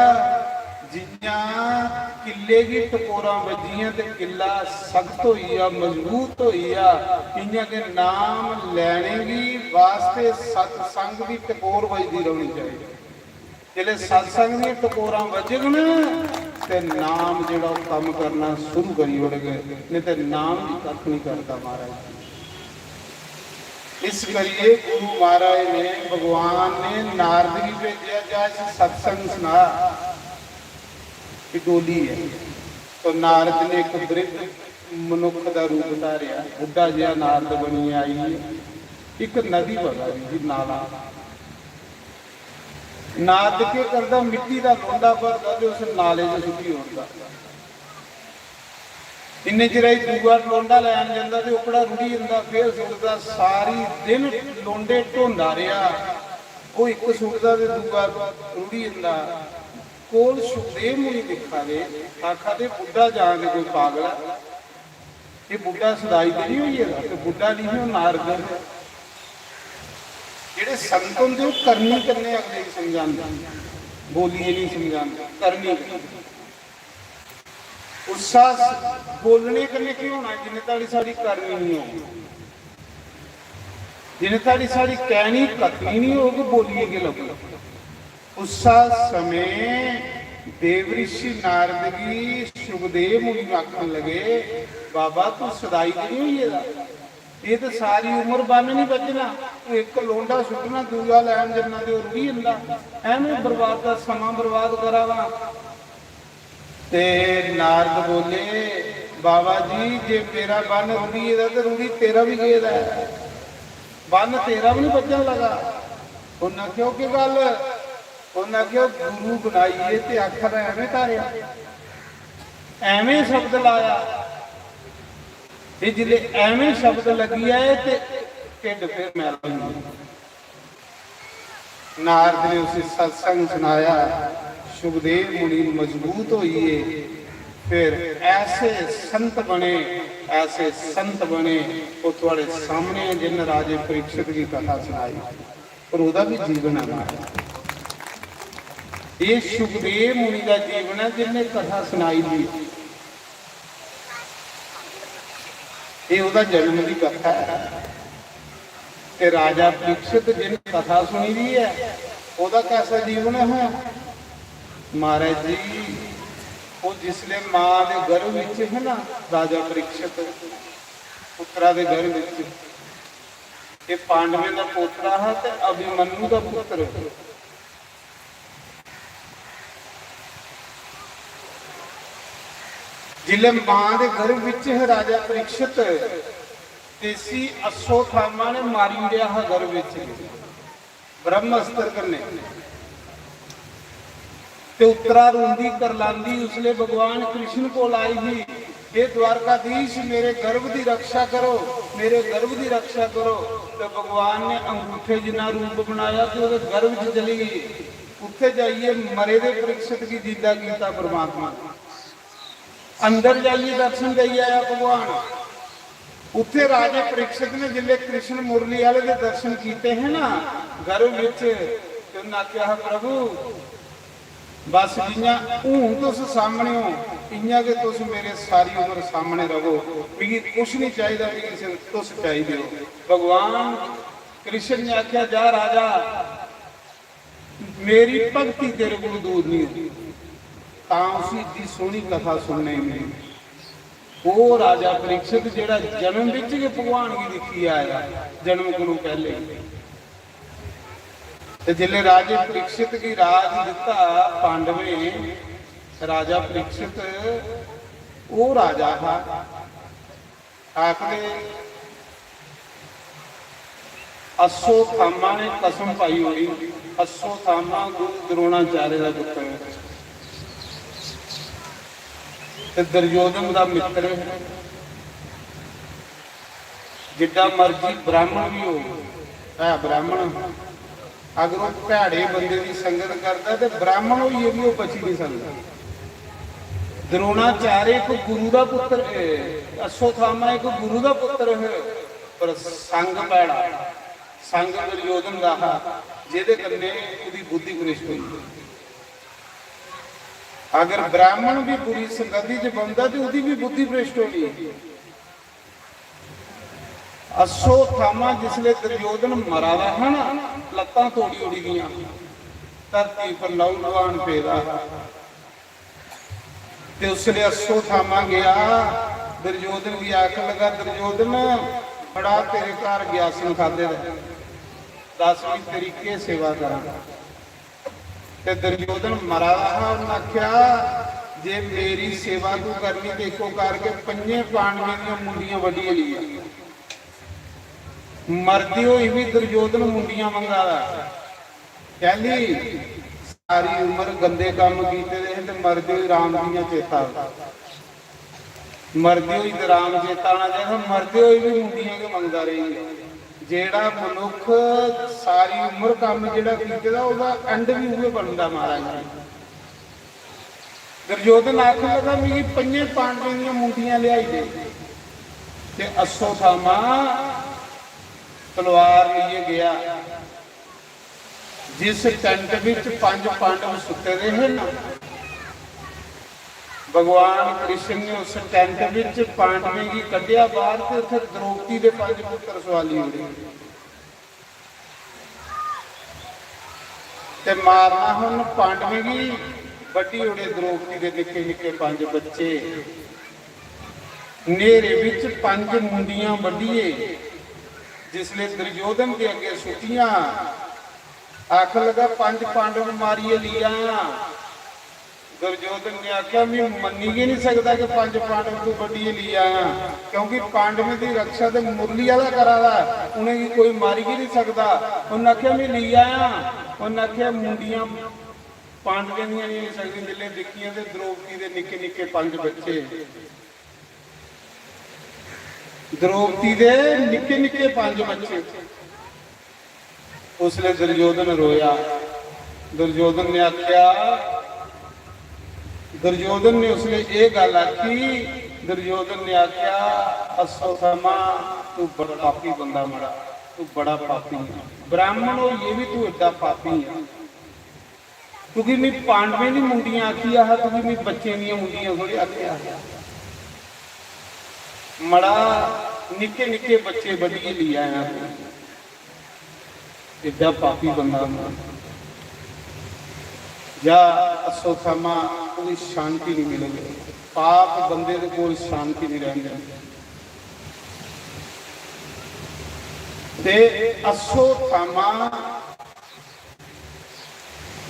"जि'यां किल्ले गी टकोरां बज्जियां ते किल्ला सख्त होई गेआ, मजबूत होई गेआ, इ'यां गै नाम लैने गी वास्ते सत्संग दी टकोर बजदी रौह्नी चाहिदी। जिसलै सत्संग दियां टकोरां बजगन ते नाम जेह्ड़ा ओह् कम्म करना शुरू करी ओड़ग, नेईं ते नाम बी कक्ख निं करदा, महाराज।" इस करियै गुरु महाराज ने, भगवान ने नारद गी भेजेआ, "जा इसी सत्संग सना।" एह् डोली ऐ। तो नारद ने इक वृद्ध मनुक्ख दा रूप धारेआ, बुड्ढा जेहा नारद बनियै आई। इक नदी बगा दी ही, नाला। नारद केह् करदा, मिट्टी दा लोंडा भरदा ते उस नाले च सुट्टी ओड़दा। इन्ने चिरै च दूआ लोंडा लैन जंदा ते ओकड़ा रुढ़ी जंदा, फिर सुट्टदा। सारी दिन लोंडे ढोंदा रेहा, ओह् इक सुट्टदा ते दूआ रुढ़ी जंदा। कोल सुखदेव मुनि दिक्खा दे, आखा दे, "बुड्ढा जां ते कोई पागल ऐ, एह् बुड्ढा सदाई ते निं होई गेदा?" ते बुड्ढा निं ही, ओह् नारद। जेह्ड़े संत होंदे, ओह् करनी कन्नै अगले गी समझांदे, बोलियै निं समझांदे, करनी कन्नै। उस्सा स-, बोलने कन्नै केह् होना, जिन्ने धोड़ी साढ़ी करनी निं होग, जिन्ने धोड़ी साढ़ी कहनी कथनी निं होग, बोलियै केह् लब्भग? उस्सा समें देवऋषि नारद गी सुखदेव मुनि आखन लगे, "बाबा, तू सदाई ते निं होई गेदा? एह् ते सारी उम्र बन्न निं बज्झना। तू इक लोंडा सुट्टना, दूआ लैन जन्ना ते ओह् रुढ़ी जंदा। ऐवें बर्बाद दा समां बर्बाद करा दा।" ते नारद बोले, "बाबा जी, जे मेरा बन्न रुढ़ी गेदा ते रुढ़ी तेरा बी गेदा ऐ, बन्न तेरा बी निं बज्झन लगा।" उन्नै आखेआ, "ओह् केह् गल्ल?" उन्नै आखेआ, "गुरु बनाइयै ते आखा दा ऐवें धारेआ, ऐवें शब्द लाया, ते जिसलै ऐवें शब्द लग्गी जाए ते ढिड्ड फिर मैला होई जंदा।" नारद ने उसी सत्संग सनाया, सुखदेव मुनि मजबूत होई गे। फिर ऐसे संत बने, ऐसे संत बने, ओह् थुआढ़े सामने ऐ, जिन्न राजे परीक्षित गी कथा सनाई, पर ओह्दा बी जीवन ऐ महाराज। एह् सुखदेव मुनि दा जीवन ऐ, जिन्ने कथा सनाई दी। एह् ओह्दा जन्म दी कथा ऐ। ते राजा परीक्षित जिन कथा सुनी दी ऐ, ओह्दा कैसा जीवन है? महाराज जी, ओह् जिसले मां दे गर्भ विच है ना, राजा परीक्षित पुत्रा दे गर्भ विच, एह् पांडवें दा पोतरा हा ते अभिमन्यु दा पुत्र। जिसले मां दे गर्भ विच है राजा परीक्षित, ते इसी अश्वत्थामा ने मारी ओड़ेआ हा गर्भ विच ब्रह्मास्त्र कन्नै। ते उत्तरा रोंदी करलांदी उसले भगवान कृष्ण कोल आई ही, "हे द्वारकाधीश, मेरे गर्भ दी रक्षा करो, मेरे गर्भ दी रक्षा करो।" ते भगवान ने अंगूठे जिन्ना रूप बनाया ते ओह्दे गर्भ च चली गई। उत्थे जाइयै मरे दे परीक्षित गी जिंदा कीता परमात्मा ने। अंदर जाइयै दर्शन देई आया भगवान। उत्थे राजे परीक्षित ने जिसले कृष्ण मुरली आह्ले दे दर्शन कीते हे ना गर्भ विच, ते उन्हें आखेआ हा, "प्रभु, बस जियां हून तुस सामने हो, इयां गै तुस मेरे सारी उम्र सामने रवो, मिगी कुछ नहीं चाहिदा, मिगी सिर्फ तुस चाहिदे हो।" भगवान कृष्ण ने आखेआ, "जा राजा, मेरी भक्ति तेरे कोल दूर नहीं होई।" तां उसी इतनी सोहनी कथा सुनने गी मिली। ओह् राजा परीक्षित जेह्ड़ा जन्म बिच गै भगवान गी दिक्खियै आया, जन्म कोलू पैह्ले। ते जिसले राजे परीक्षित गी राज दित्ता पांडवें, राजा परीक्षित ओह् राजा हा, आखदे अश्वत्थामा ने कसम पाई ओड़ी, अश्वत्थामा गुरु द्रोणाचार्य दा पुत्र है ते दुर्योधन दा मित्र है। जिड्डा मर्जी ब्राह्मण भी हो, है ब्राह्मण, अगर ओह् भैड़े बंदे दी संगत करदा ते ब्राह्मण होइयै भी ओह् बची नहीं सकदा। द्रोणाचार्य इक गुरु दा पुत्र है, अश्वत्थामा इक गुरु दा पुत्र है, पर संग भैड़ा, संग दुर्योधन दा हा, जेह्दे कन्नै ओह्दी बुद्धि भ्रष्ट होई। अगर ब्राह्मण भी बुरी संगति च बौंह्दा ते ओह्दी भी बुद्धि भ्रष्ट होनी। अश्वत्थामा जिसले दुर्योधन मरा दा हा ना, लत्तां तोड़ी ओड़ी दियां, धरती पर लहू लुहान पेदा हा। ते उसले अश्वत्थामा गया, दुर्योधन गी आखन लगा, "दुर्योधन, बड़ा तेरे घर ग्यासन खादे दा, दस मिंट तेरी केह् सेवा करां?" ते दुर्योधन मरा दा हा, उन्नै आखेआ, "जे मेरी सेवा तू करनी ते इक्को करके पंजे पांडवें दियां मुंडियां बड्ढियै लेई आ।" मरदे होई बी दुर्योधन मुंडियां मंगा दा। कैली? सारी उम्र गंदे कम्म कीते दे हे ते मरदे होई राम दियां चेता आंदा। मरदे होई ते राम चेता आना चाहिदा, मरदे होई बी मुंडियां गै मंगदा रेही। जेह्ड़ा मनुक्ख सारी उम्र कम्म जेह्ड़ा कीते दा, ओह्दा end बी उ'ऐ बनदा महाराज जी। दुर्योधन आखन लगा, "मिगी पंजे पांडवें दियां मुंडियां लेआई दे।" ते अश्वत्थामा तलवार लेइयै गेआ। जिस tent बिच पंज पांडव सुत्ते दे हे ना, भगवान कृष्ण ने उस tent बिच पांडवें गी कड्ढेआ बाहर ते उत्थे द्रौपदी दे पंज पुत्र सुआली ओड़े। ते मारना हा उन पांडवें गी, बड्ढी ओड़े द्रौपदी दे निक्के निक्के पंज बच्चे। न्हेरे बिच पंज मुंडियां बड्ढियै जिसले दुर्योधन दे अग्गे सुट्टियां, आखन लगा, "पंज पांडव मारियै लेई आया।" दुर्योधन ने आखेआ, "में मन्नी गै नहीं सकदा कि पंज पांडव तू बड्ढियै लेई आया, क्योंकि पांडवें दी रक्षा ते मुरली आह्ला करा दा, उ'नेंगी कोई मारी गै नहीं सकदा।" उन्नै आखेआ, "में लेई आया।" उन्नै आखेआ, "मुंडियां पांडवें दियां नहीं होई सकदियां।" जिसलै दिक्खियां ते द्रौपदी दे निक्के निक्के पंज बच्चे, द्रौपदी दे निक्के निक्के पंज बच्चे। उसले दुर्योधन रोया। दुर्योधन ने आख्या, दुर्योधन ने उसले एह गल आखी, दुर्योधन ने आख्या, "अश्वत्थामा, तू बड़ा पापी बंदा मड़ा, तू बड़ा पापी है। ब्राह्मण होइयै भी तू एड्डा पापी है। तुगी मी पांडवें दी मुंडियां आखिया हा, तुगी मी बच्चें दियां मुंडियां थोड़ी आखिया हा। मड़ा, निक्के निक्के बच्चे बधियै लेई आया तू, एड्डा पापी बंदा होंदा। जा अश्वत्थामा, ओह्दी शांति नहीं मिलेगी। पाप बंदे दे कोल शांति नहीं रहने देंदे। ते अश्वत्थामा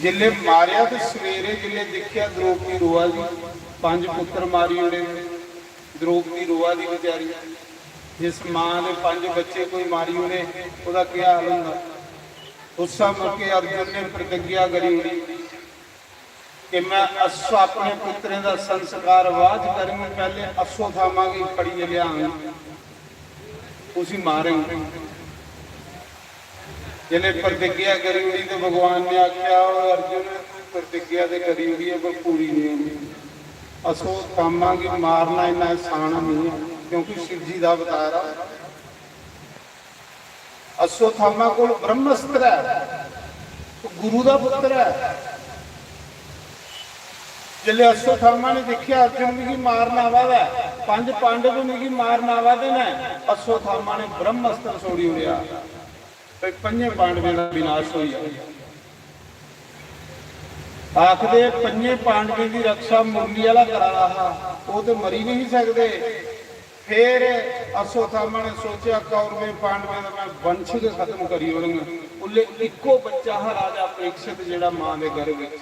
जिसले मारेआ ते सवेरे जिसले दिक्खेआ द्रौपदी रोआ दी, पंज पुत्र मारी ओड़े, द्रौपदी रोआ दी बेचारी। जिस मां दे पंज बच्चे कोई मारी ओड़े, ओह्दा केह् हाल होंदा? उस मौके अर्जुन ने प्रतिज्ञा करी ओड़ी कि मैं अश्व अपने पुत्रें दा संस्कार बाद च करंग, पैह्ले अश्वत्थामा गी फड़ियै लेआंग, उसी मारंग। जिसलै प्रतिज्ञा करी ओड़ी ते भगवान ने आखेआ, "ओए अर्जुन, तू प्रतिज्ञा ते करी ओड़ी ऐ, पर पूरी नहीं होनी। अश्वत्थामा गी मारना इन्ना आसान नहीं है, क्योंकि शिव जी दा अवतार है।" अश्वत्थामा कोल ब्रह्मास्त्र है, ओह् गुरु दा पुत्र है। जिसलै अश्वत्थामा ने दिक्खेआ, "अर्जुन मिगी मारन आवा दा ऐ, पंज पांडव मिगी मारन आवा दे न," अश्वत्थामा ने ब्रह्मास्त्र छोड़ी ओड़ेआ। भाई, पंजे पांडवें दा विनाश होई गेआ। आखदे, पंजे पांडवें दी रक्षा मुरली आह्ला करा दा हा, ओह् ते मरी नहीं सकदे। फिर अश्वत्थामा ने सोचेआ, कौरवें पांडवें दा मैं वंश गै खत्म करी ओड़ङ। उल्ले इक्को बच्चा हा राजा परीक्षित, जेह्ड़ा मां दे गर्भ विच,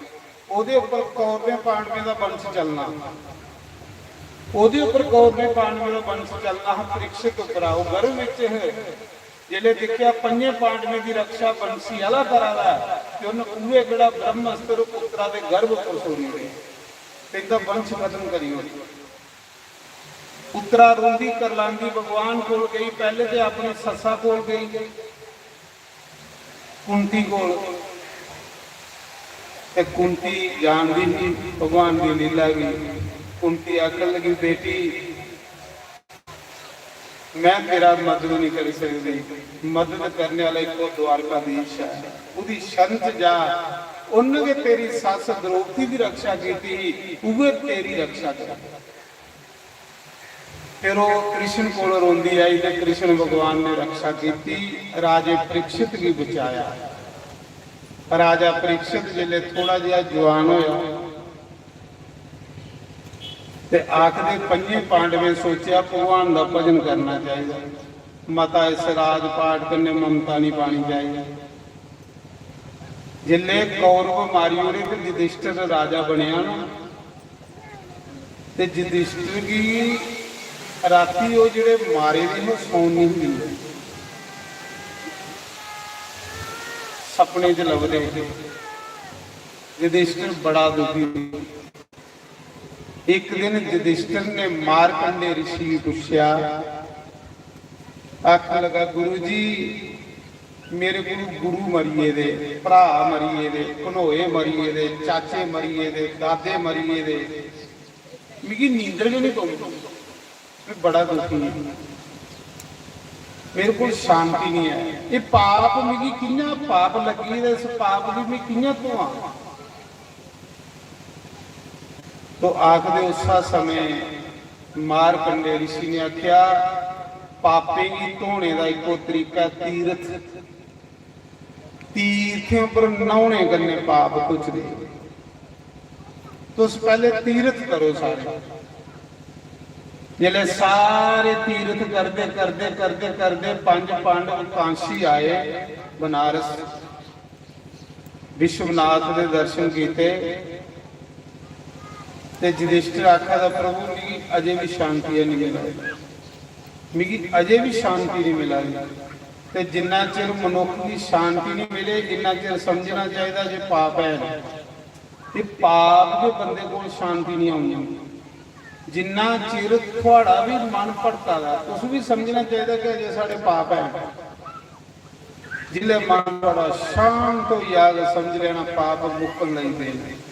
ओह्दे उप्पर कौरवें पांडवें दा वंश चलना, ओह्दे उप्पर कौरवें पांडवें दा वंश चलना हा। परीक्षित उप्पर ओह् गर्भ विच हे। जिसलै दिक्खेआ पंजे पांडवें दी रक्षा बंसी आह्ला करा दा ऐ, ते उन्न उ'ऐ जेह्ड़ा ब्रह्मास्त्र पुत्तरा दे गर्भ उप्पर छोड़ी ओड़ेआ, ते इंदा वंश खत्म करी ओड़ेआ। पुत्तरा रोंदी करलांदी भगवान कोल गई, पैह्ले ते अपनी सस्सा कोल गई, कुंती कोल। ते कुंती जानदी ही भगवान दी लीला गी। कुंती आखन लगी, "बेटी, मैं तेरा मदद नहीं करी सकदी, मदद करने वाला इक्को द्वारकाधीश है।" ओह्दी शरण च जा, उन्न गै तेरी सस्स द्रौपदी दी रक्षा कीती ही, उ'ऐ तेरी रक्षा कर। फिर ओह् कृष्ण कोल रोंदी आई ते कृष्ण भगवान ने रक्षा कीती, राजे परीक्षित गी बचाया। राजा परीक्षित जिसलै थोड़ा जेहा जवान होया ते आखदे पंजे पांडवें सोचेआ भगवान दा भजन करना चाहिदा, मता इस राजपाट कन्नै ममता नहीं पानी चाहिदी। जिसलै कौरव मारी ओड़े ते युधिष्ठिर राजा बनेआ ना, ते युधिष्ठिर गी राती ओह् जेह्ड़े मारे दे हे, ओह् सौन नहीं दिंदे, सपने च लभदे हे। युधिष्ठिर बड़ा दुखी। एक दिन युधिष्ठिर ने मारकंडे ऋषि गी पूछेआ, आखन लगा, "गुरु जी, मेरे कोल गुरु मरी गेदे, भ्राऽ मरी गेदे, भनोए मरी गेदे, चाचे मरी गेदे, दादे मरी गेदे, मिगी नींदर गै नहीं पौंदी, मैं बड़ा दुखी आं, मेरे कोल शांति नहीं ऐ, एह् पाप मिगी कि'यां, पाप लग्गी गेदा, इस पाप गी मैं कि'यां धोआं?" तो आखदे उस समय मारकंडे ऋषि ने आख्या, "पापें गी धोने दा इक्को तरीका ऐ तीर्थ। तीर्थें पर न्हौने कन्नै पाप धुचदे। तुस पैह्ले तीर्थ करो सारे।" जिसलै सारे तीर्थ करदे, करदे, करदे, करदे पंज पांडव कांशी आए बनारस। विश्वनाथ दे दर्शन कीते ते युधिष्ठिर आखा दा, "प्रभु, मिगी अजे भी शांति है नहीं मिला दी, मिगी अजे भी शांति नहीं मिला दी।" ते जिन्ना चिर मनुख गी शांति नहीं मिले, इन्ना चिर समझना चाहिदा जे पाप है। एह् पाप दे बंदे कोल शांति नहीं औनी। जिन्ना चिर थुआड़ा भी मन भटका दा, तुस भी समझना चाहिदा कि अजे साढ़े पाप है। जिसलै मन थुआड़ा शांत होई जाग, समझ लैना पाप मुक्कन लगी पे न।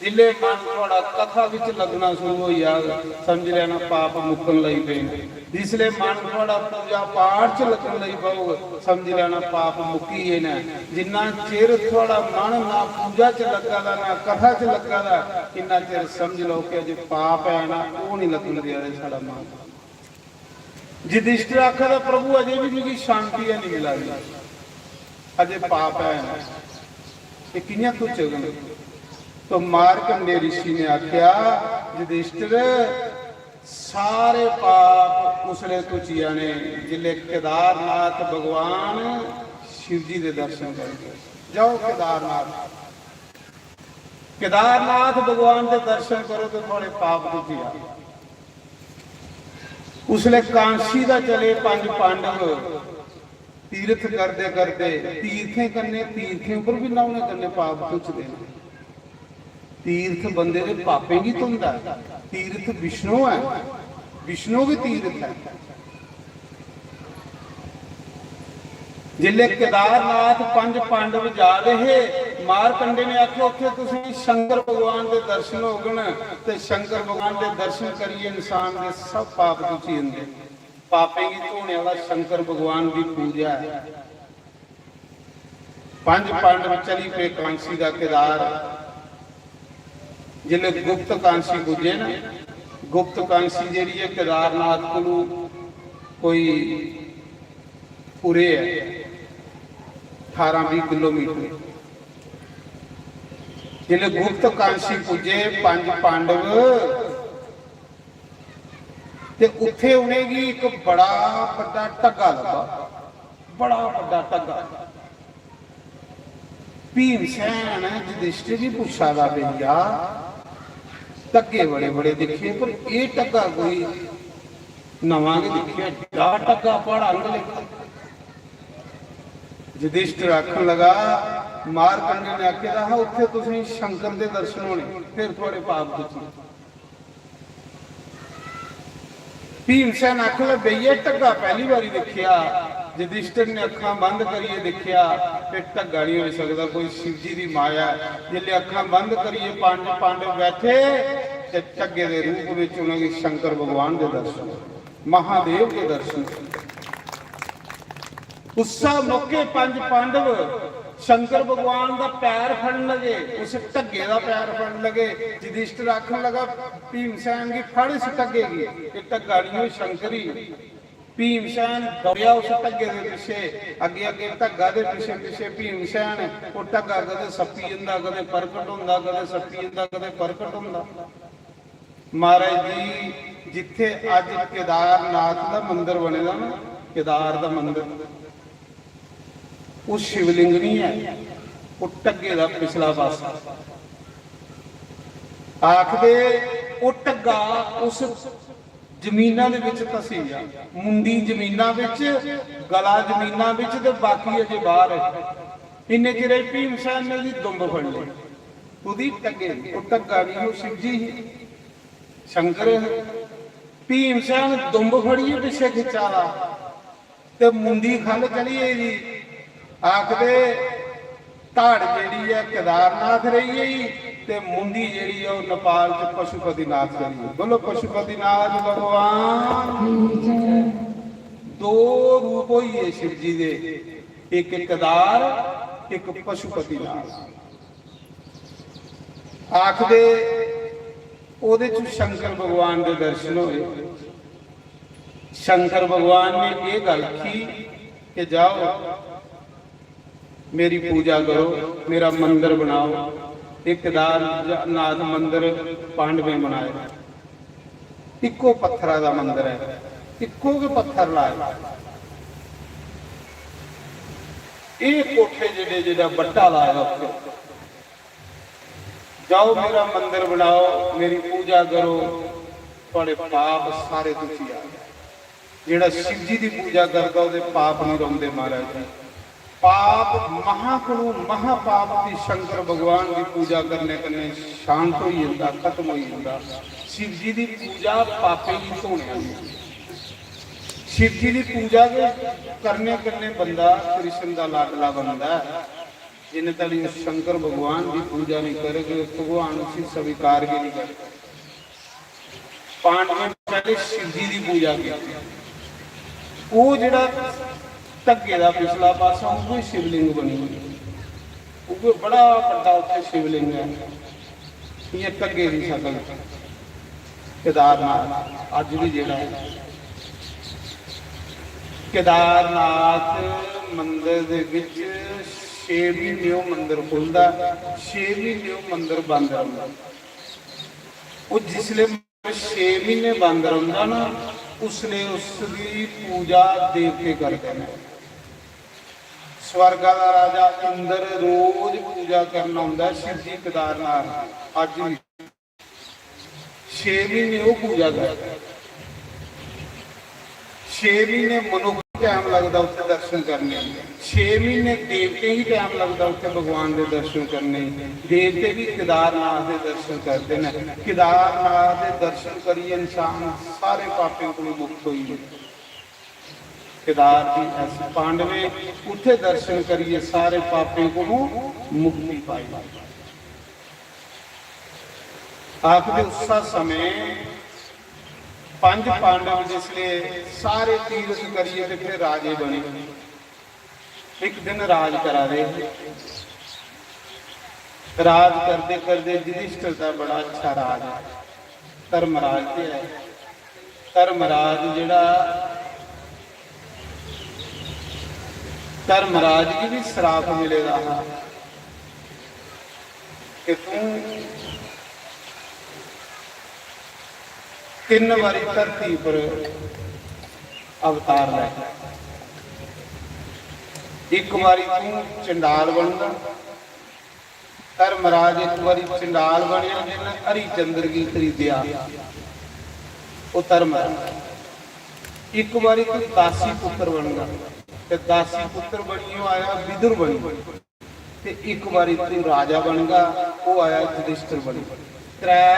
जिसलै मन थुआड़ा कथा विच लगना शुरू होई जाग, समझ लैना पाप मुक्कन लगी पे न। जिसलै मन थुआड़ा पूजा पाठ च लगन लगी पौग, समझ लैना पाप मुक्की गे न। जिन्ना चिर थुआड़ा मन ना पूजा च लग्गा दा, ना कथा च लग्गा दा, इन्ना चिर समझ लो कि अजे पाप है ना, ओह् नहीं लगन देआ दे साढ़ा मन। युधिष्ठिर आखा दा, "प्रभु, अजे भी मिगी शांति गै नहीं मिला दी, अजे पाप है, ये कि'यां धुचगन?" तो मारकंडे ऋषि ने आख्या, "युधिष्ठिर, सारे पाप उसले धुची जाने जिसले केदारनाथ भगवान शिव जी दे दर्शन करगे। जाओ केदारनाथ, केदारनाथ भगवान दे दर्शन करो तो थुआड़े पाप धुची जाने।" उसले कांसी दा चले पंज पांडव तीर्थ करदे करदे, तीर्थें कन्नै, तीर्थें उप्पर बी न्हौने कन्नै पाप धुचदे न। तीर्थ बंदे दे पापें गी धुंदा ऐ। तीर्थ विष्णु ऐ, विष्णु गै तीर्थ ऐ। जिसले केदारनाथ पंज पांडव जा रहे हे, मारकंडे ने आखेआ, "उत्थे तुसें शंकर भगवान दे दर्शन होगन, ते शंकर भगवान दे दर्शन करियै इंसान दे सब पाप धुची जंदे।" पापें गी धोने आह्ला शंकर भगवान दी पूजा ऐ। पंज पांडव चली पे कांसी दा केदार। जिसले गुप्त कांसी पुज्जे ना, गुप्त कांसी जेह्ड़ी ऐ केदारनाथ कोलू कोई उरे ऐ, ठारां बीह् किलोमीटर। जिसले गुप्त कांसी पुज्जे पंज पांडव, ते उत्थे उ'नेंगी इक बड़ा बड्डा ढग्गा लब्भा, बड़ा बड्डा ढग्गा। भीमसेन युधिष्ठिर गी पुच्छा दा, "भैया, ढग्गे बड़े बड़े दिक्खे, पर एह् ढग्गा कोई नमां गै दिक्खेआ, एड्डा ढग्गा प्हाड़ा आंह्गर लेखा।" युधिष्ठिर आखन लगा, "मारकंडे ने आखे दा हा, उत्थे तुसें शंकर दे दर्शन होने, फिर थुआड़े पाप धुचने।" भीमसेन आखन लगा, "भैया, ढग्गा पैह्ली बारी दिक्खेआ।" युधिष्ठिर ने अक्खां बंद करियै दिक्खेआ, "ते ढग्गा निं होई सकदा, कोई शिव जी दी माया ऐ।" जिसलै अक्खां बंद करियै पंज पांडव बैठे, ते ढग्गे दे रूप बिच उ'नेंगी शंकर भगवान दे दर्शन, महादेव दे दर्शन। उस्सै मौके पंज पांडव शंकर भगवान दा पैर फड़न लगे, उस ढग्गे दा पैर फड़न लगे। युधिष्ठिर आखन लगा, "भीमसेन गी फड़ इस ढग्गे गी, एह् ढग्गा निं, ओह् शंकर ही।" भीमसेन दौड़ेआ उस ढग्गे दे पिच्छे, अग्गें अग्गें ढग्गा दे पिच्छे पिच्छे भीमसेन। ओह् ढग्गा कदें सप्पी जंदा, कदें प्रकट होंदा, कदें सप्पी जंदा, कदें प्रकट होंदा। महाराज जी, जित्थे अज्ज केदारनाथ दा मंदर बने दा ना, केदार दा मंदर, ओह् शिवलिंग नहीं ऐ, ओह् ढग्गे दा पिछला पासा। आखदे ओह् ढग्गा उस जमीना दे विच धसी गेआ, मुंडी जमीना विच, गला जमीना विच ते बाकी अजे बाहर ऐ। इन्ने चिरे भीमसेन ने ओह्दी दुंब फड़ी लेई। ओह्दी ढग्गे दी, ओह् ढग्गा नहीं, ओह् शिव जी ही, शंकर हे। भीमसेन दुंब फड़ियै पिच्छे खिच्चा दा ते मुंडी ख'ल्ल चली गेदी। आखदे धड़ जेह्ड़ी ऐ केदारनाथ रेही गेई ते मुंडी जेह्ड़ी ऐ ओह् नेपाल च पशुपतिनाथ चली गेई। बोलो पशुपतिनाथ भगवान की जय। दो रूप होई गे शिव जी दे, इक केदार, इक पशुपतिनाथ। आखदे ओह्दे च शंकर भगवान दे दर्शन होए। शंकर भगवान ने एह् गल्ल आखी कि जाओ, मेरी पूजा करो, मेरा मंदर बनाओ। एह् केदारनाथ मंदर पांडवें बनाए, इक्को पत्थरा दा मंदर ऐ, इक्को गै पत्थर लाए दा। एह् कोठे जेह्ड़े, जेह्ड़ा बट्टा लाए दा उत्थे, जाओ मेरा मंदर बनाओ, मेरी पूजा करो, थुआड़े पाप सारे धुची जाने। जेह्ड़ा शिव जी दी पूजा करदा, ओह्दे पाप निं रौंह्दे महाराज जी। पाप महा कोलू महापाप दी शंकर भगवान दी पूजा करने कन्नै शांत होई जंदा, खत्म होई जंदा। शिव जी दी पूजा पापें गी धोने आह्ली। शिव जी दी पूजा दे करने कन्नै बंदा कृष्ण दा लाडला बनदा ऐ। जिन्ने तक शंकर भगवान दी पूजा नहीं करग, भगवान उसी स्वीकार भी नहीं करग। पांडवें पैह्ले शिव जी दी पूजा कीती। ओह् जेह्ड़ा ढग्गे दा पिछला पासा, उ'ऐ शिवलिंग बनी गेआ। उ'ऐ बड़ा बड्डा उत्थै शिवलिंग ऐ, इ'यां ढग्गे दी शकल। केदारनाथ अज्ज बी जेह्ड़ा ऐ, केदारनाथ मंदर दे विच छे म्हीने ओह् मंदर खु'लदा, छे म्हीने ओह् मंदर बंद रौंह्दा। ओह् जिसलै छे म्हीने बंद रौंह्दा ना, उसलै उसदी पूजा देवते करदे न। स्वर्गा दा राजा इंद्र रोज पूजा करना होंदा शिव जी केदारनाथ, अज्ज बी। छे म्हीने ओह् पूजा करदे। छे म्हीने मनुक्ख गी टाइम लगदा उत्थे दर्शन करने, छे म्हीने देवतें गी टाइम लगदा उत्थे भगवान दे दर्शन करने। देवते भी केदारनाथ दे दर्शन करदे न। केदारनाथ दे दर्शन करियै इंसान सारे पापें कोलों मुक्त होई जंदा। केदार जी ऐसे पांडवें उत्थे दर्शन करियै सारे पापें कोलों मुक्ति पाई। आखदे उस समय पंज पांडव जिसले सारे तीरथ करियै ते फिर राजे बने। एक दिन राज करा दे हे। राज करदे करदे युधिष्ठिर दा बड़ा अच्छा राज है। धर्मराज ते है। धर्मराज जेड़ा, धर्मराज गी भी श्राप मिले दा हा कि तू तिन्न बारी धरती पर अवतार लै। एक बारी तू चंडाल बनगा। धर्मराज एक बारी चंडाल बनया, जिन्ने हरिचंद्र गी खरीदया, वो धर्मराज। एक बारी तू दासी पुत्र बनगा, ते दासी पुत्र बनियै आया विदुर बनी। ते एक बारी तू राजा बनगा, वो आया युधिष्ठिर बनी। त्रै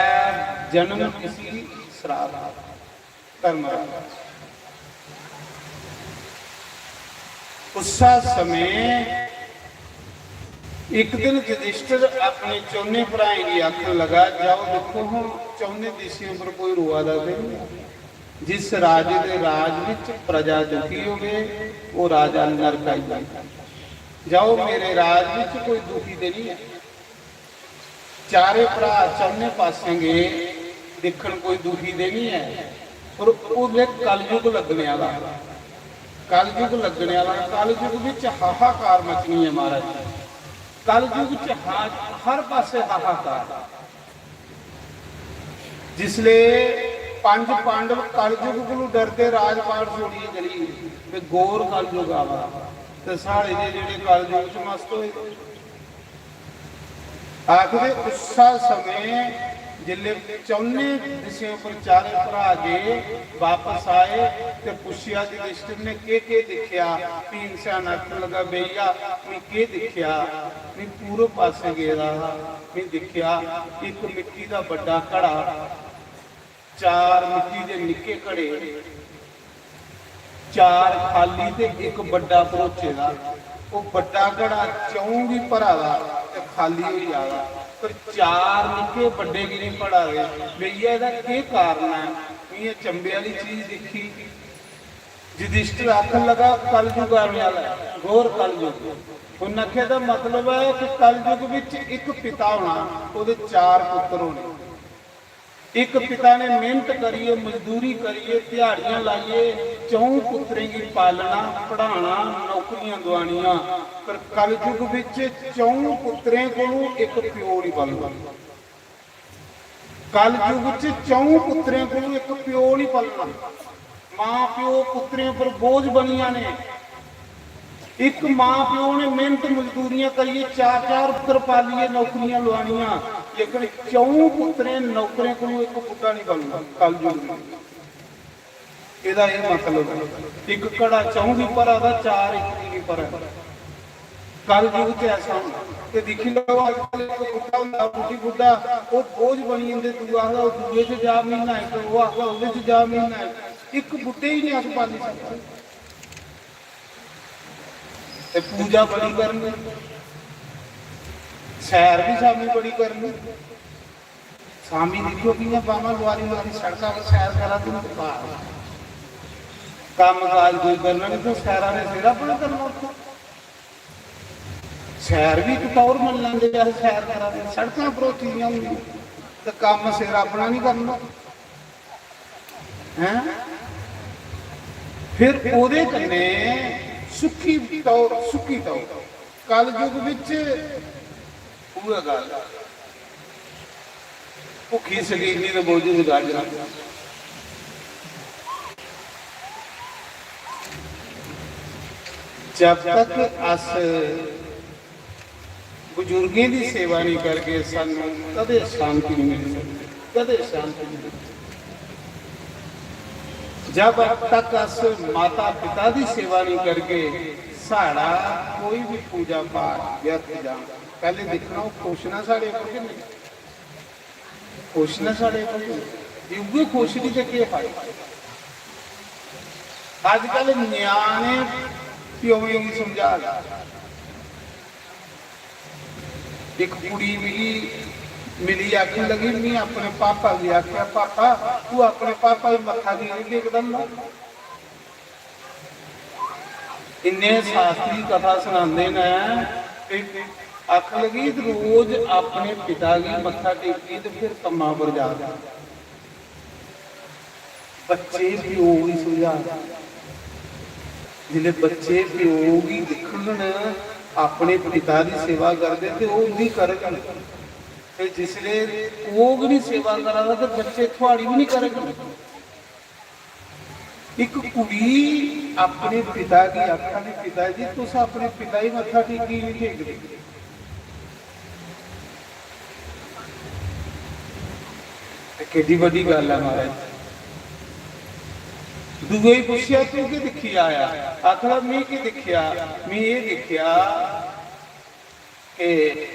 जन्म इसी श्राप। धर्मराज। उस्सा समय एक दिन युधिष्ठिर अपने चौने भ्राएं गी आखन लगा, "जाओ दिक्खो हां, चौने दिशें पर कोई रोआ दा ते नहीं है? जिस राजे दे राज विच प्रजा दुखी होवे, वो राजा नरक आई जाए। जाओ, मेरे राज विच कोई दुखी ते नहीं है।" चारे भ्रा चौने पासें गे, दिक्खन कोई दुखी ते नहीं है, पर उसलै कलयुग लग्गने आह्ला। कलयुग लग्गने आह्ला, कलयुग विच हाहाकार मचनी है महाराज। कलयुग च हा-, हर पासे हाहाकार। जिसले पंज पांडव कलयुग कोलू डरदे राजपाट छोड़ियै चली गे, ते घोर कलयुग आवा, ते साढ़े जे जेह्ड़े कलयुग च मस्त होए दे। आखदे उस्सा समें जिसले चौने दिशें पर चारे भ्रा गे, वापस आए ते पुच्छेआ युधिष्ठिर ने केह् केह् दिक्खेआ। भीमसेन आखन लगा, "भैया, मैं केह् दिक्खेआ? मैं पूरब पासे गेदा हा, मैं दिक्खेआ इक मिट्टी दा बड्डा घड़ा, चार मिट्टी दे निक्के घड़े, चार खाली ते इक बड्डा भरोचे दा। ओह् बड्डा घड़ा चौं गी भरा दा ते खाली होई जा दा, पर चार निक्के बड्डे की नहीं भरा दे? भैया, एह्दा केह् कारण ऐ?" इ'यां चंबे आह्ली चीज दिक्खी। युधिष्ठिर आखन लगा, "कलयुग आने आह्ला ऐ, घोर कलयुग।" उन्न आखेआ, "एह्दा मतलब ऐ कि कलयुग बिच इक पिता होना, ओह्दे चार पुत्तर होने।" इक पिता ने मेहनत करियै, मजदूरी करियै, ध्याड़ियां लाइयै चौं पुत्तरें गी पालना, पढ़ाना, नौकरियां दुआनियां, पर कलयुग बिच चौं पुत्तरें कोलों इक प्यो नहीं पलदा। कलयुग च चौं पुत्तरें कोलों इक प्यो नहीं पलना। मां प्यो पुत्तरें पर बोझ बनी जाने। इक मां प्यो ने मेहनत मजदूरियां करियै चार चार पुत्तर पालियै नौकरियां लुआनियां, लेकिन चौं पुत्तरें नौकरें कोलों इक पुत्ता नहीं बनना कलयुग में। एह्दा एह् मतलब ऐ, इक घड़ा चौं दी भरा दा, चार इक दी नहीं भरा। कलयुग च ऐसा होना। ते दिक्खी लैओ, अज्जकल इक बुड्ढा होंदा, बुड्ढी बुड्ढा, ओह् बोझ बनी जंदे। दूआ आखदा, "ओह् दूए च जा म्हीना इक", ओह् आखदा, "ओह्दे च जा म्हीना इक।" इक बुड्ढे ही नहीं अस पाली सकदे। ते पूजा बड़ी करनी, सैर भी शामी बड़ी करनी। शामी दिक्खो कि'यां बाह्मां लुआरी लुआरी सड़का पर सैर करा दे न। वाह। कम्म काज कोई करना नहीं, तो सैरा ने सिर अपना करना उत्थै। सैर भी इक तौर मन्नी लैंदे, अस सैर करा दे, सड़कां भरोची दियां होंदियां, ते कम्म सिर अपना नहीं करना। हैं? फिर ओह्दे कन्नै सुक्की तौर, सुक्की तौर। कलयुग बिच उ'ऐ गल्ल, भुक्खी सलीनी ते बोझ दी गल्ल। जब तक अस बुजुर्गें दी सेवा नहीं करगे, सानू कदे शांति नहीं मिल सकती, कदे शांति नहीं मिल सकती। जब तक अस माता पिता दी सेवा नहीं करगे, साढ़ा कोई भी पूजा पाठ व्यर्थ जाना। पहले दिक्खना, ओह् खुश न साढ़े उप्पर कि नहीं? खुश न साढ़े उप्पर? उ'ऐ खुश दी ते केह् फायदा? अजकल ञ्याणे प्योएं गी समझा दे। इक कुड़ी मिगी मिली, आखन लगी, "मैं अपने पापा गी आखेआ, पापा, तू अपने पापा गी मत्था की नहीं टेकदा होंदा?" इन्ने शास्त्री कथा सनांदे न, ते आखन लगी, "रोज अपने पिता गी मत्था टेकियै ते फिर कम्मा पर जा।" बच्चे प्यो गी समझा। जिसलै बच्चे प्यो गी दिक्खङन, अपने पिता दी सेवा करदे, ते ओह् उं'दी करङन। ते जिसलै ओह् गै निं सेवा करा दा, ते बच्चे थुआढ़ी बी निं करङन। इक कुड़ी अपने पिता गी आखा दी, "पिता जी, तुस अपने पिता गी मत्था टेकी निं टेकदे।" ते केड्डी बड्डी गल्ल ऐ, महाराज। दूए गी पुच्छेआ, "तूं केह् दिक्खी आया?" आखदा, "में केह् दिक्खेआ? में एह् दिक्खेआ कि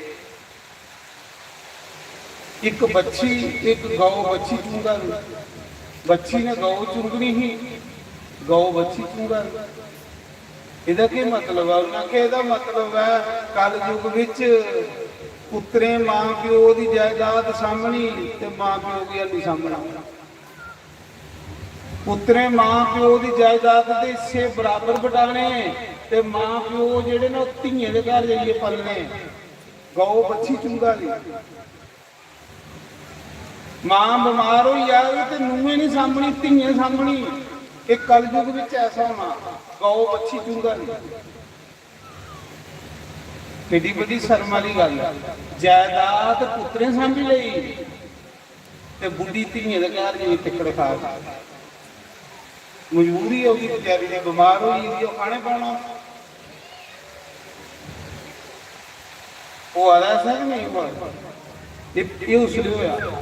इक बच्छी, इक गौ बच्छी चुंगा दी, बच्छी ने गौ चुंगनी ही, गौ बच्छी चुंगा दी।" एह्दा केह् मतलब ऐ? उ'नें आखेआ, "एह्दा मतलब ऐ, कलयुग बिच पुत्तरें मां प्यो दी जायदाद सामनी ते मां प्यो गी हैनी सामना। पुत्तरें मां प्यो दी जायदाद दे हिस्से बराबर बटाने ते मां प्यो जेह्ड़े न, ओह् धियें दे घर जाइयै पलने।" गौ बच्छी चुंगा दी। मां बमार होई जाग ते नूहें निं सामनी, धियें सामनी। एह् कलयुग बिच ऐसा होना, गौ बच्छी चुंगा दी। केड्डी बड्डी शर्म आह्ली गल्ल ऐ। जायदाद पुत्तरें सांभी लेई ते बुड्ढी धियें दे घर जाइयै तिक्कड़ खा। मजबूरी ऐ ओह्दी बेचारी दी, बमार होई गेदी, ओह् खाने पौना। होआ दा ऐसा कि नेईं होआ दा? एह्, एह् उसलै होआ।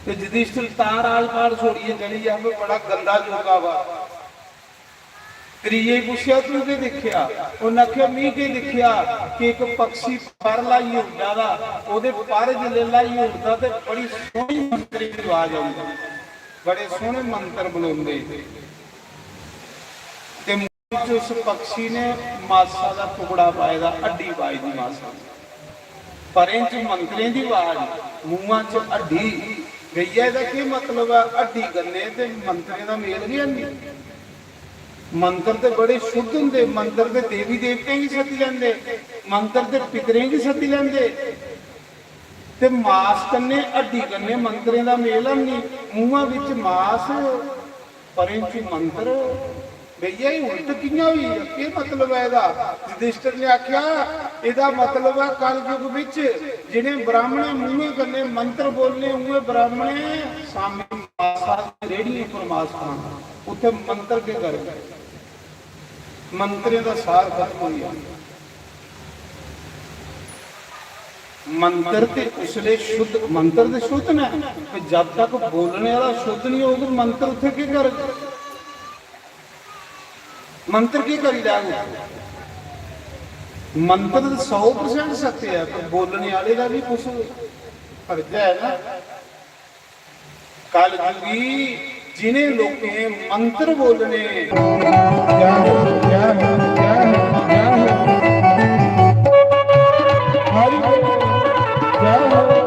ते युधिष्ठिर तां राजपाट छोड़ियै चली गेआ, "में बड़ा गंदा जोगा वा।" त्रिये गी पुच्छेआ, "तूं केह् दिक्खेआ?" उन्न आखेआ, "मी केह् दिक्खेआ कि इक पक्षी पर लाइयै उड्डा दा, ओह्दे पर जिसलै लाइयै उड्डदा ते बड़ी सोह्नी मंत्री दी आवाज औंदी, बड़े सोह्ने मंत्र बलोंदे।" ते मुंह च उस पक्षी ने मासा दा टुकड़ा पाए दा, हड्डी पाई दी मासा दी। परें च मंत्रें दी आवाज, मुंहा च हड्डी। भैया, एह्दा केह् मतलब ऐ? हड्डी कन्नै ते मंत्रें दा मेल गै हैनी। मंत्र ते बड़े शुद्ध होंदे, मंत्र ते देवी देवतें गी सद्दी लैंदे, मंत्र ते पितरें गी सद्दी लैंदे। ते मास कन्नै, हड्डी कन्नै मंत्रें दा मेल हैनी। मुंहा बिच मास, परें च मंत्र। भैया, एह् उल्ट कि'यां होई? केह् मतलब ऐ एह्दा? युधिष्ठिर ने आखेआ, "एह्दा मतलब ऐ, कलयुग बिच जि'नें ब्राह्मणें मुंहें कन्नै मंत्र बोलने, उ'नें ब्राह्मणें सामने मासा दी रेह्ड़ी उप्पर मास खाना। उत्थै मंत्र केह् करग? मंत्रें दा सार खत्म होई जाना।" मंत्र ते उसले शुद्ध, मंत्र ते शुद्ध न, पर जब तक बोलने आह्ला शुद्ध नहीं होग, मंत्र उत्थै केह् करग? मंत्र केह् करी लैग? मंत्र ते सौ percent सत्य ऐ, पर बोलने आह्ले दा बी कुछ फर्ज ऐ ना। कलयुगी जिनें लोकें मंत्र बोलने, जय हो, जय हो, जय हो, जय हो। हरि बोल, जय हो।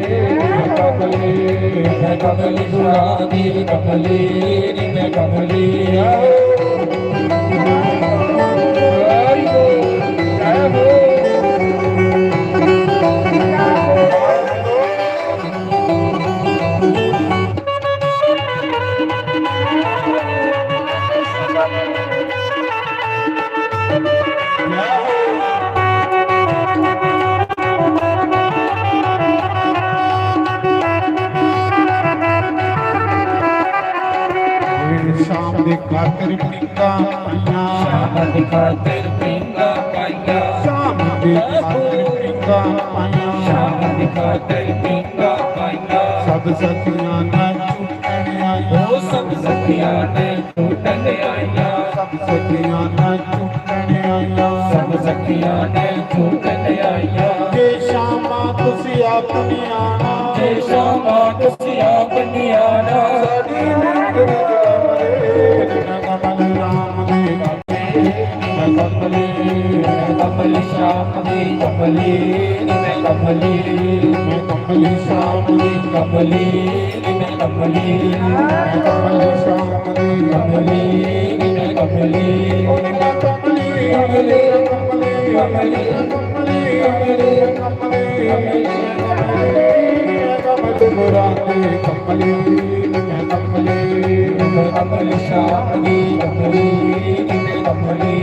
कमली, मैं कमली, गुणा दी कमली, मैं कमली। शाम दी खातिर पींघां पाइयां। शाम दी खातिर पींघां पाइयां। शाम दी खातिर पींघां पाइयां। शाम दी खातिर पींघां पाइयां। सब सखियां ने झूटन आइयां। ओ सब सखियां ने झूटन आइयां। सब सखियां ने झूटन आइयां। सब सखियां ने झूटन आइयां। जे शामां तुसी अपनी आना। जे शामां तुसी अपनी आना। साडी रीत रिवाज रे, मैं कमली राम दे कमली, मैं कमली, मैं कमली श्याम दी कमली, मैं कमली, मैं कमली श्याम दी कमली, मैं कमली, मैं कमली श्याम दी कमली, मैं कमली, मैं कमली, कमली, कमली, कमली, कमली, कमली, कमली, कमली, कमली, कमली, कमली, कमली, कमली, श्याम दी कमली, कमली।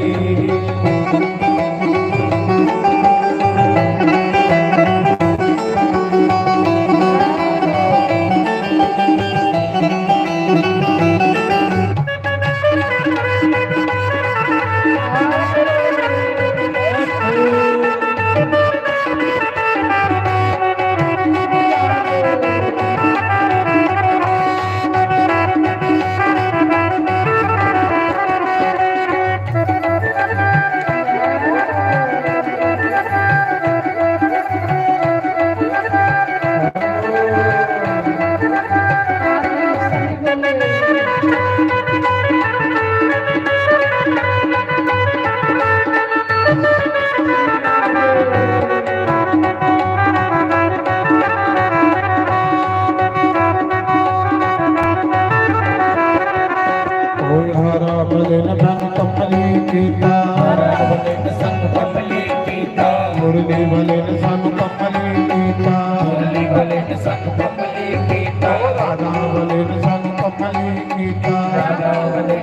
ओए हरा बलिन संग कमली कीता। हरा बलिन संग कमली कीता। मुरली बलिन संग कमली कीता। मुरली बलिन संग कमली कीता। ओ राधा बलिन संग कमली कीता।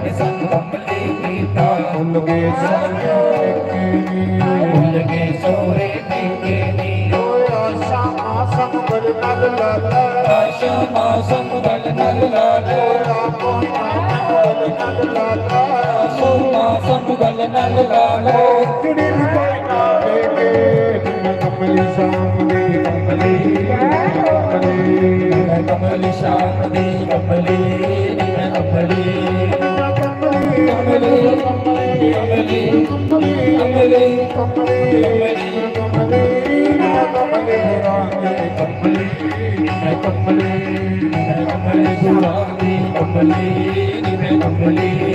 संग कमली कीता। भुल गए सौरे देखे नी। भुल गए सौरे देखे नी। ओ आशावां संग बल नल लाला। आशावां संग बल नल लाला। ओ आशावां संग बल नल लाला। आशावां संग बल नल लाला। इतनी भी कोई ना देखे। कमली शाम दी कमली, कमली, कमली शाम दी कमली, कमली, कमली, कमली, कमली, कमली, कमली, कमली, कमली, कमली, कमली, कमली, कमली, कमली।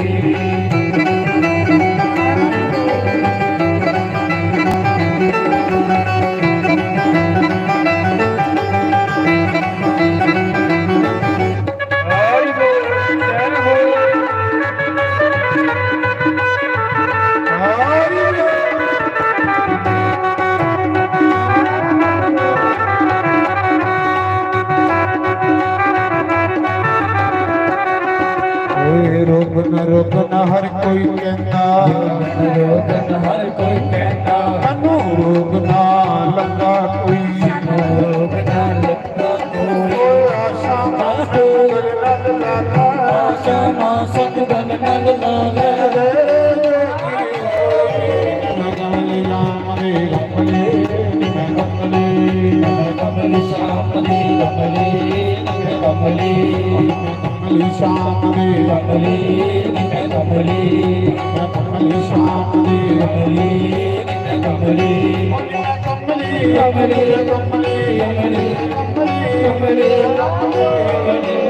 ਓਏ ਰੋਕ ਨਾ, ਰੋਕ ਨਾ, ਹਰ ਕੋਈ ਕਹਿੰਦਾ। ਰੋਕ ਨਾ, ਰੋਕ ਨਾ, ਹਰ ਕੋਈ ਕਹਿੰਦਾ। ਤੈਨੂੰ ਰੋਕ ਨਾ ਲੱਗਾ ਕੋਈ। ਤੈਨੂੰ ਰੋਕ ਨਾ ਲੱਗਾ ਕੋਈ। ਓਏ ਆਸ਼ਾਵਾਂ ਸੰਗ ਬਲ ਨਲ ਲਾਲਾ। ਆਸ਼ਾਵਾਂ ਸੰਗ ਬਲ ਨਲ ਲਾਲਾ। ਕਮਲੀ ਸ਼ਾਮ ਦੀ ਕਮਲੀ, ਕਮਲੀ, ਕਮਲੀ ਸ਼ਾਮ ਦੀ ਕਮਲੀ, ਕਮਲੀ, ਕਮਲੀ ਸ਼ਾਮ ਦੀ ਕਮਲੀ, ਕਮਲੀ, ਕਮਲੀ, ਕਮਲੀ, ਕਮਲੀ, ਕਮਲੀ, ਕਮਲੀ, ਕਮਲੀ, ਕਮਲੀ, ਕਮਲੀ, ਕਮਲੀ।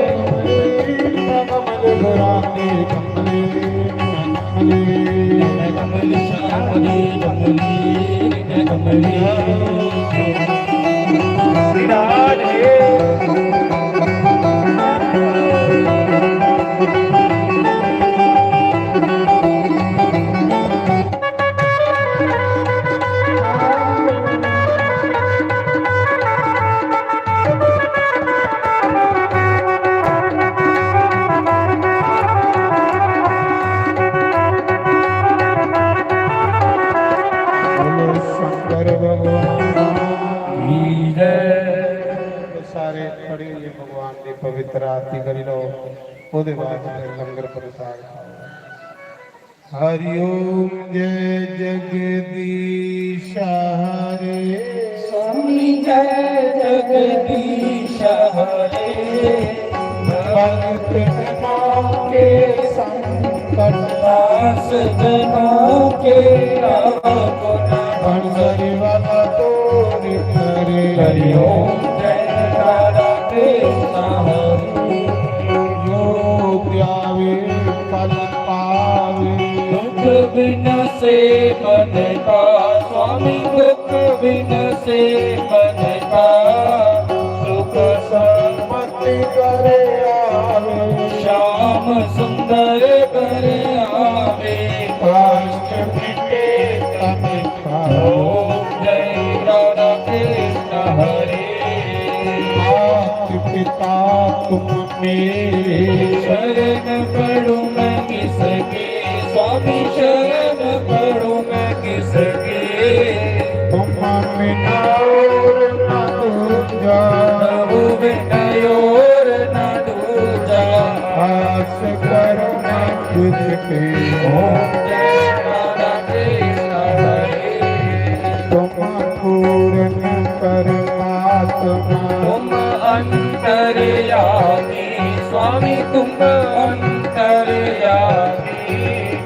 ਬੋਲੋ ਸ਼ੰਕਰ ਭਗਵਾਨ ਕੀ ਜੈ। ਸਾਰੇ ਖੜੇ ਹੋਏ ਭਗਵਾਨ ਦੀ ਪਵਿੱਤਰ ਆਰਤੀ ਕਰੀ ਲਓ, ਉਹਦੇ ਬਾਅਦ ਫਿਰ ਲੰਗਰ ਪ੍ਰਸਾਦ ਖਾਓ। हरि ओम जय जगदीश हरे। स्वामी जय जगदीश हरे। भक्त जनों के संकट नाश जनों के रोग ना। भंडारी वाला दूर करे। हरि ओम जय राधा कृष्ण हरे। जो ध्यावे फल पावे। दुख बिन से मन का स्वामी, दुख बिन से मन का सुख संपत्ति करे आवे। श्याम सुंदर करे आवे। कष्ट मिटे तन का। ओम जय राधा कृष्ण हरे। मात पिता तुम मेरे। शरण पड़ूं मैं किसकी, स्वामी शरण पड़ूं मैं किसकी। तुम बिना और ना दूजा। प्रभु बिना और ना दूजा। आस करो ना किसकी। ओम जय राधा कृष्ण हरे। तुम पूर्ण परमात्मा। तुम अंतर्यामी स्वामी, तुम अंतर्यामी।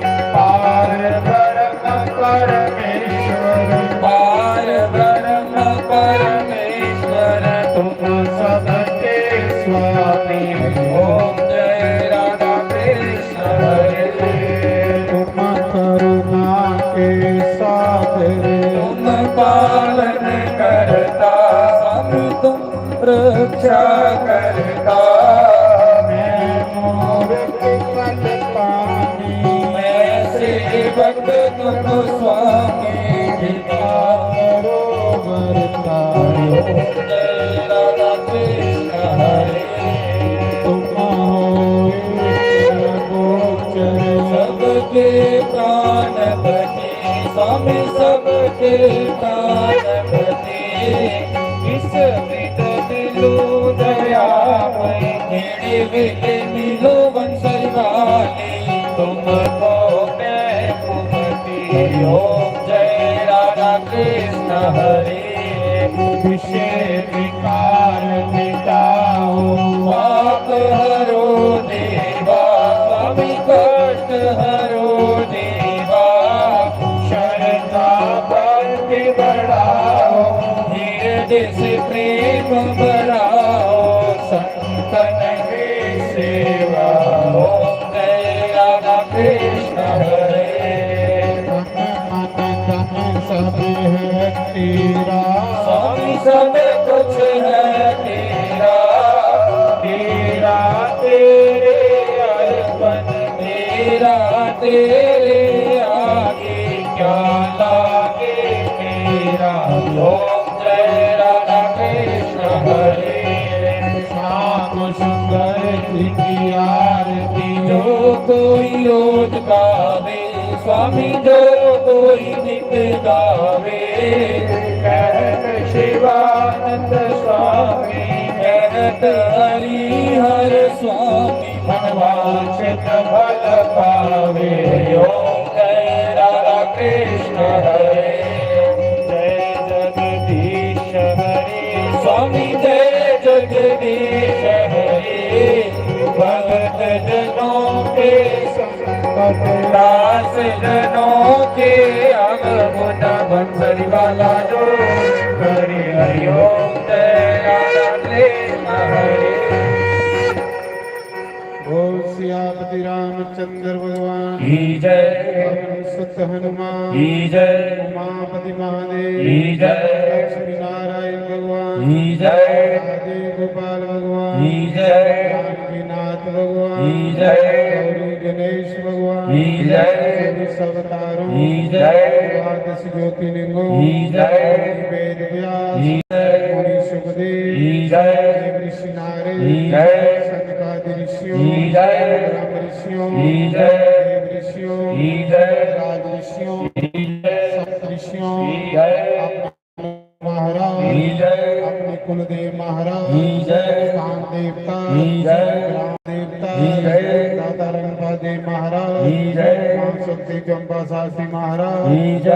पार ब्रह्म परमेश्वर। पार ब्रह्म परमेश्वर। तुम सबके स्वामी। ओम जय राधा कृष्ण हरे। तुम करुणा के सागर। तुम पालन करता स्वामी, तुम रक्षा करता। मैं मूर्ख कल पानी। मैं सेवक तुम स्वामी, कृपा करो वरदान। जय राधा कृष्ण हरे। तुम हो ईश्वर गोचर। स्वामी सबके प्राणपति, किस विध मिलूं दयामय, केड़े वेले मिलो बंसरी वाले, तुमको मैं कुमति। ओम जय राधा कृष्ण हरे। विषय विकार मिटाओ, पाप हरो देवा, स्वामी कष्ट हरो देवा, श्रद्धा भक्ति बढ़ाओ, हृदय से प्रेम बढ़ाओ, संतन की सेवा। ओम जय राधा कृष्ण हरे। तन मन धन सब है तेरा, स्वामी सब कुछ है तेरा, तेरा तेरे अर्पण, तेरा तेरे आगे, क्या लागे तेरा। ओम जय राधा कृष्ण हरे। श्याम सुंदर की आरती, जो कोई रोज गावे, स्वामी जो कोई नित गावे, कहत शिवानंद स्वामी, कहत हरि हर स्वामी, मनवांछित फल पावे। ओम जय राधा कृष्ण हरे। जय जगदीश हरे। स्वामी जय जगदीश हरे। भगत जनों के संकट, दास जनों के अवगुण, बंसरी वाला जो करे। हरि ओम जय राधा कृष्ण हरे। बोल सियापति रामचंद्र भगवान की जय। पवन सुत हनुमान की जय। उमापति महादेव की जय। लक्ष्मी नारायण भगवान की जय। राधे गोपाल भगवान की जय। जानकीनाथ भगवान की जय। गौरी गणेश भगवान की जय। चौबीस अवतारों की जय। द्वादश ज्योतिर्लिंगों की जय। वेद व्यास की जय। मुनि सुखदेव की जय। देव ऋषि नारद की जय। सनकादि ऋषियों की जय। ब्रह्म ऋषियों की जय। देव ऋषियों की जय। राज ऋषियों की जय। सप्त ऋषियों की जय। अपने महाराज की जय। अपने कुलदेव महाराज की जय। स्थान देवता की जय। ग्राम देवता की जय। दाता रंगपा देव महाराज की जय। माँ शक्ति चंपा शास्त्री महाराज की जय।